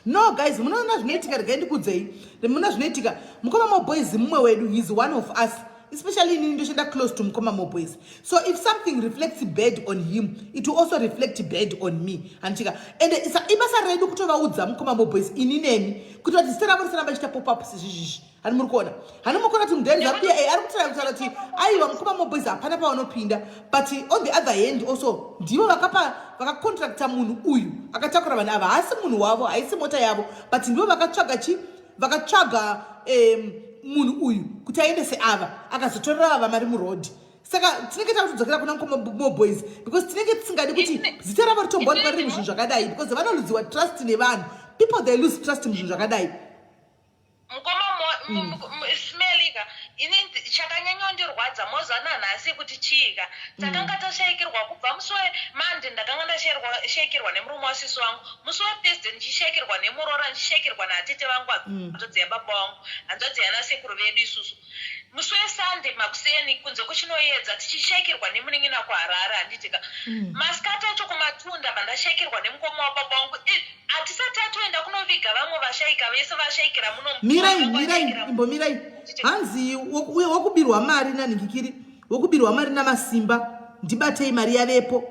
No guys, munoona zvinoitika, regai ndikudzei, munoona zvinoitika, mukoma moboys mumwe wedu, he's one of us, especially inini ndoshanda close to mukoma moboys. So if something reflects bad on him, it will also reflect bad on me, handitika? And ibasa redu kutovaudza mukoma moboys, ini nemi, kuti vati zita ravo risaramba ichita pop up sezvizvizvi. Hani muri kuona, hani muri kuona kuti mudheni zabuya ari kutaura kutaura kuti aiwa, mukoma moboys hapana pavanopinda. But on the other hand also ndivo vakapa, vakacontracta munhu uyu akatakura vanhu ava. Haasi munhu wavo, haisi mota yavo, but ndivo vakatsvaga chi vakatsvaga munhu uyu kuti aendese ava, akazotorera ava mari murodhi. Saka tinenge takutodzokera kuna mukoma moboys because tinenge tisingadi kuti zita ravo ritombowanikwa riri muzvinhu zvakadai, because vanoluziwa trust nevanhu. People, they lose trust muzvinhu zvakadai. Mukoma Smelika, ini chakanyanyondirwadza mozana nhasi kuti chiika, takanga tashayikirwa kubva musi weMonday. Ndakanga ndashayikirwa nemurume wasisi wangu musi weThursday, ndichishayikirwa nemuroora, ndichishayikirwa naatete vangu, hanzvadzi yababa vangu, hanzvadzi yanasekuru vedu isusu. Musi weSunday makuseni, kunze kuchinoedza, tichishayikirwa nemunin'ina kuHarare, handitika? Masikati acho kumatunda vandashayikirwa nemukoma wababa vangu. Hatisati tatoenda kunoviga vamwe vashayika vese vashayikira muno. Mirai, mirai, imbomirai. Hanzi uye wokubirwa mari nanhingikiri, wokubirwa mari namasimba, ndibatei, mari yavepo,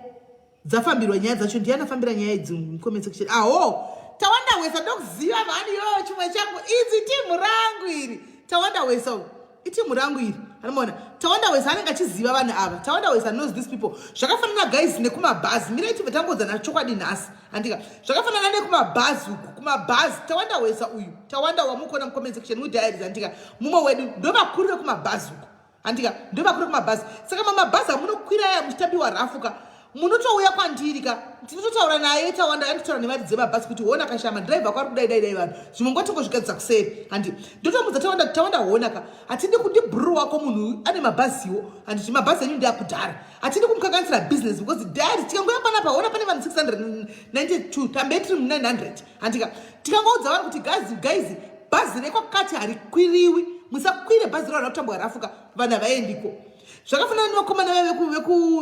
dzafambirwa nyaya dzacho. Ndiani afambira nyaya idzi mucomment section? Aho, Tawanda Wesa, ndokuziva mhani yo, chimwe changu idzi, timu rangu iri. Tawanda Wesa uyu itimu rangu iri, anomaona. Tawanda Wesa anenge achiziva vanhu ava. Tawanda Wesa knows these people. Zvakafanana guys nekumabhazi. Mirai tibve tangodzana chokwadi nhasi, handika? Zvakafanana nekumabhazi uku, kumabhazi. Tawanda Wesa uyu, Tawanda wamukuona mucomment section mudiaries, handika? Mumwe wedu, ndovakuru vekumabhazi uku, handika? Ndovakuru vekumabhazi. Saka mamabhazi amunokwira aya muchitambiwa rafuka, munotouya kwandiri ka, tinototaura naye Tawanda, anditaura nevaridzi vemabhazi kuti hona kashama dhiraivha kwari kudai dai dai, vanhu zvimwe ngotingozvigadzisa kuseri, handi? Ndotomudza Tawanda, Tawanda, hona ka, hatidi kuti bhururu wako munhu ane mabhaziwo, handiti mabhazi enyu ndeakudhara, hatidi kumukanganisira business, because diary tikangoya panapa, hona pane vanhu 692, tambe tiri mu900, handika? Tikangoudza vanhu kuti guys, guys, bhazi rekwakati harikwiriwi. Musakwire bhazi ravanhu kutambwa rafuka, vanhu havaendiko. Zvakafanana nevakomana vaya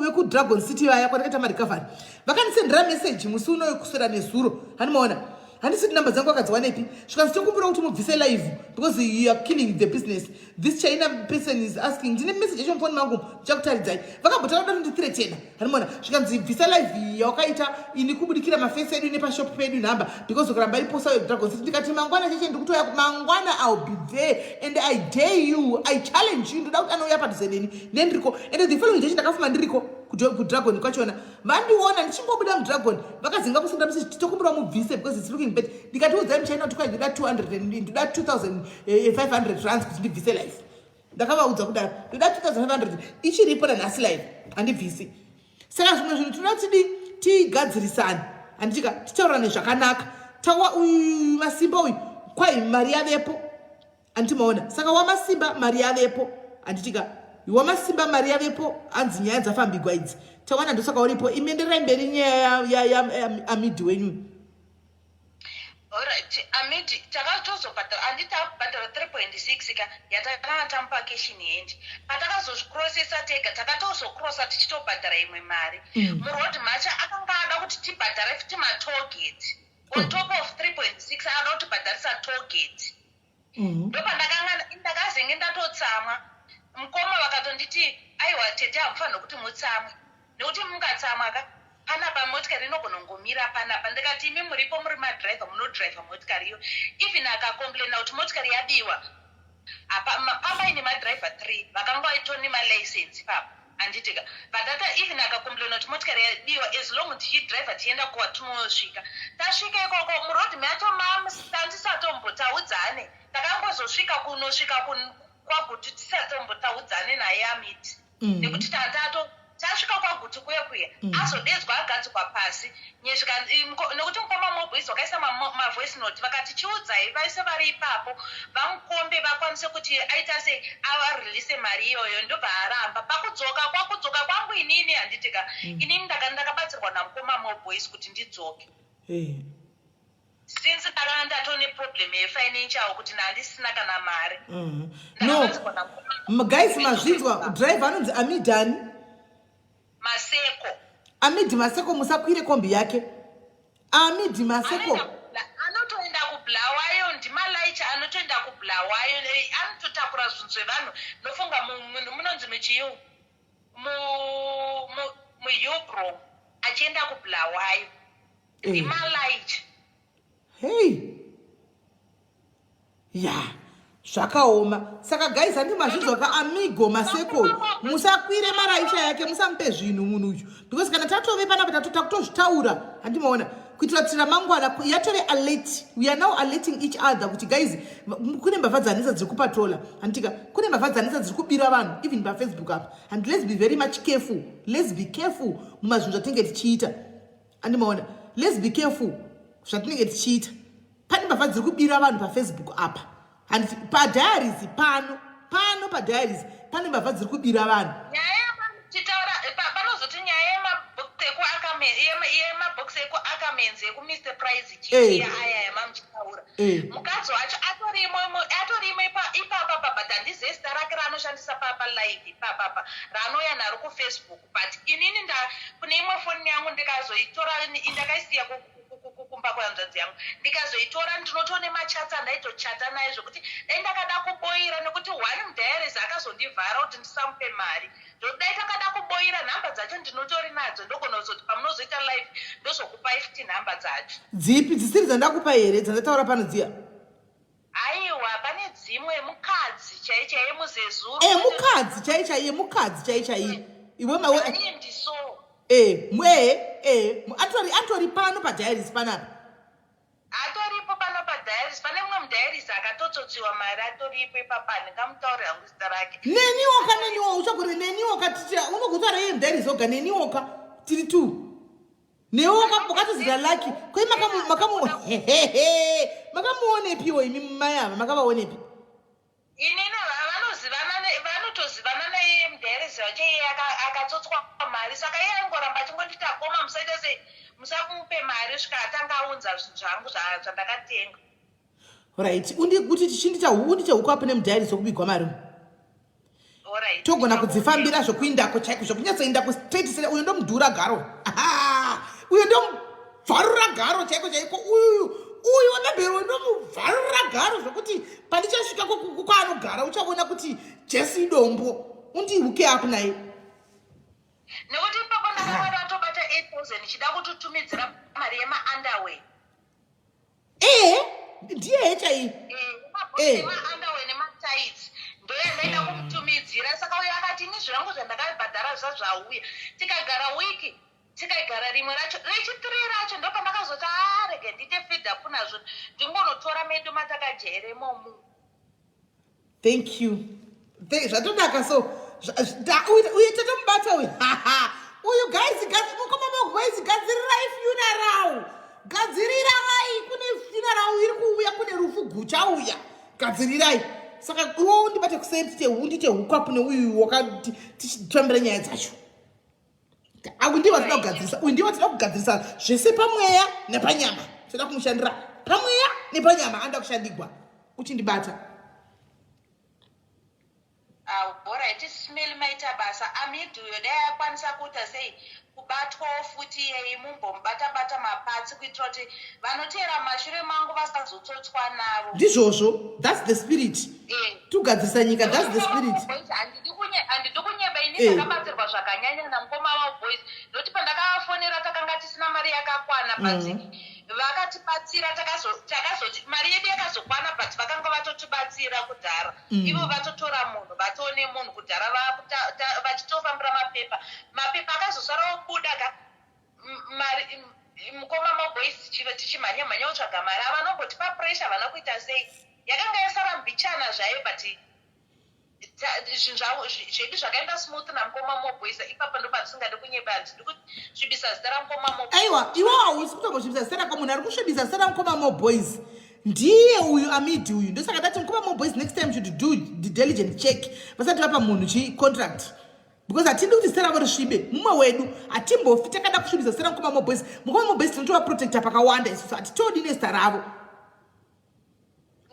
vekuDragon City vaya kwandakaita marecovery, vakandisendera message musi unoyo kuswera nezuro. Handimaona, handisi kuti namba dzangu akadziwanepi. Zvikanzi, "Tokumbira kuti mubvise live because you are killing the business. This China person is asking." Ndine message yacho mufoni mangu, ndichakutaridzai. Vakambotaura kuti ndithreatena. Handimaona, zvikanzi, "Bvisa live yawakaita ini kubudikira mafesi edu nepashop pedu nhamba because ukaramba iposa Dragon City." Ndikati, "Mangwana cheche ndikutoya mangwana. I'll be there and I dare you, I challenge you. Ndoda kuti anouya padhuze neni nendiriko." And the following day ndakafuma ndiriko kuDragon kwachona. Vandiona ndichingobuda muDragon, vakazinga kusenda message, "Tokumbira mubvise because it's looking bad." Ndikati, "Udzai muchina kuti kwai ndoda 200, ndoda 2500 rands kuti ndibvise live." Ndakavaudza kudaro, "Ndoda 2500." Ichiripo nanhasi live, handibvisi. Saka zvimwe zvinhu tinoda tidi tigadzirisane, handitika titaurane zvakanaka. Tawa uyu Masimba uyu, kwai mari yavepo, handimaona. Saka waMasimba mari yavepo, handitika waMasimba mari yavepo. Hanzi nyaya dzafambigwa idzi, tawana. Ndosaka uripo. Imenderai mberi nyaya yaAmidi wenyu. Alright, Amidi takatozobhadhara, handiti tabhadhara 3.6 ka yatakanga tamupa cash in hand. Patakazozvikrosesa tega, takatozokrosa tichitobhadhara imwe mari. Muroad macho akanga ada kuti tibhadhare futi matollgate on top of 3.6, akada kutibhadharisa tollgate. Ndopandakanga ndakazenge ndatotsamwa. Mukoma vakatonditi, "Aiwa tete, hamufaniri kuti mutsamwe nekuti mungatsamwa ka panapa motikari inogona kungomira panapa." Ndikati, "Imi muripo, muri madhiraivha, munodhiraivha motikari iyo. Even akacomplaina kuti motikari yabiwa, pambaine madhiraivha 3 vakanga vaitoni malicense ipapo, handitika? But ata even akacomplaina kuti motikari yabiwa, as long tichidhiraivha tichienda kwatinosvika, tasvika ikoko murodhi macho mamtandisatombotaudza takangozosvika kunosvika kwaGutu tisatombotaudzane naye Amiti, nekuti tatato tasvika kwaGutu kuya kuya, azodedzwa agadzikwa pasi nekuti mukoma Moboys wakaisa mavoice note, vakati chiudzai vaise vari ipapo vamukombe vakwanise kuti aita sei avarelease mari iyoyo. Ndobva aramba. Pakudzoka, kwakudzoka kwangu inini, handitika, inini ndakabatsirwa namukoma Moboys kuti ndidzoke, since ndakanga ndatone problem yefinancial kuti nandisina kana mari. No. Ndakabatsirwa namukoma. Guys, mazvinzwa, driver anonzi Amidani Maseko. Amidi Maseko, musakwire kombi yake. Amidi Maseko. Anotoenda kuBulawayo, ndimalaicha anotoenda kuBulawayo, anototakura zvinhu zvevanhu. Nofunga munonzi muchiyu muHillbrow achienda kuBulawayo, ndimalaicha. Hei, ya, zvakaoma. Saka guys, handi mazvinzwa ka, Amigo Maseko, musakwire maraicha yake, musamupe zvinhu munhu uyu, because kana tatove panapa takutozvitaura, handimaona, kuitira kuti ramangwana yatove alert. We are now alerting each other kuti guys, kune mbavha dzanetsa dziri kupatrola, handitika, kune mbavha dzanetsa dziri kubira vanhu even paFacebook apa. And let's be very much careful, let's be careful mumazvinhu zvatinenge tichiita, handimaona. Let's be careful zvatinenge tichiita. Pane mbavha dziri kubira vanhu paFacebook apa, handiti padiaries pano, pano padiaries pane mbavha dziri kubira vanhu. Nyaya yamachitaura panozoti nyaya yemabhokisi ekuAckermans ekuMr Price, chichiya aya yamamuchitaura, mukadzi wacho atorimo atorimo ipapapa, but handizive zita rake raanoshandisa palive ipapapa raanouya naro kuFacebook. But inini nda kune imwe foni yangu ndikazoitora, ndakaisiya kumba kwehanzvadzi yangu, ndikazoitora ndinotone machats andaitochata naye, zvokuti dai ndakada kuboira, nekuti one mudiaries akazondivhara kuti ndisamupe mari. Dai takada kuboira nhamba dzacho ndinotori nadzo, ndogona kuzoti pamunozoita live ndozokupai futi nhamba dzacho. Dzipi dzisiri dzandakupa here, dzandataura pano dziya? Aiwa, pane dzimwe, mukadzi chai chaiye muzezuru. E, mukadzi chai chaiye, mukadzi chai chaiye, iwe mawe. Ndiso. E, e, e, atori pano padiaries panapa. Atoripo pano padiaries. Pane mumwe mudiaries akatotsotsiwa mari, atoripo ipapa, handingamutauri hangu zita rake. Neniwoka, neniwo uchagore, neniwoka tichira unogotaura iye mudiaries oga, neniwoka tiri two, newe wakatozita laki koi makamu hehehe makamuonepiwo imi mai ava, makavaonepi? Inini vanozivana, vanotozivana naiye mudiaries wacho, iye akatsotswa mari. Saka iye aingoramba achingonditi, "Akoma, musaita sei, musamupe mari," svika atanga aunza zvinhu zvangu zvandakatenga. Right, undi kuti tichindiita undiite huku apo nemudiary zvokubigwa mari. Togona kudzifambira zvokuindako chaiko zvokunyatsoindako straight sere uyo ndomudhura garo. Uyo ndomubvarura garo chaiko chaiko uyu uyu wemabhero ndomubvarura garo zvokuti pandichasvika kwaanogara uchaona kuti Jesu idombo. Undihuke apo naye. Nekuti ipapo ndakanga ndatobata 8000 ndichida kututumidzira mari yemaunderwear. Ee, ndiye chaiye. Eh, emaunderwear nematights ndoyandaida kumutumidzira saka uyo akati ini zvangu zvandakabhadhara zvazvauya tikagara wiki tikagara rimwe racho rechithree racho ndopandakazoti arege ndiite feed up nazvo ndingonotora medu matakajaira imomu. Thank you. Zvatonaka so uye tatomubata uyu. Uyu guys, mukoma boys gadzirirai funeral. Gadzirirai kune funeral iri kuuya kune rufu guchauya. Gadzirirai. Saka iwe undibate kuseri tite undite hukwapu neuyu wakati tichitambira nyaya dzacho. Aku ndivo tinoda kugadzirisa. Uyu ndivo tinoda kugadzirisa zvese pamweya nepanyama. Tinoda kumushandira pamweya nepanyama anoda kushandigwa. Uchindibata. Alright, smell maita basa. Amid uyo dai akwanisa kuita sei kubatwawo futi iyeye mumbomubata bata mapatsi kuitira kuti vanoteera mumashure mangu vasazotsotswa navo. Ndizvozvo, that's the spirit. Eh. Tugadzirisa nyika, that's the spirit. Handidi kunyeba ini eh. ndakabatsirwa zvakanyanya namukoma wavo boys nokuti pandakavafonera takanga tisina mari yakakwana but mm. Vakatibatsira takazoti mari yedu yakazokwana but vakanga vatotibatsira kudhara mm. Ivo vatotora munhu vatone munhu kudhara vachitofambira mapepa mapepa akazosara obuda ka mari mukoma maboys tichimhanya mhanya kutsvaga mari avanombotipa pressure havana kuita sei yakanga yasara mbichana zvayo but zvinhu zvavo zvedu zvakaenda smooth namukoma moboys ipapa ndopandisingade kunyepa handidi kusvibisa zita ramukoma mo aiwa iwe hausi kutombosvibisa zita rako munhu ari kusvibisa zita ramukoma moboys ndiye uyu amidi uyu ndosaka ndati mukoma moboys next time should do the diligent check vasati vapa munhu chi contract because hatidi kuti zita ravo risvibe mumwe wedu hatimbofi takada kusvibisa zita ramukoma moboys mukoma moboys tinotovaprotecta pakawanda isusu hatitodi nezita ravo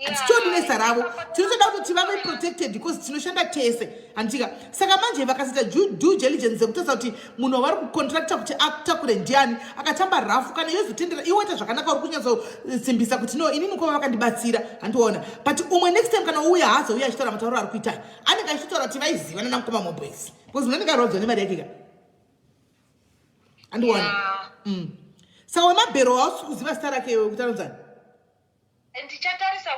hatitodi nezita ravo tinotoda kuti tivave protected because tinoshanda tese handitika saka manje vakasaita due diligence dzekutarisa kuti munhu wavari kucontracta kuti atakure ndiani akatamba rafu kana yozotendera iwe waita zvakanaka uri kunyatsosimbisa kuti no inini kova vakandibatsira handiona but umwe next time kana uuya haazouya achitaura matauro ari kuita anenge achitotaura kuti vaizivana namukoma moboys because munhu anenge arwadzwa nemari yake ka andiona mm. saka wemabhero hausi kuziva zita rake iwe kuti anonzani Ndichatarisa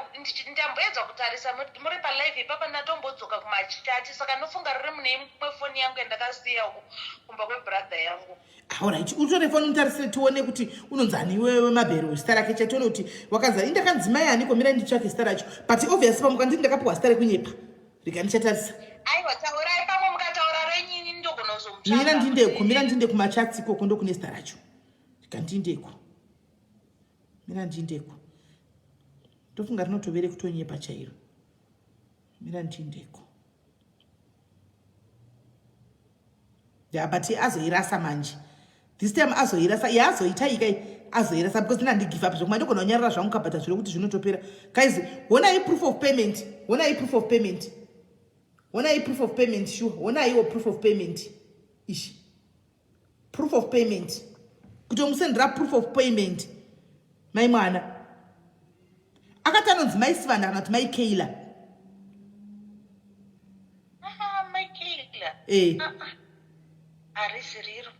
ndamboedza kutarisa muri palive ipapa ndatombodzoka kumachati saka ndofunga riri mune imwe foni yangu yandakasiya uko kumba kwebrother yangu. Alright, utore foni mutarisire tione kuti unonzi ani iwewe mabhero zita rake cha tione kuti wakanzi ani ndakanzi mai aniko mira nditsvake zita racho but obviously pamuka ndini ndakapiwa zita rekunyepa rega ndichatarisa. Aiwa taurai pamwe mukataura renyu ini ndogona kuzomutsvaga. Mira ndindeko mira ndinde kumachats ikoko ndokune zita racho rega ndindeko. Mira ndindeko. Ndofunga rinotovere kutonyepa chairo. Mira ndindeko. Yeah, but azoirasa manje. This time azoirasa. Yeah, azoita ikai azoirasa because ndina give up zvekuma ndogona kunyarara zvangu kabhata zviro kuti zvinotopera. Guys, honai proof of payment. Honai proof of payment. Honai proof of payment sure. Honaiwo proof of payment. Ishi. Proof of payment. Kutomusendera proof of payment. Mai mwana. Akati anonzi mai Sivanda kana kuti mai Keila. Ah, mai Keila. Eh. Ah, ah. Harisi riro.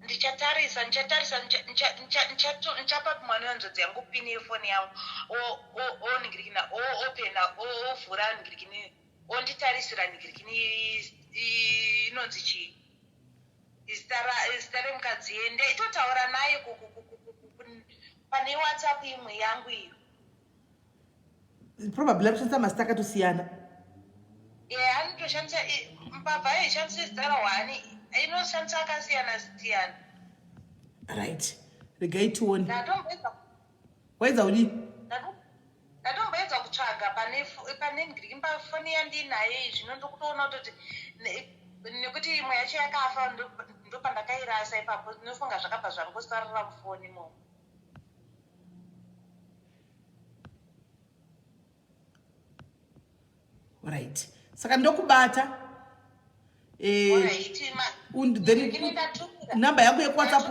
Ndichatarisa, ndichatarisa, ndichapa mwana wehanzvadzi yangu pini yefoni yangu. O ningirikina, o opena, o ovhura ningirikini. Onditarisira nigirikini inonzi chii zita remukadzi iye ndaitotaura naye pane whatsapp imwe yangu iyo probably akushandisa mazita akatosiyana e anotoshandisa mbavha aishandisa zita rahwani inoshandisa akasiyana siyana right regai tione waidza kudii Ndatomboedza kutsvaga pane pane ngiriki pafoni yandiinayo iyi zvino ndokutoona kutoti nekuti imwe yacho yakafa ndopandakairasa ipapo ndinofunga zvakabva zvangosarira mufoni imomo. Right, saka ndokubata. Eh, then number yangu yekuwhatsapp,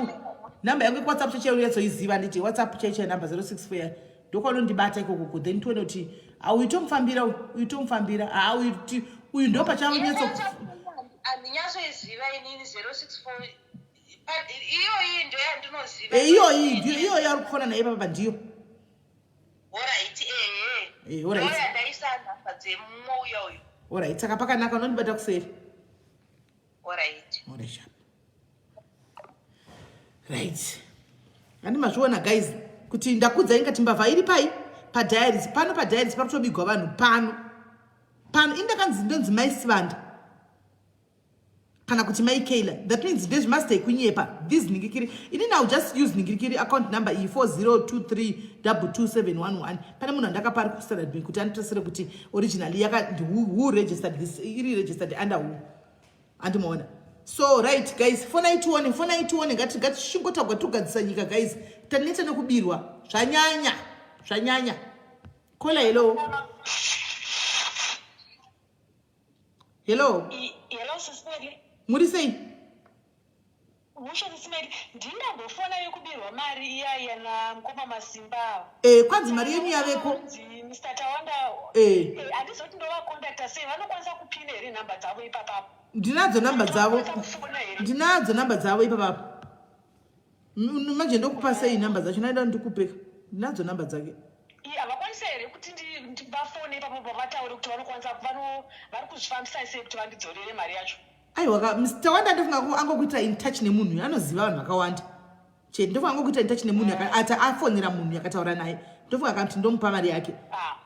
number yangu yekuwhatsapp cheche unyatsoiziva nditi WhatsApp cheche number 064 ndokwanondibata ikokoko, then tione kuti auitomufambira uitomufambira haa uyu ndo pachanyatso. Handinyatsoiziva inini 064 iyoyi ndo yandinoziva. Eh, iyoyi ndiyo, iyoyi ari kufona naye papa ndiyo. Alright, ehe. Eh, alright. Ndo yandaisa nhamba dzemumwe uya uyu. Alright, saka pakanaka, unondibata kuseri. Alright. Alright, sharp. Right, handi mazviona guys kuti ndakudzai ngati mbavha iri pai padiaries pano, padiaries pari kutobigwa vanhu pano pano. Indakanzi ndonzi Mai Sivanda kana kuti Mai Kayla, that means ndezvimazita ekunyepa this ningikiri. Inini ill just use ningirikiri account number iyi 402322711. Pane munhu andakapa ari kuStandard Bank kuti anditasire kuti originally yaka who registered this, iri registered under who, andimaona. So right guys, fonai tione, fonai tione. Ngatishingotaugwa togadzisa nyika guys, taneta nekubirwa, zvanyanya, zvanyanya. Caller, hello, hello. Hello, Sismeli. Muri sei? Musho, Sismeli, ndingambofona yekubirwa mari iya namukoma Masimba. E, kwanzi mari yenyu yaveko. Hanzi Mr Tawanda. Eh. Handizoti ndovacontacta sei, vanokwanisa kupina here nhamba dzavo ipapapo? Ndinadzo namba dzavo. Vanokwanisa kufona here? Ndinadzo namba dzavo ipapapo. Manje ndokupa sei namba dzacho? Naida ndikupeka, ndinadzo namba dzake. Havakwanisa here kuti vafone ipapo pavataure kuti vanokwanisa vari kuzvifambisa sei kuti vandidzorere mari yacho? Aiwa ka, Mr Tawanda, ndofunga angokuita in touch nemunhu uyu, anoziva vanhu vakawanda chete. Ndofunga angokuita in touch nemunhu ati afonera munhu yakataura naye, ndofunga kana kuti ndomupa mari yake.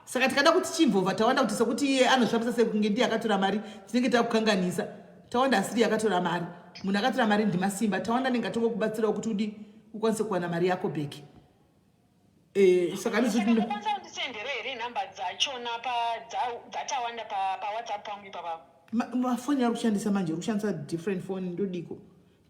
Saka tikada kuti chimvovha Tawanda kuti sekuti iye anozvifambisa sei kunge ndiye akatora mari, tinenge takukanganisa. Tawanda asiri akatora mari, munhu akatora mari ndiMasimba. Tawanda anenge atongokubatsirawo kuti udi ukwanise kuwana mari yako back. Eh, saka Saka mukwanisa kundisendera here nhamba dzachona dzaTawanda paWhatsApp pangu ipapapo? Mafoni ari kushandisa manje, uri kushandisa different phone, ndodiko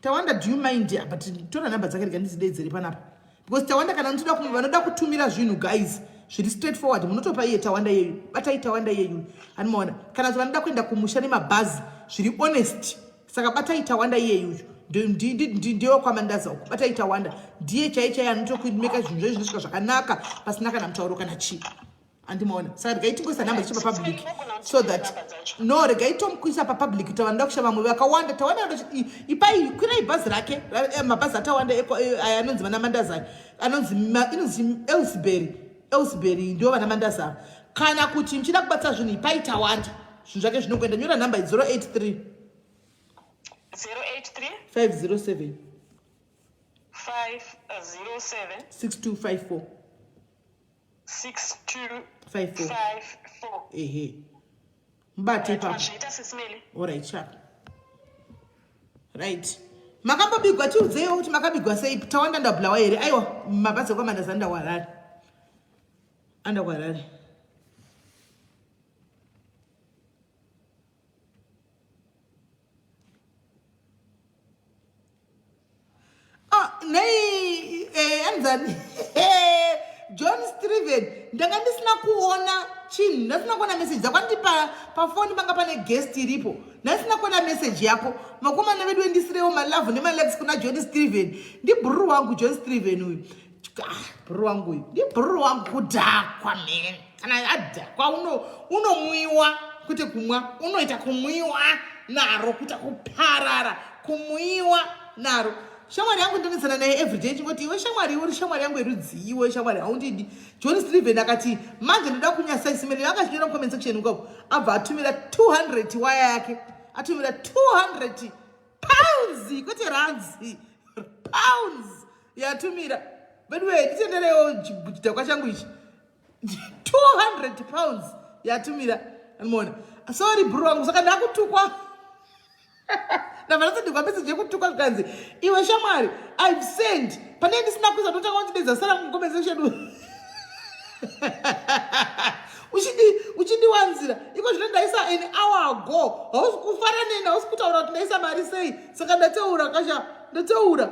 Tawanda, do you mind? Yeah, but tora nhamba dzake rega ndizidedzere panapa because Tawanda kana muchida vanoda kutumira zvinhu guys zviri straight forward, munotopa iye Tawanda iyeyu, batai Tawanda iyeyu, anomaona. Kana kuti vanoda kuenda kumusha nemabhazi zviri honest, saka batai Tawanda iyeyu, ndewekwaMandaza uku. Batai Tawanda, ndiye chai chai anotokumeka zvinhu zve zvinosvika zvakanaka pasina kana mutauro kana chii, andimaona. Saka regai tingoisa nhamba dzicho papublic so that no, regai tomukuisa papublic kuti vanoda kusha vamwe vakawanda. Tawanda ipai, kwirai bhazi rake, mabhazi aTawanda aya anonzi vana Mandaza aya anonzi inonzi Elsbury, Elsbury ndo vana Mandaza ava. Kana kuti muchida kubatsa zvinhu, ipai Tawanda zvinhu zvake zvinongoenda. Nyora nhamba 083 083 507 507 6254. 62 54. 54. Ehe, mubate ipapo. Mazviita, Sisimeli. Alright, sharp. Right, makambobigwa? Tiudzeiwo kuti makabigwa sei. Tawanda ndabulawa here? Aiwa, mabhazi ekwaMandaza ndawarari, andakwarari. Ah, nei anzani John Steven, ndanga ndisina kuona chinhu, ndasina kuona message dzako. Anditi pafoni panga pane guest iripo, ndasina kuona message yako. Vakomana vedu, endisirewo malove nemalikes kuna John Steven, ndibhururu wangu John Steven uyu. Ah, bhururu wangu uyu, ndibhururu wangu. Kudhakwa mhene, kana adhakwa unomwiwa, kwete kumwa, unoita kumwiwa naro, kuita kuparara, kumwiwa naro. Shamwari yangu ndinonesana naye everyday, chingoti iwe shamwari, iwe uri shamwari yangu yerudzii? Iwe shamwari haundidi. John Steven akati manje ndoda kunyasa isimeli, akachinyora mucomment section ukoko, abva atumira 200 waya yake, atumira 200 pounds, kwete rands, pounds yatumira. By the way, nditenderewo chidhakwa changu ichi, 200 pounds yatumira, anomaona. Sorry bro wangu, saka ndakutukwa, ndabva ndasenderwa message yekutukwa, zvikanzi iwe shamwari, I've sent pane ndisina kuisa, ndotanga kundidedza sara mucomment section uchindiwanzira iko zvino ndaisa an hour ago, hausi kufara neni, hausi kutaura kuti ndaisa mari sei, saka ndateura kasha. Ndataura.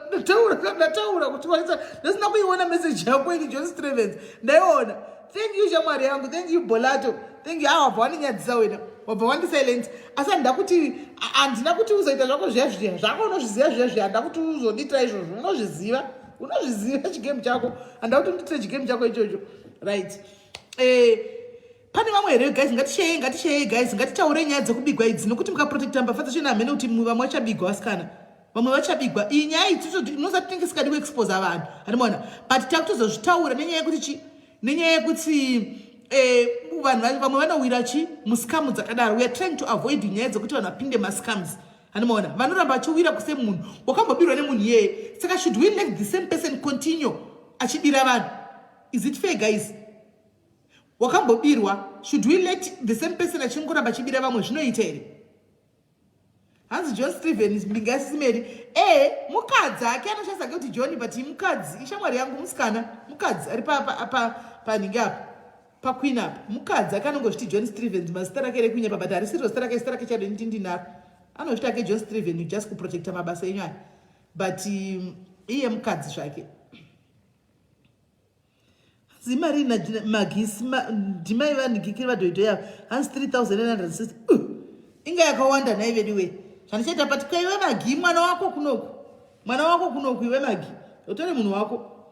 Ndataura, ndataura kuti waisa. Ndasina kuiona message yako ini John Stevens. Ndaiona. Thank you shamwari yangu. Thank you Bolato. Thank you. Ah, wabva wandinyadzisa wena. Wabva wandisilence. Asi handida kuti handina kuti uzoita zvako zviya zviya. Zvako unozviziva zviya zviya. Handida kuti uzondiitira izvozvo. Unozviziva. Unozviziva chigame chako. Handida kuti undiitire chigame chako ichocho. Right. Eh, pane vamwe here guys ngatisheyei ngatisheyei guys ngatitaurei nyaya dzekubigwa idzi nokuti mukaprotecta mbavha dzacho namhene kuti vamwe vachabigwa vasikana vamwe vachabigwa iyi nyaya iyi inoza tinenge sikadi kuexposa vanhu handimaona but takutozozvitaura nenyaya yekuti chi nenyaya yekuti eh, vanhu vamwe vanowira chi muscamu dzakadaro we are trying to avoid nyaya dzekuti vanhu vapinde mascams handimaona vanoramba vachiwira kuse munhu wakambobirwa nemunhu iyeye saka should we let the same person continue achibira vanhu is it fair guys Wakambobirwa, should we let the same person achingoramba achibira vamwe zvinoita here? Hanzi John Steven mbinga yasisimeri. Eh, mukadzi ake anoshandisa ke kuti John but mukadzi ishamwari yangu musikana, mukadzi ari pa pa pa panhingi apa. Pa Queen apa. Mukadzi ake anongozviti John Stevens mazita rake rekunya pa but harisiro zita rake zita rake chado ndini ndinaro. Anozviti ake John Steven just kuprotecta mabasa enyu aya. But iye mukadzi zvake. Hanzi imari magisi ndimai vanhigikiri vadhoidhoi ava hanzi 3960 inga yakawanda nhai vedu wee zvandichaita but kwaiwe magi mwana wako kunoku mwana wako kunoku iwe magi utore munhu wako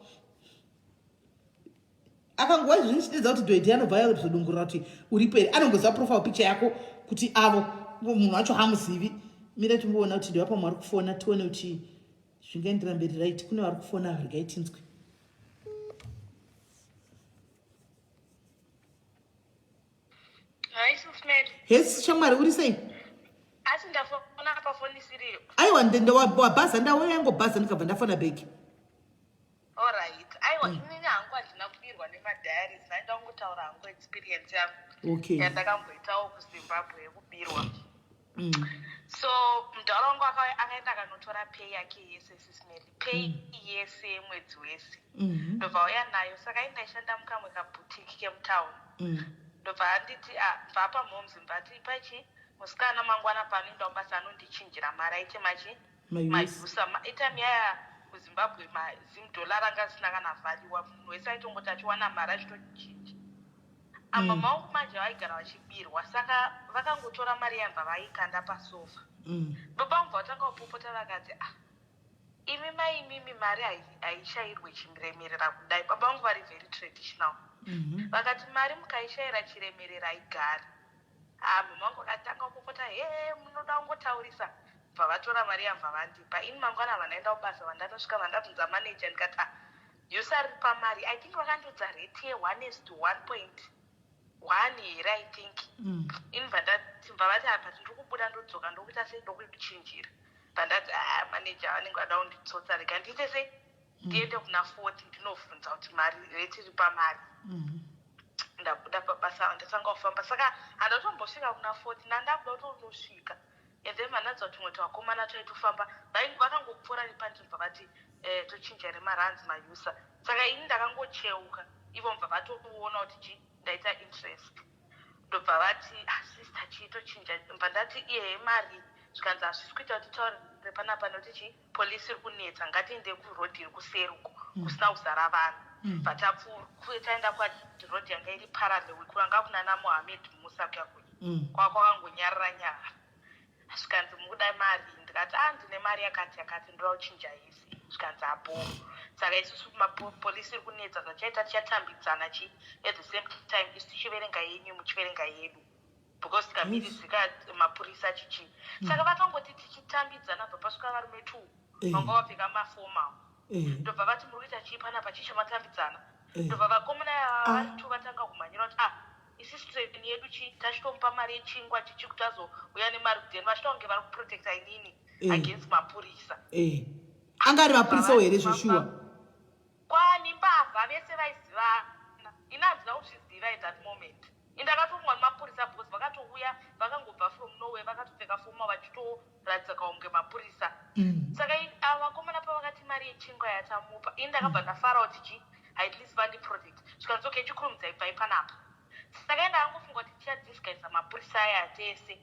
akanguva izvi zvichidedza kuti dhoidhoi anobva yazodungurira kuti uripo here anongoziva profile picture yako kuti avo munhu wacho hamuzivi mira timboona kuti ndewapa mwari kufona tione kuti zvingaendera mberi right kune vari kufona regai tinzwe Hes shamwari uri sei? Asi ndafona pafoni isiriyo. Aiwa wabhaza ndauya yangobhaza ndikabva ndafona bhegi. Alright. Aiwa mm. inini hangu handina kubirwa nemadiaries ndaida kungotaura hangu experience yangu. Okay. Yandakamboitawo kuZimbabwe yekubirwa. Mm. So mudhara wangu akaenda akanotora pay yake yese sis Mary. Pay mm. yese yemwedzi wese. Mm-hmm. Ndobva auya nayo saka ini ndaishanda mukamwe kaboutique kemutown. Mm. Ndobva anditi ah, bva apa moms mbva ati ipai chi musikana mangwana paanoenda kubasa anondichinjira mari aite machi mayusa itime yaya kuzimbabwe mazim dollar ranga risina kana value munhu wese aitongoti achiwana mari achitochinja apa mm. maoko manje vaigara vachibirwa saka vakangotora mari yambva vaikanda pasofa mm. baba vangu vatanga kupopota vakati ah imi mai imimi mari haishairwe chiremerera kudai baba vangu vari very traditional mm-hmm. vakati mari mukaishaira chiremerera haigari ah mama vangu vakatanga kupopota he munoda kungotaurisa bva vatora mari yambva vandipa ini mangwana vandaenda kubasa vandatosvika vandabvunza manager ndikati ah yosaripa mari i think vakandiudza rate ye one is to one point one here i think mm. ini bva vati apa ndiri kubuda ndodzoka ndokuita sei ndokuchinjira bva ndati ah manager vanenge vada kunditsotsa rega ndiite sei mm. ndiende kuna forty ndinovhunza kuti mari rate iri pamari mm. ndabuda pabasa ndatanga kufamba saka handatombosvika kuna forty ndandakuda kutonosvika and then vananzwa tumwe twakomana twaitofamba vakangopfuura nepandiri vati eh, tochinja here marands mayusa saka ini ndakangocheuka ivo mubva vatoona kuti chi ndaita interest ndobva vati ah, sister chii tochinja mba ndati iye mari zvikanzi hazvisi kuita kuti taurire panapa nokuti chi polisi iri kunetsa ngatiende kurodhi iri kuseri uko mm. kusina kuzara vanhu mm. bva taenda kwarodhi yanga iri parallel kwanga kunana mohamed musa kuya kuya mm. kwakangonyarara nyara zvikanzi mukuda mari ndikati a ah, ndine mari yakati yakati ndoda kuchinja yese zvikanzi apo saka isusu mapolisi iri kunetsa zvachaita tichatambidzana chi at the same time isu tichiverenga yenyu muchiverenga yedu because tikamirizika mapurisa chichii saka vakangoti tichitambidzana bva pasvika varume two eh. vanga vapfeka maformal eh. ndobva vati muri kuita chii panapa chii chamatambidzana eh. ndobva vakomana ah. vari two vatanga kumhanyira kuti ah isi train yedu chii tachitomupa mari yechingwa chichi kuti azouya nemari kudeni vachita kunge vari kuprotecta inini against mapurisa anga ari mapurisawo here zveshuwa Kwani mbavha vese vaizivana ini handina kuzviziva at that moment ini ndakatomwa nemapurisa because vakatouya vakangobva from nowhere vakatopfeka foma vachitoratidza kaunge mapurisa mm. saka ava vakomana pavakati mari yechingwa yatamupa ini ndakabva mm. ndafara kuti chi at least vandiprotect zvikanzi okay chikurumidzai bvai panapa saka ini ndakangofunga kuti tichadisguisa mapurisa aya tese.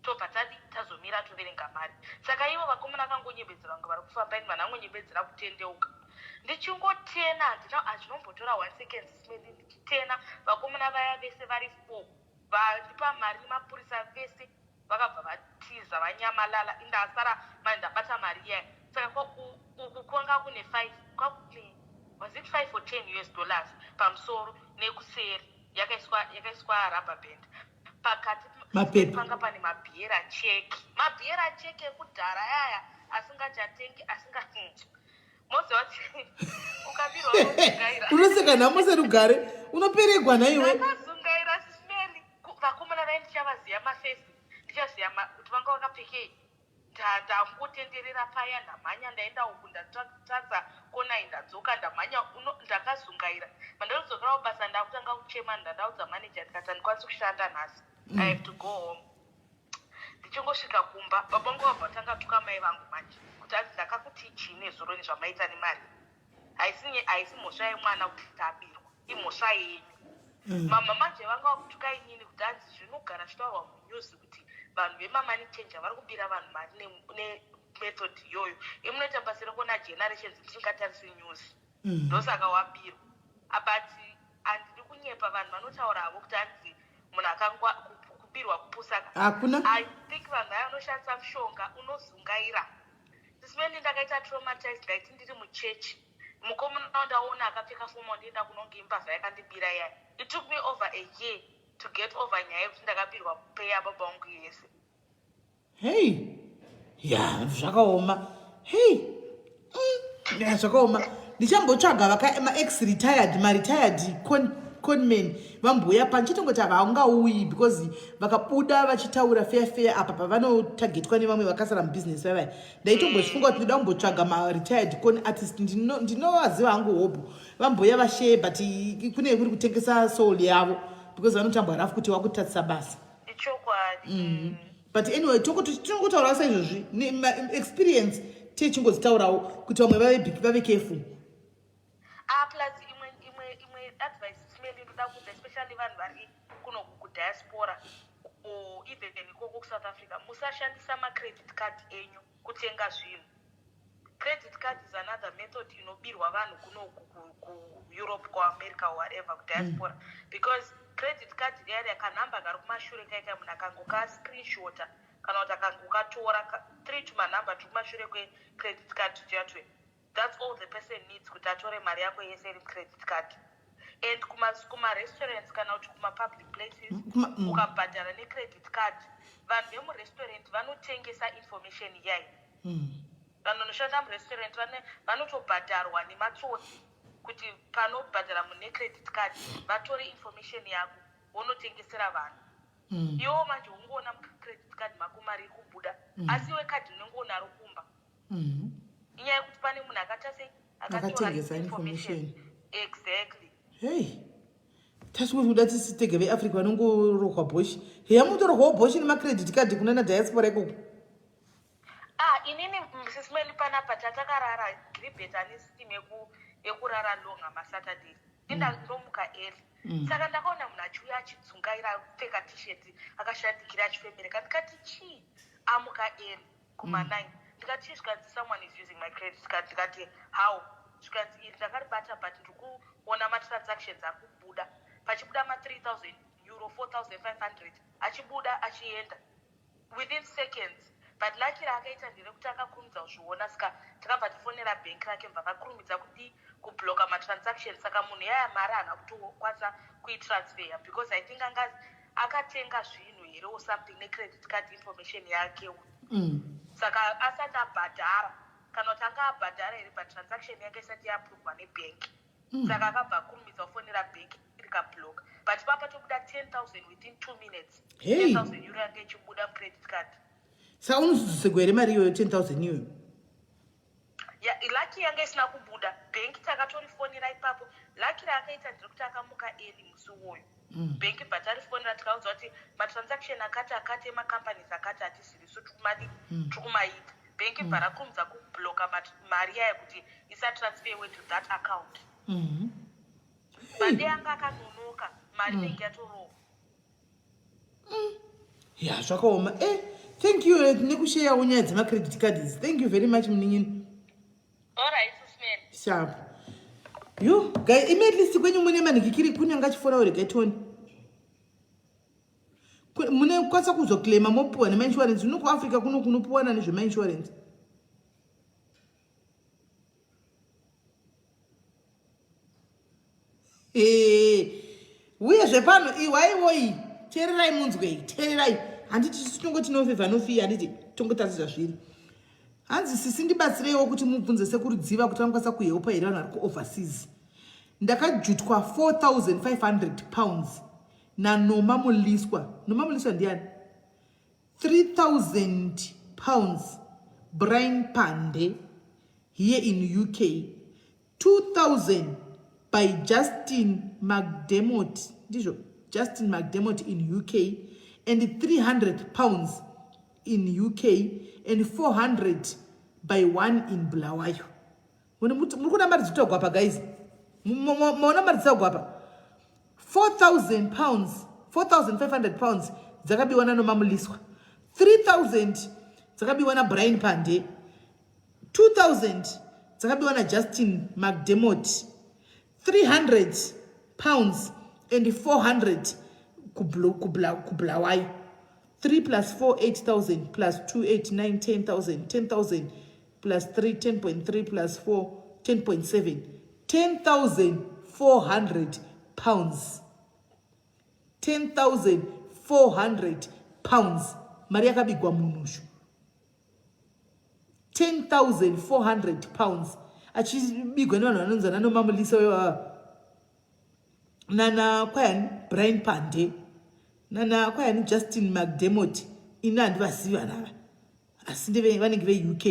Tobva tadi tazomira toverenga mari. Saka ivo vakomana vakangonyebedzera kunge vari kufamba ini vanhu vangonyebedzera kutendeuka. Ndichingotena handina hazvinombotora one second simeli ndichitena vakomana vaya vese vari four vandipa mari nemapurisa vese vakabva vatiza vanyamalala indasara manje ndabata mari iyaya saka uku kwanga kune five kwakune was it five or ten us dollars pamusoro nekuseri yakaiswa yakaiswa rubber band pakati mapepa panga pane mabhiera cheki mabhiera cheki ekudhara yaya asingachatengi asinga moziva kuti ukabirwa unozungaira unoseka nhamo serugare unoperegwa nhaiwe ndakazungaira sisimeli vakomana vaye ndichavaziva mafesi ndichaziva kuti vanga vakapfekei ndangotenderera paya ndamhanya ndaenda uku ndatadza konai ndadzoka ndamhanya ndakazungaira mandazodzokera kubasa ndakutanga kuchema ndandaudza manager ndikati handikwanisi kushanda nhasi mm. I have to go home ndichingosvika kumba baba vangu vabva vatanga tuka mai vangu manje kuti anzi ndakakuti chii nezuro nezvamaita nemari haisi haisi mhosva yemwana kuti tabirwa imhosva yenyu mm. mama manje vanga vakutuka inini kuti anzi zvinogara zvitaurwa munews kuti vanhu vemamoney changer vari kubira vanhu mari nemethod iyoyo imunoita basa rekuona generations musingatarisi news mm. ndosaka wabirwa but handidi kunyepa vanhu vanotaura havo kuti hanzi munhu akangwa kubirwa kupusaka hakuna i think vanhu vaya vanoshandisa mushonga unozungaira sisimeni ndakaita traumatized ndaiti ndiri muchechi mukomana ndaona akapfeka fomo ndienda kunonge imbavha yakandibira iyaya it took me over a year to get over nyaya yekuti ndakabirwa pay yababa vangu yese hei ya zvakaoma hei mm, zvakaoma ndichambotsvaga maex retired maretired conman vambouya pano chitongoti havangauyi because vakabuda vachitaura feya feya apa pavanotagetwa nevamwe vakasara mubusiness vavaya ndaitombozvifunga kuti ndoda kumbotsvaga maretired con artist ndinovaziva hangu hobho vambouya vashare but kune kuri kutengesa soul yavo because vanotambwa rafu kuti wakutatisa basa ichokwadi mm. But anyway tinongotaurawo saizvozvi experience techingodzitaurawo kuti vamwe vave vave careful ah plus imwe imwe imwe advice simeli ndoda kuudza especially vanhu vari kunoku kudiaspora or even ikoko kusouth africa musashandisa macredit card enyu kutenga zvinhu credit card is another method inobirwa vanhu kunoku kueurope kuamerica whatever kudiaspora mm. because credit card riya riya kanhamba kari kumashure kaika munhu akangoka-screenshota kana kuti akangokatora three tumanhamba turi kumashure kwecredit card tuya twe that's all the person needs kuti atore mari yako yese iri mucredit card and kumarestaurants kana kuti kumapublic places ukabhadhara necredit card vanhu vemurestaurant vanotengesa information iyai mm. Vanhu vanoshanda murestaurant vanotobhadharwa nematsotsi kuti panobhadhara munhu necredit card vatore information yako vonotengesera vanhu mm. Iwo manje ungoona mucredit card mako mari iri kubuda mm. asi iwe kadhi unenge unaro kumba mm. Inyaya yekuti pane munhu akaita sei akatengesa information exactly hey tasviko kuda tisi tega veafrica vanongorohwa boshi heya mutorohwawo boshi nemacredit card kunana diaspora ikoko Ah, inini sisimeli panapa tatakarara Gilbert ane system yekurara long amasaturdays indandomuka mm. early mm. Saka ndakaona munhu achiuya achidzungaira akupfeka t-shirt akashandikira achifemereka ndikati chii amuka early kuma9 mm. Ndikati chii zvikanzi someone is using my credit card ndikati how zvikanzi iri ndakaribata but ndiri kuona matransactions ari kubuda pachibuda ma3000 euro 4500 achibuda achienda within seconds but lucky raakaita nderekuti akakurumidza kuzviona saka takabva tifonera bank rake bva vakurumidza kudii kubloka matransactions saka munhu yaya mari haana kutokwanisa kuitransfer because i think anga akatenga zvinhu here or something necredit card information yake mm. Saka asati abhadhara kana kuti anga abhadhara here but transaction yake isati yaaprovwa nebank mm. Saka akabva akurumidza kufonera bank rikabloka but papa tobuda 10000 within 2 minutes hey. 10000 euro yange ichibuda mucredit card saka unozodzosegwa here mari iyoyo 10000 iyoyo ya lucky yanga isina kubuda bhenki takatorifonera ipapo lucky raakaita nderekuti akamuka early musi uwoyo mm. Bhenki bva tarifonera tikaudza kuti matransaction akati akati emacompanies akati hatizirisu tikumadi mm. Tikumaita bhenki bva mm. Rakurumidza kubloka mari yaya kuti isatransferwe to that account mm -hmm. Mari yanga akanonoka mari inenge mm. Yatorohwa mm. Ya, zvakaoma. Eh, thank you eh, nekusheyawo nyaya dzemacredit cards. Thank you very much munin'ina. Sharp. Yo, guy, imi at least kwenyu mune manhikikiri kune anga achifona uri getoni. Mune kwanisa kuzoclaima mopuwa nemainsurance. Uno kuAfrica kuno kunopuwana nezvemainsurance. Uye zvepano iwaiwoi teererai munzwei teererai handiti tisu tongoti no favor no fee handiti tongotarisa zvazviri hanzi sisi ndibatsireiwo kuti mubvunze sekuru dziva kuti vanokwanisa kuhelpa here vanhu vari kuoverseas ndakajutwa 4500 pounds nanoma muliswa noma muliswa ndiyani 3000 pounds brian pande here in uk 2000 by Justin McDermott ndizvo Justin McDermott in UK and 300 pounds in UK and 400 by one in Bulawayo. Muri kuona mari dzitogwa apa guys? Maona mari dzitogwa apa? 4000 pounds 4500 pounds dzakabiwa nanomamuliswa 3000 dzakabiwa nabrian pande 2000 dzakabiwa najustin mcdermott 300 pounds and 400 kubulawayo 3 plus 4 8000 plus 2 8 9 10000 10000 plus 3 10.3 plus 4 10.7 10400 pounds 10400 pounds mari yakabigwa munhushu 10400 pounds achibigwa nevanhu vanonzi ana nomamulisa wevava nana kwayani brian pande nana kwayani justin mcdemot ini handivazivi vanhu ava asi ndeve vanenge veuk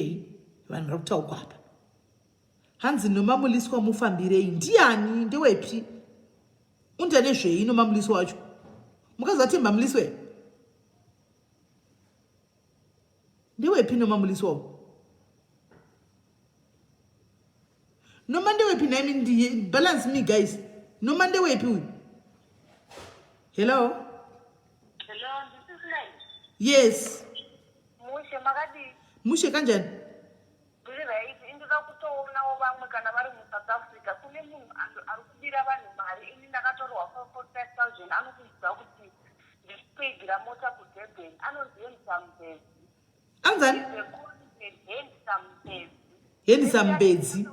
vanhu vari kutaugwa apa hanzi nomamuliswa mufambirei ndiani ndewepi undiane nezvei nomamuliswa wacho mukadzi watemba muliswe ndewepi noma muliswa uyu noma ndewepi nhaimi ndiye balance me guys noma ndewepi uyu hello Hello, this is Lady. Yes. Mushe makadii? Mushe kanjani? Ndiri right, indoda kutoonawo vamwe kana vari muSouth Africa. Kune munhu ari kubira vanhu mari, ini ndakatorwa 45,000 anokuudza kuti ndikuigira mota kuDurban. Anonzi Handsome Mbedzi. Anzani? Handsome Mbedzi. Handsome Mbedzi.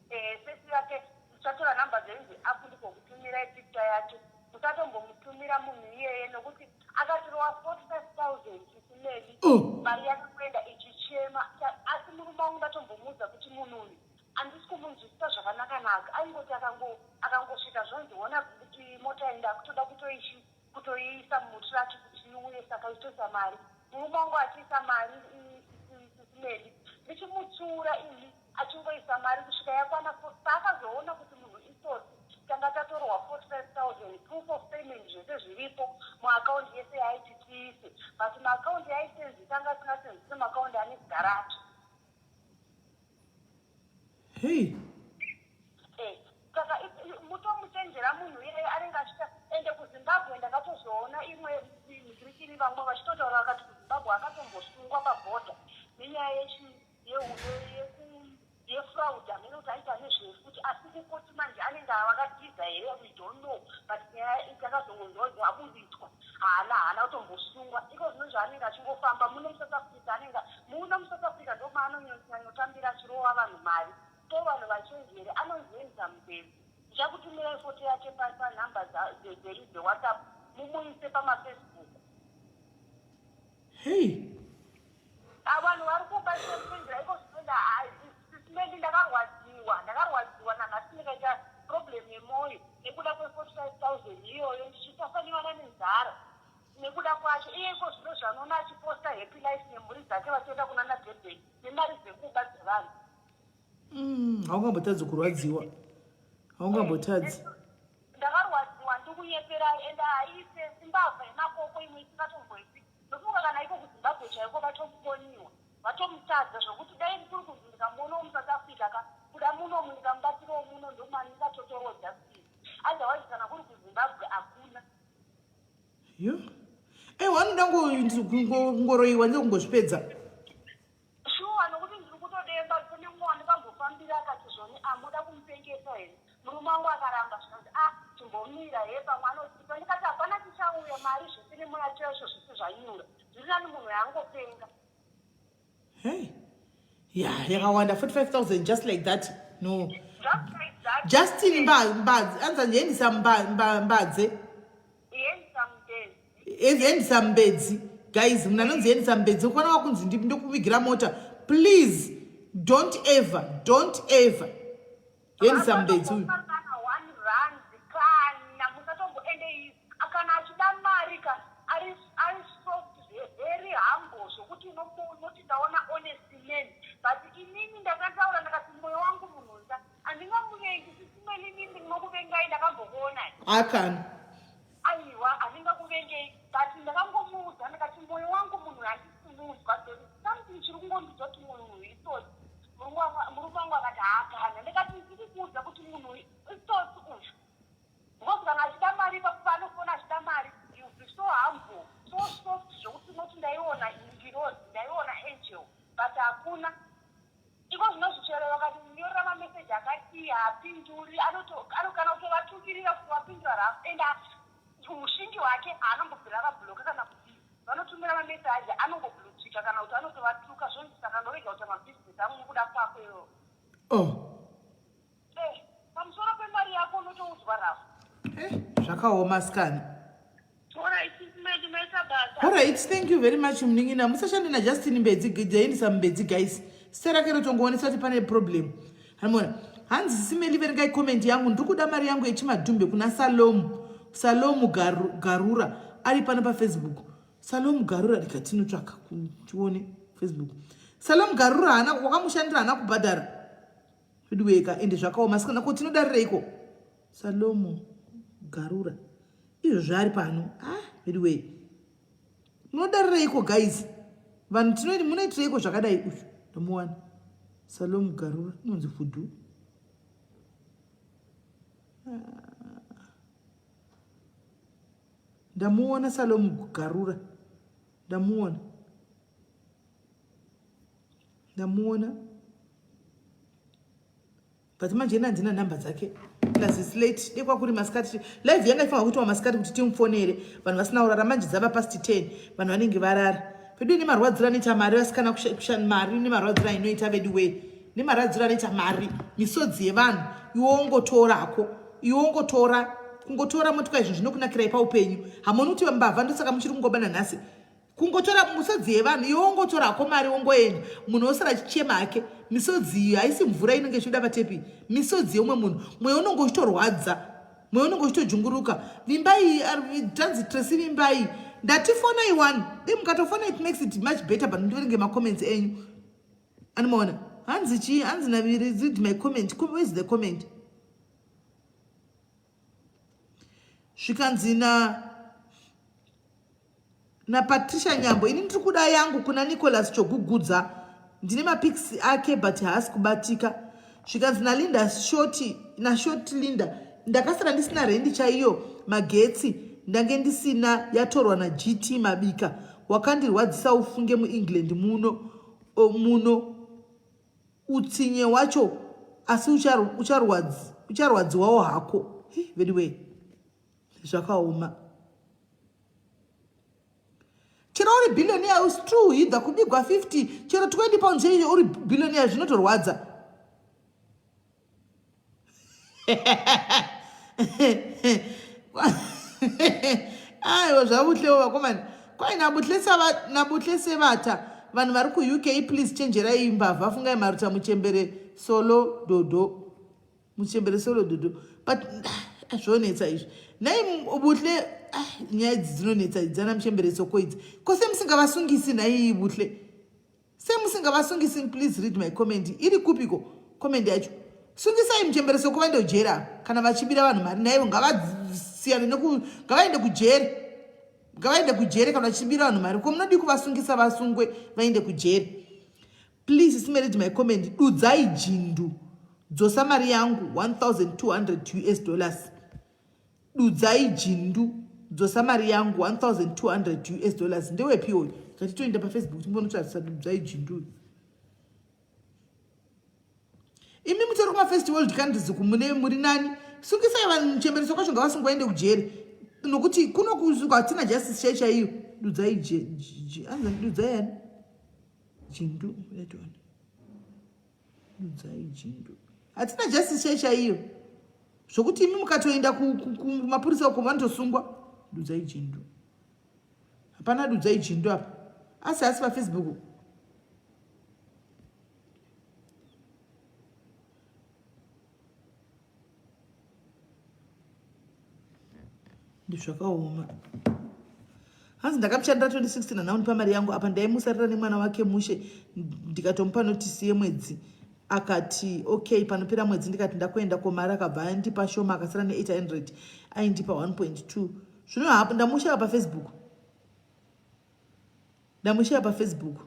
Eh, sesi yake uchatora number dzenzi apo ndikokutumirai picture yake. Usatombomutumira munhu iyeye nokuti akatirova 45000 chisimeli oh. mari yakakuenda ichichema asi murume wangu ndatombomuudza kuti munhu uyu handisi kumunzwisisa zvakanaka naka aingoti akangosvika zvonzi hona kuti mota enda kutoda kutoichi kutoiisa mutraki kuti iuye saka ichitoisa mari murume wangu achiisa mari sisimeli ndichimutsiura ini achingoisa mari kusvika yakwana paakazoona kuti munhu itsotsi tanga tatorwa 45000 proof of payment zvese zviripo muakaundi yese yaaiti tiise but maakaundi yaaisenzisa anga asingasenzise maakaundi ane zita rake hei eh, saka mutomuchenjera munhu iyeye anenge achiita ende kuzimbabwe ndakatozoona imwe migirikiri vamwe vachitotaura vakati kuzimbabwe akatombosungwa pabhodha nenyaya yechi yefraud hameno kuti aita nezvei futi asi kukoti manje anenge avakatiza here we don't know but nyaya takazongonzwa kuti abuditswa haana haana kutombosungwa iko zvino zvaanenge achingofamba muno musouth africa anenge muno musouth africa ndomaanonyanyotambira achirova vanhu mari so vanhu vachenjere anonzi enza mubezi ndichakutumirai foto yake panhamba dzenyu dzewhatsapp mumuise pamafacebook hei Ah, vanhu vari kuba senzira iko zvinoenda sisimeli ndakarwadziwa ndakarwadziwa nanhasi ndikaita problem yemwoyo nekuda kwe 45000 iyoyo ndichisafanirana nenzara nekuda kwacho iye iko zvino zvanoona achiposta happy life nemhuri dzake vachienda kuna nadurban nemari dzekuba dzevanhu mm, haungambotadzi kurwadziwa haungambotadzi eh, ndakarwadziwa ndikunyeperai ende haiite simbavha yemakoko imwe isingatomboiti Ndofunga kana iko kuZimbabwe chaiko vatomukoniwa vatomutadza zvokuti dai kuri kunzi ndikamuonawo muSouth Africa ka kuda munomu ndikamubatsirawo muno ndomandingatotorodza sei otherwise kana kuri kuZimbabwe hakuna. Yo. Aiwa, anoda kungoroiwa ndekungozvipedza. Shuwa, nokuti ndiri kutodemba. Kune mumwe wandikambofambira akati zvoni amuda kumupengesa here? Murume wangu akaramba, zvikanzi, a ah, chimbomira he, pamwe anotipa. Ndikati hapana chichauya, mari zvese nemoyacho yacho zvese zvanyura, zviri nani munhu yaangopenga. Hey. Ya, yakawanda 45,000 just like that. No. Just like that. Justin Mbadze, anza ndiendisa Mbadze. Endisa Mbedzi. Guys, munhu anonzi endisa Mbedzi, ukwana wakunzi ndokuvigira mota. Please, don't ever, don't ever. Endisa Mbedzi uyu. Kana achida mari ka, ari ari soft, very humble, zvokuti unoti ndaona honest man. But inini ndakataura, ndakati mwoyo wangu munhunza handingamuvengi. Sisi Meli, ndinokuvengai, ndakambokuonai. Akana. Aiwa, handingakuvengei, but ndakangomuudza, ndakati mwoyo wangu munhu handisi kumunzwa. There is something chiri kungondiudza kuti munhu uyu itsotsi. Murume wangu akati haakana. Ndikati ndiri kukuudza kuti munhu uyu itsotsi uyu, because kana achida mari, ipapo paanofona achida mari, you be so humble, so soft, zvokuti unoti ndaiona ngirozi, ndaiona angel, but hakuna. Iko zvinozvichero vakanyorera mameseji akadii, haapinduri. Kana kutovatukirira, kutovapindura rafu, and ushingi hwake haanambobvira avabhuloka kana kudii. Vanotumira mameseji, anongoblutika kana kuti anotovatuka. Zvonzi saka ndorega kuita mabhizinesi angu nokuda kwako iwewo? Oh. Eh, pamusoro pemari yako unotoudzwa rafu. Eh, zvakaoma sikana. Alright, thank you very much, munin'ina. Musashande naJustin Mbedzi, jaendisa Mbedzi, guys. Zita rake rotongoonesa kuti pane problem. Hanimona. Hanzi Sisi Meli, verengai comment yangu. Ndiri kuda mari yangu yechimadhumbe kuna Salomu. Salomu Garura ari pano paFacebook. Salomu Garura, ndikatinotsvaka tione Facebook. Salomu Garura haana wakamushandira, haana kubhadhara. Veduweka, ende zvakaoma sikana, ko tinodarireiko? Salomo Garura izvo zvaari pano. Ah, veduwei, munodarireiko guys? Vanhu tinoiti munoitireiko zvakadai? Uyu ndamuwana, Salomo Garura, inonzi Fudhu. Ah. Ndamuona Salomo Garura, ndamuona, ndamuona, but manje ina handina nhamba dzake, plus it's late. Dekwa kuri masikati, live yanga ifanira kuitwa masikati kuti timufonere vanhu vasina kurara. Manje dzava past 10, vanhu vanenge varara. Pedu nemarwadziro anoita mari, vasikana, mari nemarwadziro ainoita, vedu wee, nemarwadziro anoita mari, misodzi yevanhu. Iwe wongotorako, iwe wongotora, kungotora motikwa izvo zvinokunakirai paupenyu. Hamoni kuti mbavha, ndosaka muchiri kungobana nhasi, kungotora misodzi yevanhu. Iwe wongotorako mari, wongoenda, munhu osara achichema hake. Misodzi iyo haisi mvura inenge ichibuda patepi, misodzi yeumwe munhu. Mwoyo unonge uchitorwadza, mwoyo unonge uchitojunguruka. Vimbai, tanzi Tracy Vimbai, ndati fonai one de mukatofona, it makes it much better, but ndiverenge macomments enyu. Anomaona hanzi chii? Hanzi naviri, read my comment. Where is the comment? Zvikanzi na naPatricia Nyambo, ini ndiri kuda yangu kuna Nicholas Chogugudza, ndine mapics ake but haasi kubatika. Zvikanzi naLinda Shoti, naShoti Linda, ndakasara ndisina rendi chaiyo, magetsi ndange ndisina, yatorwa naGT Mabika. Wakandirwadzisa ufunge. MuEngland muno, muno utsinye wacho, asi ucharwadziwawo hako. Anyway, zvakaoma. Chero uri billionaire, is true either kubigwa 50 chero £20 chaiyo, uri billionaire, zvinotorwadza. Aiwa, zvabuhlewo vakomana. Kwai naBuhle Sevata, vanhu vari kuUK, please chenjerai mbavha. Fungai Maruta, muchembere solo dodo, muchembere solo dodo, but ah, zvonetsa izvi nhai Buhle. Ah, nyaya idzi dzinonetsa idzi, dzana muchembere soko idzi. Ko semusingavasungisi nhai Buhle? Semusingavasungisi? Please read my comment. Iri kupiko comment yacho? Sungisai muchembere soko, vaende kujera kana vachibira vanhu mari. Naivo ngavasiyane neku, ngavaende kujere, ngavaende kujere kana vachibira vanhu mari. Ko munodii kuvasungisa? Vasungwe, vaende kujere. Please read my comment. Dudzai Jindu, dzosa mari yangu, $1200. Dudzai Jindu. Dzosa mari yangu 1200 us dollars. Ndewepi uyu? Ngatitoenda pafacebook timbonotsvagisa Dudzai Jindu uyu. Imi mutori kumafirst world countries uku mune muri nani. Sungisai vanhu muchembereso kwacho ngavasungwa vaende kujeri. Nokuti kuno kusunga hatina justice chai chaiyo. Dudzai anzi Dudzai ani? Jindu yationa. Dudzai Jindu. Hatina justice chai chaiyo. Zvokuti imi mukatoenda kumapurisa uko vanotosungwa. Dudzai Jindu. Hapana Dudzai Jindu apa. Asi asi paFacebook. Ndizvakaoma. Hanzi ndakamushandira 2016 hanha undipa mari yangu apa ndaimusarira nemwana wake mushe ndikatomupa notisi yemwedzi akati okay panopera mwedzi ndikati ndakuenda komari akabva andipa shoma akasara ne800 aindipa 1.2 zvino hapo ndamushaya pafacebook ndamushaya pafacebook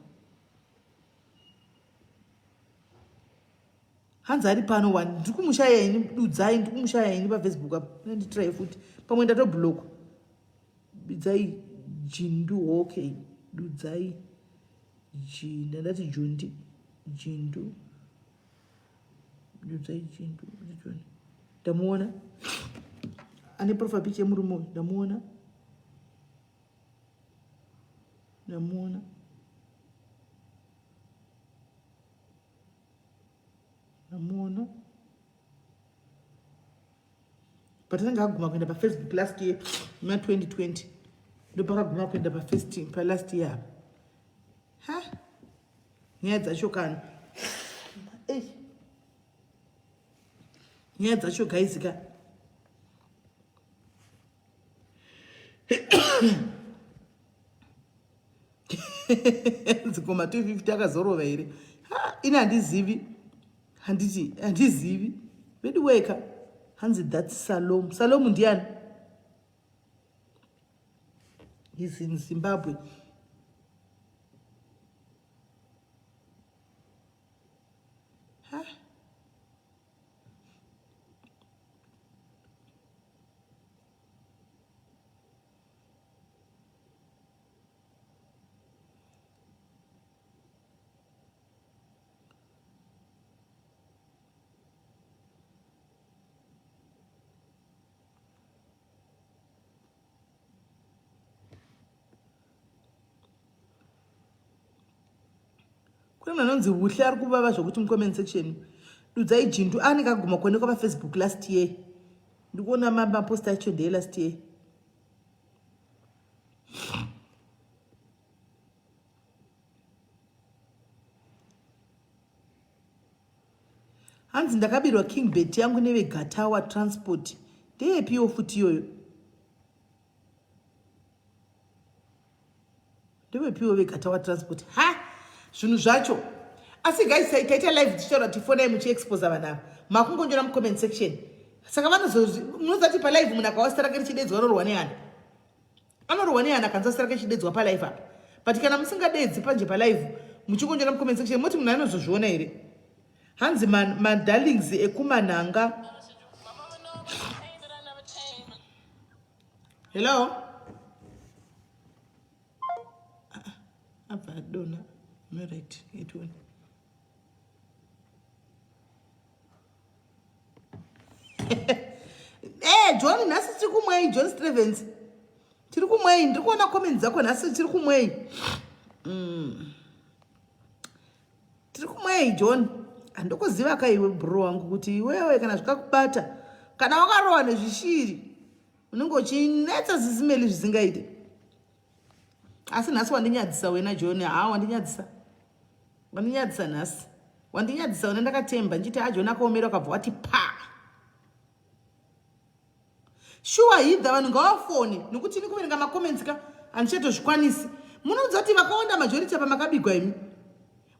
Hanzi ari pano wani ndiri kumushaya ini dudzai ndiri kumushaya ini pafacebook apa nditrai futi pamwe ndatoblockwa dudzai jindu okay dudzai jinda ndati jundi jindu dudzai jindu ndamuona ane profile picture yemurume uyu ndamuona ndamuona Namuona. But anenge aguma kuenda pafacebook last year muna 2020 ndopakaguma kuenda pafirst palast year apa ha nyaya dzacho kani ei nyaya dzacho guys ka dzikoma 250 akazorova here ini handizivi handiti handizivi vedu weka hanzi thats salom salom ndiani he's in zimbabwe ha kune munhu anonzi huhle ari kuvava zvokuti mucomment section dudzai jindu anenge aguma kuonekwa pafacebook last year ndikuona mapost acho ndeye last year Hanzi ndakabirwa king bet yangu nevegatawa transport ndeyepiwo futi iyoyo ndevepiwo vegatawa transport ha zvinhu zvacho asi guys taita live tichitaura kuti fonai muchiexposa vanhu ava makungonyora mucomment section saka vanozomunozati palive munhu akawa zita rake richidedzwa anorwa nehana anorwa nehana akanzwa zita rake richidedzwa palive apa but kana musingadedzi panje palive muchingonyora mucomment section moti munhu anozozviona here hanzi madarlings man ekumanhanga hello ah, ah, abva adona no right etione Eh, John nhasi tiri kumwei John Stevens. Tiri kumwei ndiri kuona comments dzako nhasi tiri kumwei. Mm. Tiri kumwei John. Handikuziva ka iwe bro wangu kuti iwewe kana zvikakubata kana wakarohwa nezvishiri unenge uchinetsa zizimeli zvisingaite. Asi nhasi wandinyadzisa wena John. Haa wandinyadzisa. Wandinyadzisa nhasi. Wandinyadzisa wena ndakatemba ndichiti aJohn akaomera ukabva wati pa. Shuwa hidha vanhu ngavafone nokuti ini kuverenga macomments ka handichatozvikwanisi. Munoudza kuti vakawanda majority apa makabigwa imi.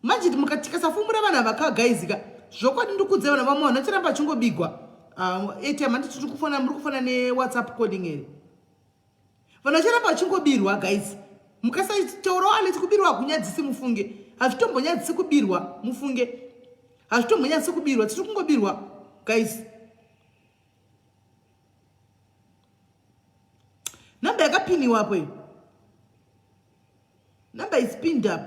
Manje tikasafumura vanhu ava ka guys ka zvokwadi ndikuudza vanhu vamwe vanhu vacharamba vachingobigwa. Uh, ATM handiti tiri kufona muri kufona newhatsapp calling here? Vanhu vacharamba vachingobirwa guys. Mukasataurawo alert kubirwa hakunyadzisi mufunge. Hazvitombonyadzisi kubirwa mufunge. Hazvitombonyadzisi kubirwa tiri kungobirwa guys. Number yakapiniwa apo iyo. Number is pinned up.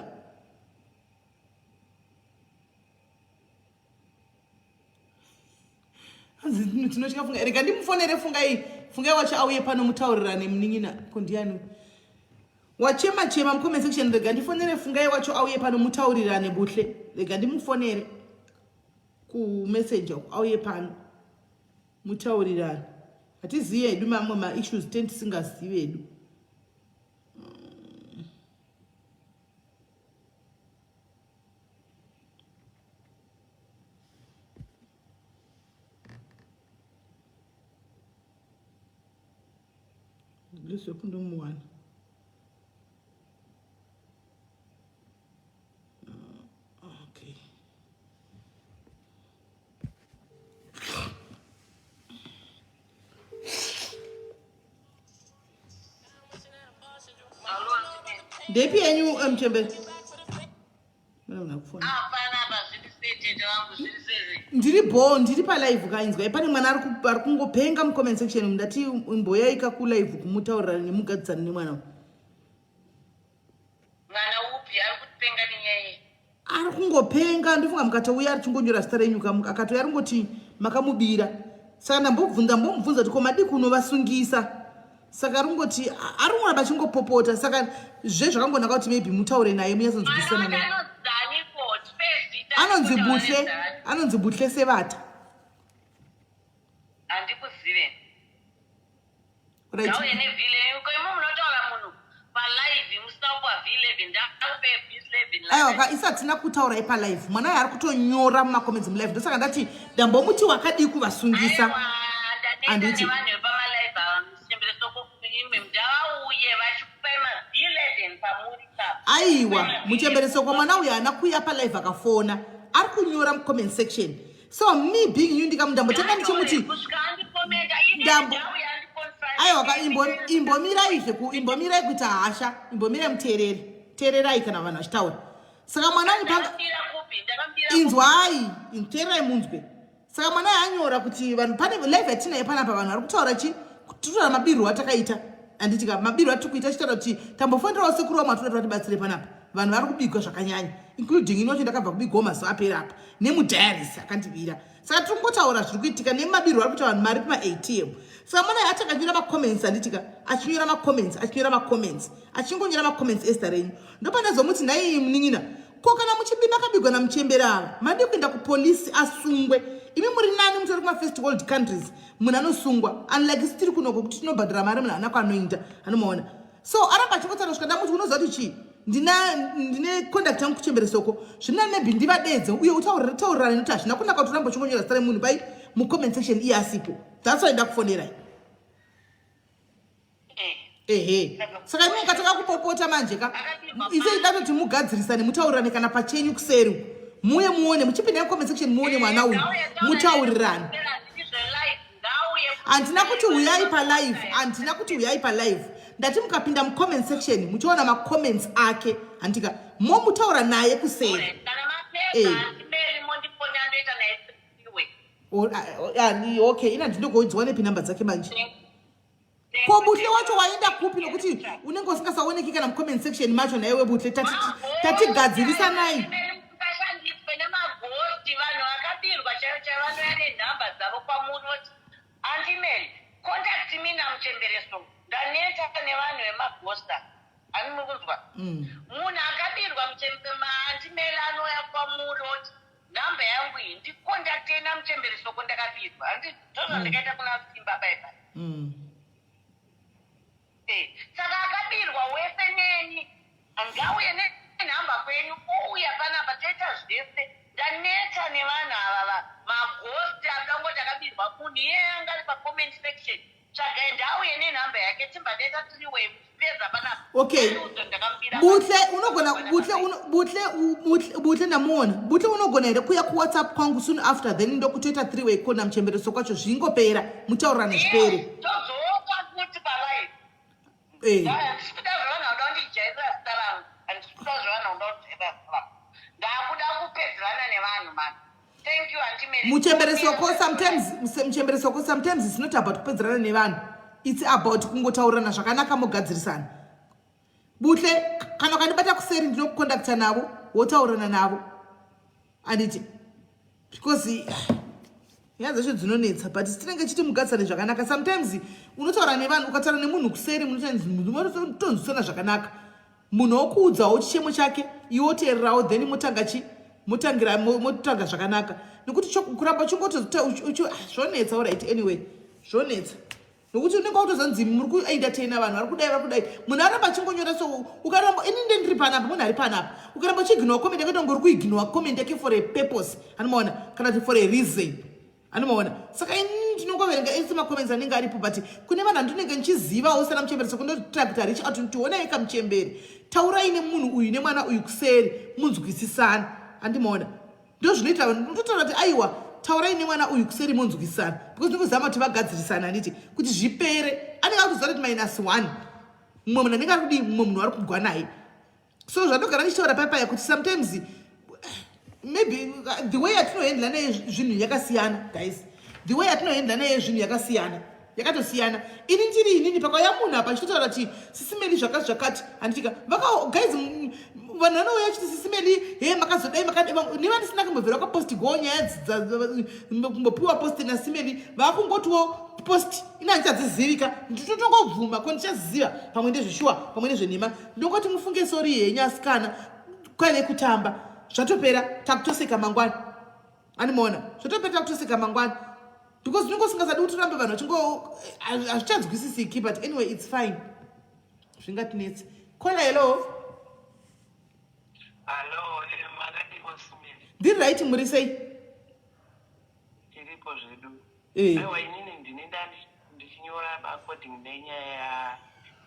Hanzi tinotya funga. Rega ndimufonere fungai. Fungai wacho auye pano mutaurirane munin'ina. Ko ndiani? Wachema chema mucomment section rega ndifonere fungai wacho auye pano mutaurirane buhle. Rega ndimufonere kumessenger auye pano mutaurirane. Hatizive hedu mamwe maissues ten tisingazive hedu. Ndizvekundomuwana. Okay. Ndepi yenyu eh, mchembere? Ndiri bho, ndiri palive kainzwa. Pane mwana ari kungopenga mucomment section ndati imboyaika kulive kumutaurira nemugadzisana nemwana. Mwana upi ari kupenga nenyaya? Ari kungopenga ndofunga mukatouya ari chingonyora zita renyu akatouya ari ngoti makamubira. Saka ndambobvunza mbomubvunza kuti ko madii kunovasungisa. Saka ari kungoti ari kungoramba achingopopota saka zve zvakangonaka kuti maybe mutaure naye munyatsonzwisisana naye. Anonzi Buhle, anonzi Buhle Sebata. Handikuzive. Right. Ngauye ne V11 ko imi munotaura munhu palive musina kupa V11 ndakupe V11 Aiwa ka isu hatina kutaura ipalive mwana uyo ari kutonyora mumacomments mulive ndosaka ndati ndambomuti wakadii kuvasungisa Aiwa ndaneta Handiti. nevanhu vepamalive ava muchembere soko imwe ndavauye vachikupai ma V11 pamuri pa aiwa muchembere soko mwana uyo haana kuuya palive akafona ari kunyora mucomment section so me being you ndikamundambotenga ndichimuti ndambo aiwa ka imbomirai zveku imbomirai kuita hasha imbomirai muteerere teererai kana vanhu vachitaura saka mwana anipanga inzwai teererai munzwe saka mwana anyora kuti vanhu pane live yatinaye panapa vanhu vari kutaura chi kutaura mabirwo atakaita handiti ka mabirwo atiri kuita achitaura kuti tambofonerawo sekuru vamwe atoda kuti vatibatsire panapa vanhu vari kubigwa zvakanyanya including ini wacho ndakabva kubigwawo mazuva apera apa nemudiaris akandibira saka tiri kungotaura zviri kuitika nemabirwo ari kuita vanhu mari kumaatm saka mwana ati akanyora macomments handitika achinyora macomments achinyora macomments achingonyora macomments esta renyu ndopandazomuti nhai munin'ina ko kana muchibi makabigwa namuchembere ava madii kuenda kupolisi asungwe imi muri nani mutori kumafirst world countries munhu anosungwa unlike isu tiri kunoko kuti tinobhadhara mari munhu haana kwaanoinda anomaona so aramba achingotaura kusvika ndamuti unoziva kuti chii ndina ndine conduct yangu kuchembere soko zvina maybe ndivadedze uye utaurirane nekuti hazvina kunaka kuti uramba uchingonyora zita remunhu pai mucomment section iye asipo that's why ndakufonerai eh. ehe saka imi mukatanga kupopota manje ka ise ndatoti mugadzirisane mutaurirane kana pachenyu kuseri muuye muone muchipinda mucomment section muone mwana uyu mutaurirane handina kuti huyai palive handina kuti huyai palive ndati mukapinda mucomment section muchiona macomments ake handika momutaura naye kuseri eh. okay ina ndinogoidzwa nepi number dzake manje ko buhle wacho waenda kupi nokuti unenge usingasaoneki kana mucomment section macho naiwe buhle tatigadzirisanai vanhu vakabirwa chaivo chaivo vanouya nenhamba dzavo kwamuri voti andimary contact me namuchembereso ndaneta nevanhu vemagosta ani muri kunzwa mm. munhu akabirwa andimary anouya kwamuri oti nhamba yangu iyi ndikondaktei namuchembere soko ndakabirwa handi ndozvandikaita mm. kuna simba baiba mm. eh, saka akabirwa wese neni ngauye nenhamba kwenyu ouya panapa toita zvese ndaneta nevanhu ava magosti akangoti akabirwa munhu iyeye anga ari pacomment section tsvagai ndauye nenhamba yake timba ndaita tiriway kupedza panapa okay buhle unogona buhle buhle buhle buhle ndamuona buhle unogona here kuya kuwhatsapp kwangu soon after then ndokutoita three way kona muchembereso kwacho zvingopera mutaurirane zvipere todzoka futi palive eh. handisikuda zvevanhu vanoda kundijairira zita rangu handisikuda zvevanhu vanoda kundijairira zita rangu ndakuda kupedzerana nevanhu mani Muchembere soko sometimes muchembere soko sometimes it's not about kupedzerana nevanhu. It's about kungotaurirana zvakanaka mogadzirisana. Buhle, kana ukandibata kuseri ndinokukondakta navo wotaurirana navo. Anditi because nyaya dzacho dzinonetsa but tinenge chiti mugadzirisane zvakanaka. Sometimes unotaura nevanhu, ukataura nemunhu kuseri munotonzwisana zvakanaka. Munhu okuudzawo chichemo chake iwe woteererawo then motanga chi motangira motanga zvakanaka nekuti kuramba uchingoto ah, zvonetsa orit anyway zvonetsa nokuti unenge wakutozanzi muri kuentertaina vanhu vari kudai vari kudai munhu aramba achingonyora so ukaramba ini nde ndiri panapa munhu ari panapa ukaramba uchiignowa comment yake tonge uri kuignowa comment yake for a purpose anomaona kana kuti for a reason Anomaona saka ini ndinongoverenga ese macomments anenge aripo but kune vanhu andinenge ndichizivawo sana muchembere saka ndotry kuti reach out kuti honai kamuchembere taurai nemunhu uyu nemwana uyu kuseri munzwisisana andimaona ndozvinoita ndotaura kuti aiwa taurai nemwana uyu kuseri munzwisisana because ndikuzama kuti vagadzirisana handiti kuti zvipere anenge akutoziva kuti minus one mumwe munhu anenge ari kudii mumwe munhu ari kugwa naye so zvandogara ndichitaura paya paya kuti sometimes maybe the way yatinohendla naye zvinhu yakasiyana guys the way yatinohendla naye zvinhu yakasiyana yakatosiyana ini ndiri inini pakauya munhu apa achitotaura kuti sisimeli zvakati zvakati handitika vaka guys vanhu vanouya chiti sisimeli he makazodai makadai nevandisina kumbobvira vakaposti go nyaya kumbopiwa posti nasimeli vakungotiwo post ini handichadzizivika nditotongobvuma ko ndichaziva pamwe ndezveshuwa pamwe ndezvenhema ndongoti mufunge sori henyu asikana kwaive kutamba zvatopera takutoseka mangwana animaona zvatopera takutoseka mangwana because unenge usingasadi kuti urambe vanhu vachingo hazvichanzwisisiki but anyway its fine zvingatinetsi kola hello ndiri right muri sei tiripo zvedu eh. aiwa inini ndine ndichinyora according nenyaya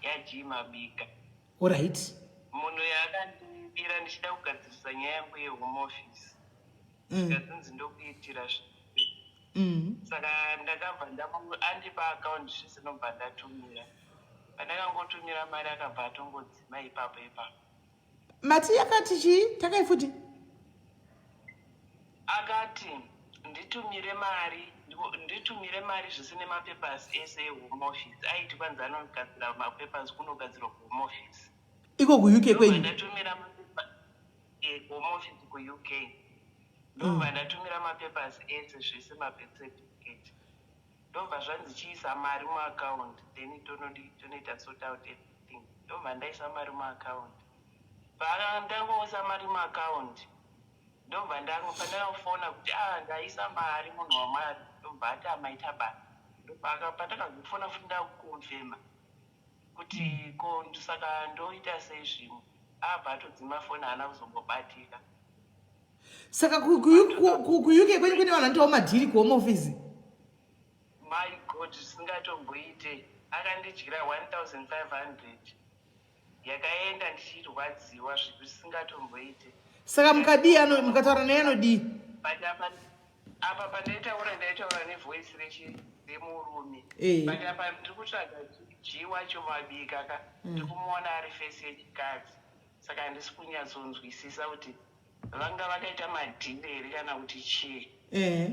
yaG Mabika orit munhu yaakandibira ndichida kugadzirisa nyaya yangu yehome office mm. ndikazinzi ndokuitira mm. saka ndakabva andipa account zvese ndobva ndatumira pandakangotumira mari akabva atongodzima ipapo ipapo Mati yakati chii? Takai futi. Akati nditumire mari nditumire mari zvese nemapapers ese ehome office aiti kwanzi anogadzira mapapers kunogadzirwa kuhome office iko kuuk kwenyu ndatumira home office kuuk ndobva mm. ndatumira mapapers ese zvese mabirth certificate ndobva zvanzi chiisa mari muaccount then tonodi tonoita sort out everything ndobva ndaisa mari muaccount pandangoisa mari muaccount ndobva pandakafona kuti ah ndaisa mari munhu wamwari ndobva ati amaita basa ndobva pandakazofona futi ndakukonfema kuti ko saka ndoita sei zvimwe abva atodzima foni haana kuzombobatika saka kuuk kwenyu kune vanhu vanoitawo madhiri kuhome office my god zvisingatomboite akandidyira 1500 yakaenda ndichirwadziwa zvisingatomboite saka mukadii mukataura naye anodii but apa apa pandaitaura ndaitaura nevoice rechi remurume eh. but apa ndiri kutsvaga ji wacho mabika ka mm. ndiri kumuona ari fesi yechikadzi saka handisi kunyatsonzwisisa kuti vanga vakaita madhiri here kana kuti chii eh.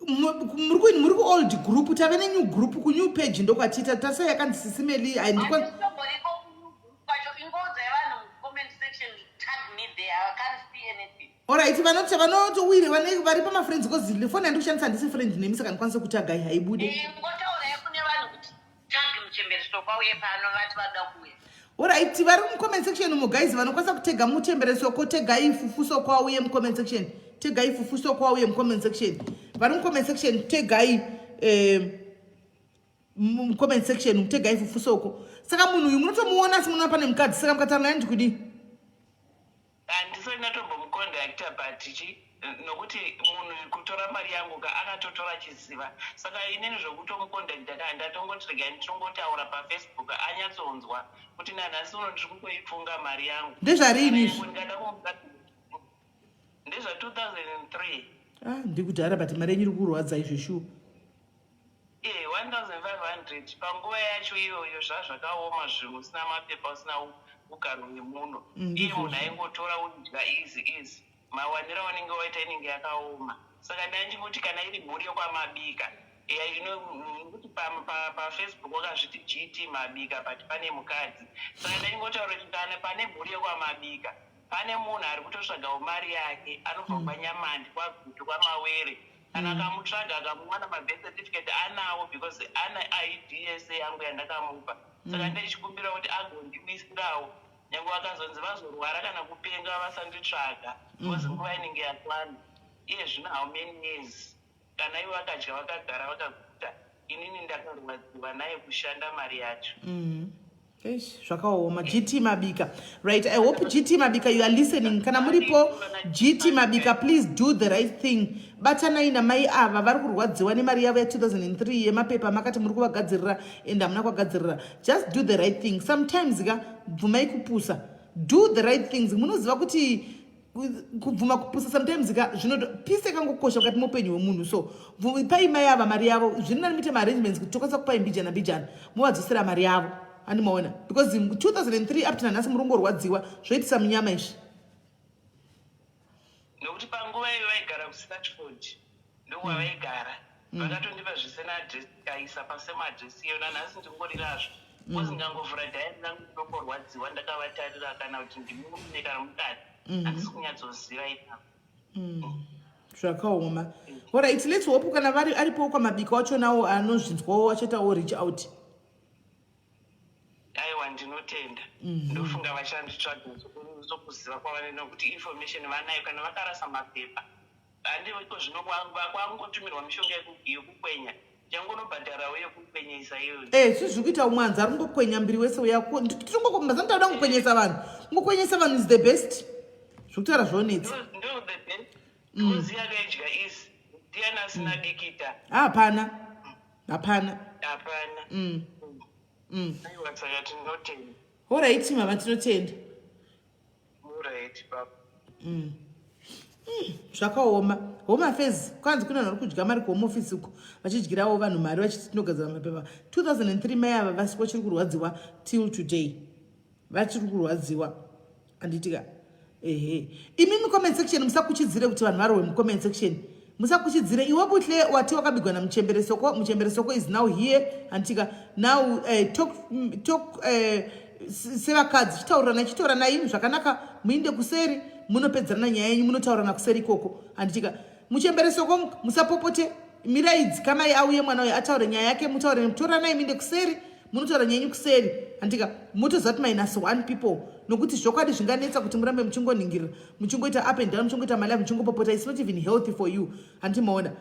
Muri kuold group tave nenew group kunew page ndokwatiita tasai yakanzi sisimeli orit vanoti vanotowire vari pamafriends bcause foni yandikushandisa handisi friend nemi saka ndikwanise kutagai haibude eh, Tag muchembere soko auye pano vati vada kuuya. Alright, vari mucomment section umo guys vanokwanisa kutega muchembere soko tegai fufu soko auye mucomment section. Tegai fufu soko auye mucomment section. Vari mucomment section tegai eh, mucomment section tegai fufu soko. Saka munhu uyu munotomuona asi munoona pane mukadzi saka mukataura naye ndikudii? Handisati ndatombomuconducta but chi nokuti munhu kutora mari yangu ka akatotora achiziva saka inini zvekutomuconducta ka ndatongoti regai nditongotaura pafacebook anyatsonzwa kuti nanhasi uno ndiri kungoifunga mari yangu ndezvariini izvi ndezva 2003 ah ndikudhara but mari yenyu iri kurwadza izvi shuwa Eh, 1500 panguva yacho iyoyo zvazvakaoma zvinhu usina mapepa usina ugaro nemuno mm, iye munhu aingotora udya easy easy mawaniro aunenge waita inenge yakaoma. Saka ndandingoti kana iri mhuri yokwaMabika, eya, ino nokuti paFacebook wakazviti GT Mabika, but pane mukadzi. Saka ndaingotaura kuti kana pane mhuri yokwaMabika, pane munhu ari kutotsvagawo mari yake, anobva kwaNyamandi, kwaGutu, kwaMawere. Kana akamutsvaga akamuwana, mabirth certificate anawo, because ana ID yese yangu yandakamupa. Saka ndichikumbira kuti agondiwisirawo, nyange vakazonzi vazorwara kana kupenga, vasanditsvaga, because nguva inenge yakwana. Iye zvino how many years? Kana ivo vakadya vakagara vakaguta, inini ndakarwadziwa naye kushanda mari yacho. Eish, zvakaoma. GT Mabika, right? I hope, GT Mabika, you are listening. Kana muripo, GT Mabika, please do the right thing. Batanai namai ava, vari kurwadziwa nemari yavo ya2003 yemapepa makati muri kuvagadzirira and hamuna kuvagadzirira. Just do the right thing. Sometimes ka, bvumai kupusa, do the right things. Munoziva kuti kubvuma kupusa sometimes ka zvinopisa, kangokosha mukati meupenyu hwemunhu. So pai mai ava mari yavo. Zviri nani muite maarrangements kuti tokwanisa kupai mbijana mbijana, muvadzosera mari yavo, andimaona? Because 2003 up to nanhasi muri kungorwadziwa, zvoitisa munyama izvi. Nokuti panguva iyo vaigara kuStratford, ndokwavaigara. Vakatondipa zvise neadresi, kaisa pasame adresi iyo. Nanhasi ndingorinazvo, because ngangovhura diary rangu, ndinongorwadziwa ndakavatarira, kana kuti ndimurume kana mukadzi, handisi kunyatsoziva ipapo. Zvakaoma. Alright, let's hope kana vari aripo kwaMabika wachonawo anozvinzwawo, achaitawo reach out. Aiwa, ndinotenda. Ndofunga vachanditsvaga sokuziva kwavane, nokuti information vanayo. Kana vakarasa mapepa, handiko zvino kwakungotumirwa mishonga yekukwenya, changonobhadharawo yekukwenyesa iyoyo. Eh, zvizvi kuita umwe anzi ari kungokwenya mbiri wese uya. Mazani tauda kungokwenyesa vanhu, kungokwenyesa vanhu is the best. Zvokutaura zvonetsa. Ndo the best, because yakaidya isi ndiani asina dikita? Hapana, hapana. Hapana. Aiwa, saka tinotenda. Alright mama, tinotenda. Alright baba. Zvakaoma. Home Affairs, kwanzi kuna vanhu vari kudya mari kuHome Office uko, vachidyirawo vanhu mari vachiti tinogadzira mapepa. 2003, mai ava vasi vachiri kurwadziwa till today, vachiri kurwadziwa, handitika? Ehe, imimi comment section, musakuchidzire kuti vanhu varohwe mucomment section, musakuchidzire. Iwe Buhle, wati wakabigwa namuchembere Soko. Muchembere Soko is now here, handitika? Now talk, talk sevakadzi, chitaurirana, chitauranai zvakanaka, muinde kuseri, munopedzerana nyaya yenyu, munotaurana kuseri ikoko, handitika? Muchembere Soko, musapopote, mirai, dzikamai, auye mwana uyo ataure nyaya yake, mutaure, toranai, muinde kuseri, munotaura nyaya yenyu kuseri, handika? Motoziva kuti minus one people, nokuti zvokwadi zvinganetsa kuti murambe muchingoningirira, muchingoita up and down, muchingoita malive, muchingopopota. It's not even healthy for you, handiti? Maona,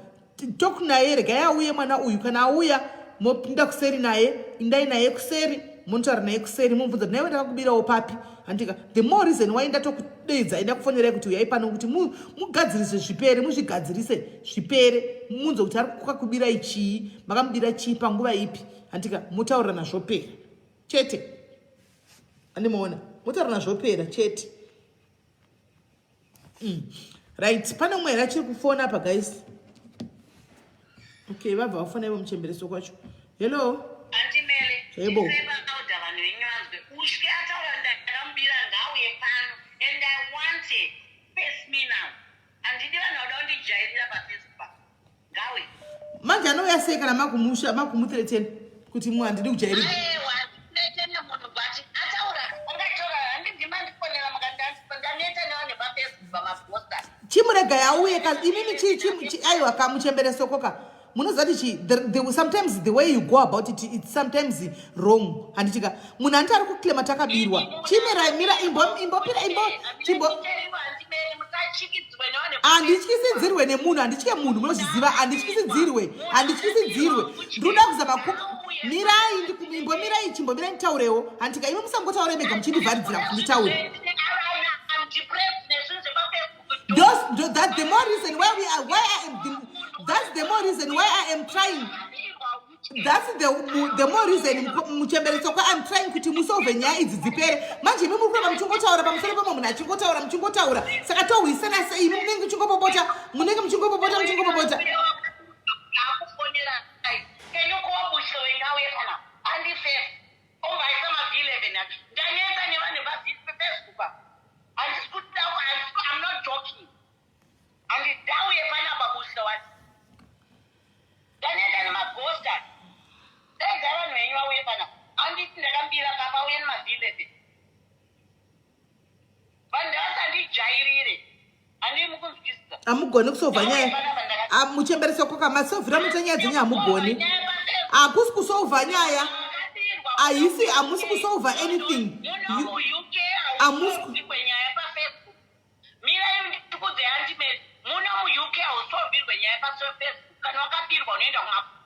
talk naye, regai auye mwana uyu. Kana auya, mopinda kuseri naye, indai naye kuseri, munotaura naye kuseri, mumubvunza kuti naiwe ndakakubirawo papi, handika? The more reason why ndatokudedza, ndakufonerai kuti uyai pano kuti mugadzirise zvipere, muzvigadzirise zvipere, munzwe kuti ari kukakubirai chii, makamubira chii, panguva ipi, handika? Mutaurirana, zvopera chete, andimaona? Mutaurirana, zvopera chete. Right, pane umwe here achiri kufona apa, guys? Okay, vabva vafona ivo muchembereso kwacho. Hello. Andimele. Hebo. Oda vanhu venyu vanzwe ushe ataura, ndakamubira, ngauye pano, and I want it face me now. Handidi vanhu vada kundijairira paFacebook, ngauye. Manje anouya sei kana makumusha, makumuthreaten kuti mu handidi kujairira? Aiwa, handithreatene munhu, but ataura angatora. Handindima ndifonera ndaneta nevanhu vepaFacebook, pamaposta. Chimuregai auye ka imimi. Aiwa ka, muchembere Soko ka, munoziva kuti chi sometimes the way you go about it, it's sometimes wrong, handitika? Munhu anoti ari kuclaima takabirwa, chimirai, mira, imbopira imbo chimbo. Musachikidzwe nevanhu. Handityisidzirwe nemunhu, handitye munhu, munozviziva. Handityisidzirwe, handityisidzirwe. Ndinoda kuzama ku mirai, imbomirai, chimbomirai nditaurewo, handitika? Imi musangotaura mega muchindivharidzira kuti nditaure. I'm depressed nezvinhu zvepaFacebook. That's the more reason why we are why I am the, that's the more reason why I am trying, that's the more reason, muchembere Soko, I'm trying kuti musolve nyaya idzi dzipere. Manje imi muri kuramba muchingotaura pamusoro pemwe munhu achingotaura, muchingotaura, saka tohwisana sei? Imi munenge muchingopopota, munenge muchingopopota, muchingopopota. Akufonera, can you call Buhle wengauye kana andiface ombaisa mav11? Ndanetsa nevanhu vepaFacebook apa. Handisi kuda, I'm not joking, handidauye panapa Buhle. ndakambira papa uye nemavhileve. Vanhu ndavasandijairire. Handii mukunzwisisa. Hamugoni kusovha nyaya. Ah, muchembere sokoka masovhira muita nyaya dzenyu hamugoni. Hakusi kusovha nyaya. Haisi hamusi kusovha anything. Hamusi Mirai ndikudze Aunty Mary, muno muUK hausolvirwe nyaya paFacebook. Kana wakabirwa unoenda kumapurisa.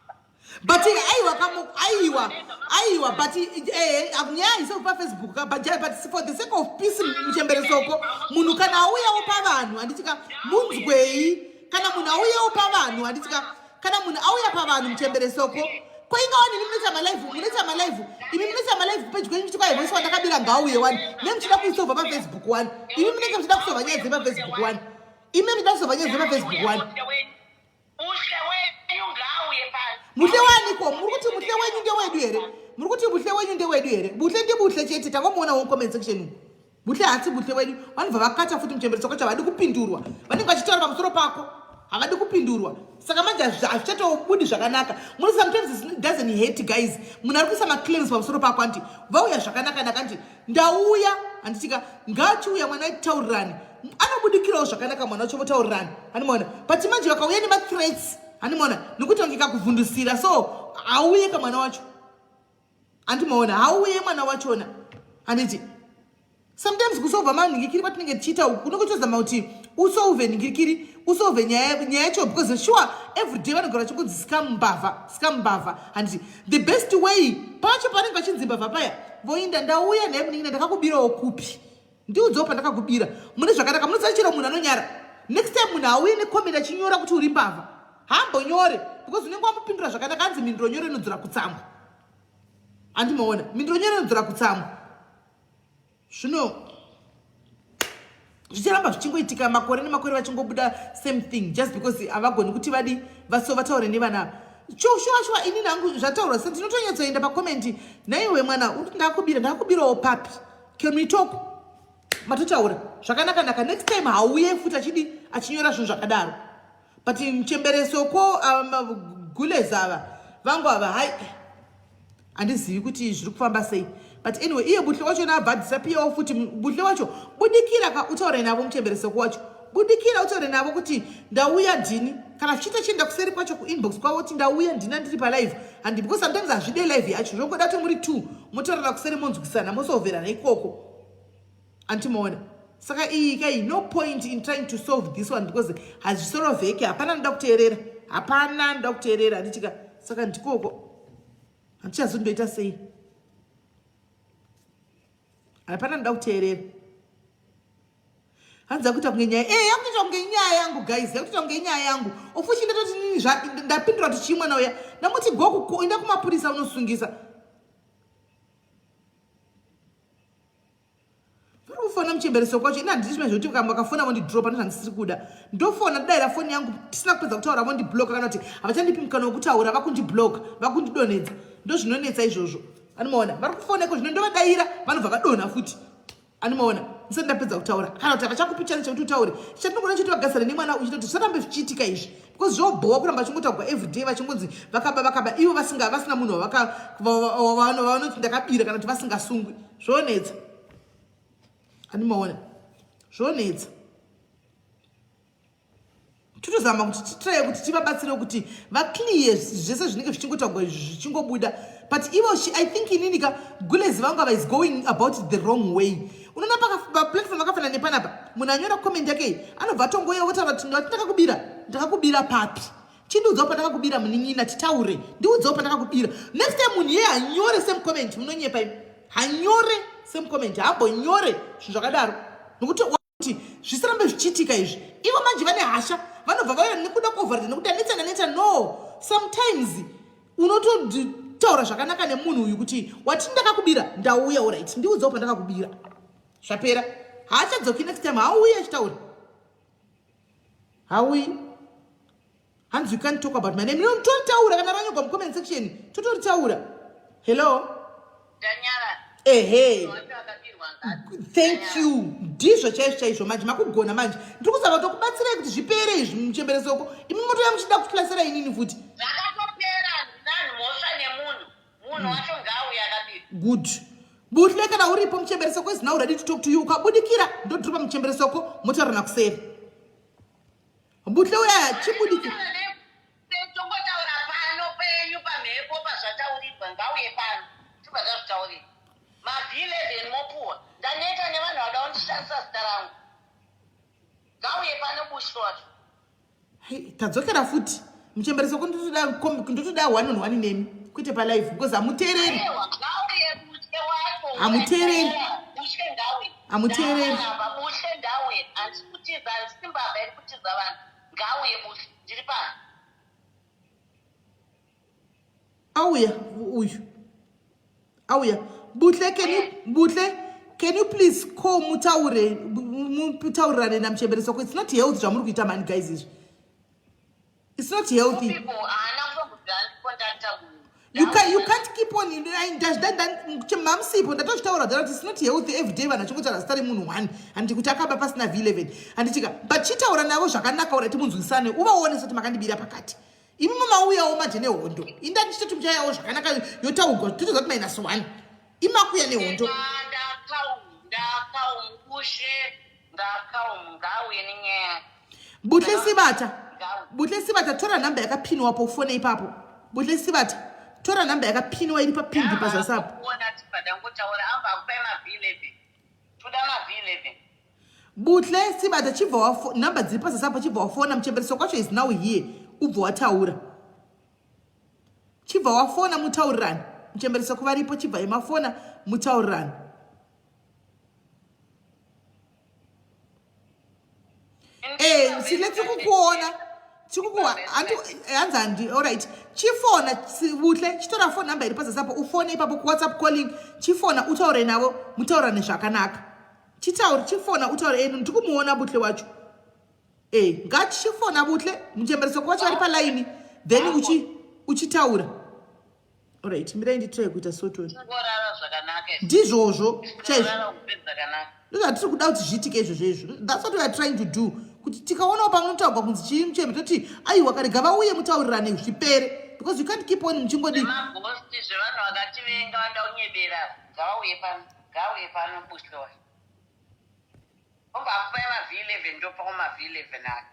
But aiwa kamo aiwa aiwa but eh, eh nyaya haisi pafacebook ka but, but for the sake of peace muchembere soko munhu kana auyawo pavanhu handiti ka munzwei kana munhu auyawo pavanhu handiti ka kana munhu auya pavanhu muchembere soko ko inga wani imi munoita malive munoita malive imi munoita malive kupedyo kwenyu muchiti kwai voice wandakabira ngauye wani me muchida kuisova pafacebook wani imi munenge muchida kusova nyaya dzepafacebook wani imi muchida kusova nyaya dzepafacebook wani muhle waniko muri kuti muhle wenyu ndewedu here muri kuti muhle wenyu ndewedu here buhle ndibuhle chete tangomuona wo comment section umu Buhle haasi buhle wedu. Vanobva vakata futi muchembere tsoka chavadi kupindurwa. Vanenge vachitaura pamusoro pako. Havadi kupindurwa. Saka manje hazvichatobudi zvakanaka. Muri sometimes it doesn't hate guys. Munhu ari kuisa maclaims pamusoro pako anti vauya zvakanaka naka anti ndauya handitika ngachiuya mwana taurirane. Anobudikirawo zvakanaka mwana wacho votaurirana. Handimaona. But manje vakauya nemathreats. Handimaona. Nekuti vange kakuvhundusira so auye kamwana wacho. Handimaona hauye mwana wachona handiti sometimes kusolva manhingikiri kwatinenge tichiita uku kunenge kuchizama kuti usolve nhingikiri usolve nyaya yacho because sure everyday vanogara vachingonzi scam mbavha scam mbavha handiti the best way pacho panenge vachinzi mbavha paya voinda ndauya naye munin'ina ndakakubirawo kupi ndiudzewo pandakakubira mune zvakanaka munoziva chero munhu anonyara next time munhu auye necomment achinyora kuti uri mbavha haambonyore because unenge wamupindura zvakanaka anzi mhinduro nyoro inodzora kutsamwa andimaona mhinduro nyoro inodzora kutsamwa zvino zvicharamba zvichingoitika makore nemakore vachingobuda same thing just because havagoni kuti vadi vaso vataure nevana ava shuwa shuwa ini nangu zvataurwa se ndinotonyatsoenda pakomenti naiwe mwana uri kuti ndakubira ndakubirawo papi can we talk matotaura zvakanaka naka next time hauye futi achidi achinyora zvinhu zvakadaro but mchembereso ko um, gulez ava vangu ava hai handizivi kuti zviri kufamba sei but anyway iye buhle wacho naabva adisapiyawo futi buhle wacho budikira ka utaure navo muchemberesoko wacho budikira utaure navo kuti ndauya ndini kana zvichiita chienda kuseri kwacho kuinbox kwavo kuti ndauya ndina ndiri palive handi because sometimes hazvide live yacho zvongoda kuti muri two motaurana kuseri monzwisana mosoverana ikoko Anti maona saka iyi kai no point in trying to solve this one because hazvisorovheke hapana anoda kuteerera hapana anoda kuteerera handitika saka ndikoko handichazondoita sei hapana anoda kuteerera hanzi akuita kunge nyaya e yakutoita kunge nyaya yangu guys yakutoita kunge nyaya yangu ofuchi ndatoti nini ndapindura kuti chii mwana uya ndamuti goku enda kumapurisa unosungisa vari kufona muchembereso kwacho ini handisi zvimwe zvekuti kamba vakafona vondidropa ndozvandisiri kuda ndofona ndodaira foni yangu tisina kupedza kutaura vondibloka kana kuti havachandipi mukana wekutaura vakundibloka vakundidonhedza ndozvinonetsa izvozvo anomaona vari kufona iko zvino ndovadaira vanobva vadonha futi anomaona ndisati ndapedza kutaura kana kuti havachakupi chani chekuti utaure chandinogona chiti vagarisane nemwana uchita kuti zvisarambe zvichiitika izvi because zvobhowa kuramba vachingotagwa everyday vachingonzi vakaba vakaba ivo vasinga vasina munhu wavanoti ndakabira kana kuti vasingasungwi zvonetsa andimaona zvonetsa totozama kuti titraye kuti tivabatsire kuti vaclear zvese zvinenge zvichingotagwa izvi zvichingobuda but ivo i think inini ka gulezi vangu ava is going about the wrong way unoona paplatform akafanana nepanapa munhu anyora comment yake iyi anobva atongouya votaura kuti ndakakubira ndakakubira papi chindiudzawo pandakakubira munin'ina titaure ndiudzawo pandakakubira next time munhu iye hanyore same comment munonyepa imi hanyore same comment hambonyore zvinhu zvakadaro nokuti kuti zvisarambe zvichiitika izvi ivo manje vane hasha vanobva vauya nekuda kuovarida nekuti anetsa ndanetsa no sometimes unototaura zvakanaka nemunhu uyu kuti wati ndakakubira ndauya orit ndiudzawo pandakakubira zvapera haachadzoki next time hauyi achitaura hauyi hanzi you can't talk about my name no totaura kana ranyogwa mucomment section totoritaura hello ehe thank you ndizvo chaizvo chaizvo manje makugona manje ndiri kuzama kutokubatsirai kuti zvipere izvi muchemberesoko imi motoya muchida kuhlasera inini futi zvakatopera nani mhosva nemunhu munhu hmm. wacho ngaauye akabira Good. Buhle kana uripo muchembere soko is now ready to talk to you. Ukabudikira ndodropa muchembere soko motaurana kuseri. Buhle uya chibudikira. Tongotaura pano penyu pamhepo pazvataurigwa ngauye pano tibva tazvitaurira. Mav11 mopuwa. Ndaneta nevanhu vada kundishandisa zita rangu. Ngauye pano Buhle wacho. Hey, tadzokera futi muchembere soko ndotoda ndotoda one on one nemi kwete palive because hamuteereri hamuteereri hamuteereri auya uyu auya buhle can you buhle can you please call mutaure mutaurirane namuchembere soko it's not health zvamuri kuita mani guys izvi it's not healthy you, can, you can't keep on mamusipo ndatozvitaura dhara kuti it's not healthy every day vanhu vachingotaura zita remunhu one handiti kuti akaba pasina v11 handitika but chitaura navo zvakanaka ura timunzwisane uvaone soti makandibira pakati imi mamauyawo manje nehondo inda ndichitoti muchauyawo zvakanaka yotaugwa totoziva kuti minus one imakuya nehondo buhle sibata buhle sibata tora nhamba yakapinwa po fone ipapo buhle sibata tora nhamba yakapinwa iri papindi pazasi apo Buhle sibata chibva wafo number dziri pazasi apo chibva wafona muchembereso kwacho is now here ubva wataura chibva wafona mutaurirani muchembereso kuvaripo chibva yemafona mutaurirani Eh, sile tiri kukuona tiri hanzi handi allright chifona buhle chitora phone number iri pazasi apo ufone ipapo kuwhatsapp calling chifona utaure navo mutaurane zvakanaka chitaure chifona utaure enu ndiri kumuona buhle wacho e ngachifona buhle muchemberesoko wacho vari palaini then uchitaura Alright, mirai nditry kuita sotoni. Ndizvozvo chaizvo. Ndozvatiri kuda kuti zviitike izvozvo izvo. That's what we are trying to do. Kuti tikaonawo pamunotaurwa kunzi chii mucheme toti aiwa karega vauye mutaurirane zvipere because you can't keep on muchingodii. Zvemagosti zvevanhu vakativenga vanoda kunyebera ngavauye pano ngavauye pano bushlowa. Obva akupai maV11 ndopawo maV11 ake.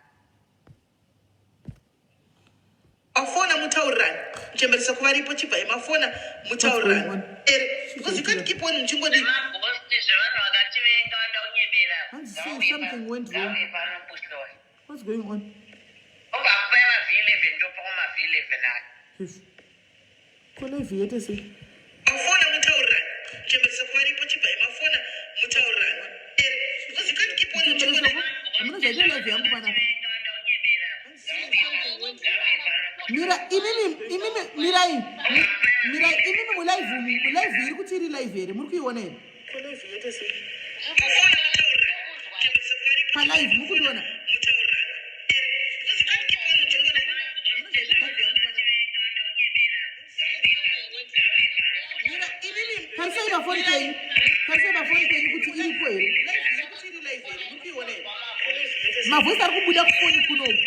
Mafona mutaurirane muchemberesa kuvaripo chibvai mafona mutaurirane ere because you can't keep on muchingodi something went wrong what's going on Ko live yaita sei? Mafona mutaurirane. Muchemberesa kuvaripo chibvai mafona mutaurirane. Because you can't keep on muchingodi. Hamuna zvaita live yangu panapa. Mira imimi imimi mirai mirai imimi mulive umu mulive iri kuti iri live here muri kuiona here? Ko live yaita sei? Palive muri kundiona? Tarisai pafoni penyu, tarisai pafoni penyu kuti iripo here. Mavoice ari kubuda kufoni kunoku.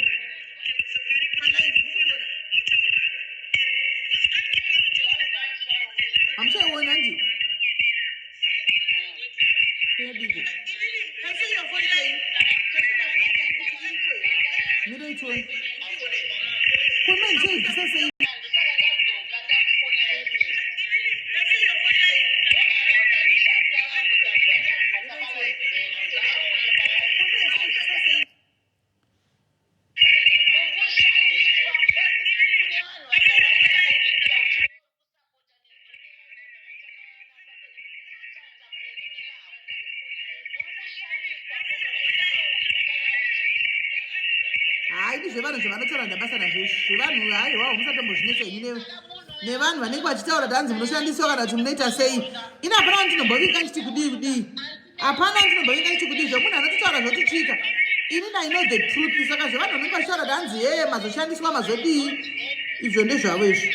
Hamuchaiona handi? Komanje sei? Hayi ini zvevanhu zvavanotaura ndabasa nazvo izvi zvevanhu haiwawo musatombozvinetsa ini nevanhu vanenge vachitaura tanzi munoshandiswa kana kuti munoita sei ini hapana vandinombovinga ndichiti kudii kudii hapana ndinombovinga ndichiti kudii zvemunhu anototaura zvotichika ini i know the truth saka zvevanhu vanenge vachitaura tanzi hee mazoshandiswa mazodii izvo ndezvavo izvi.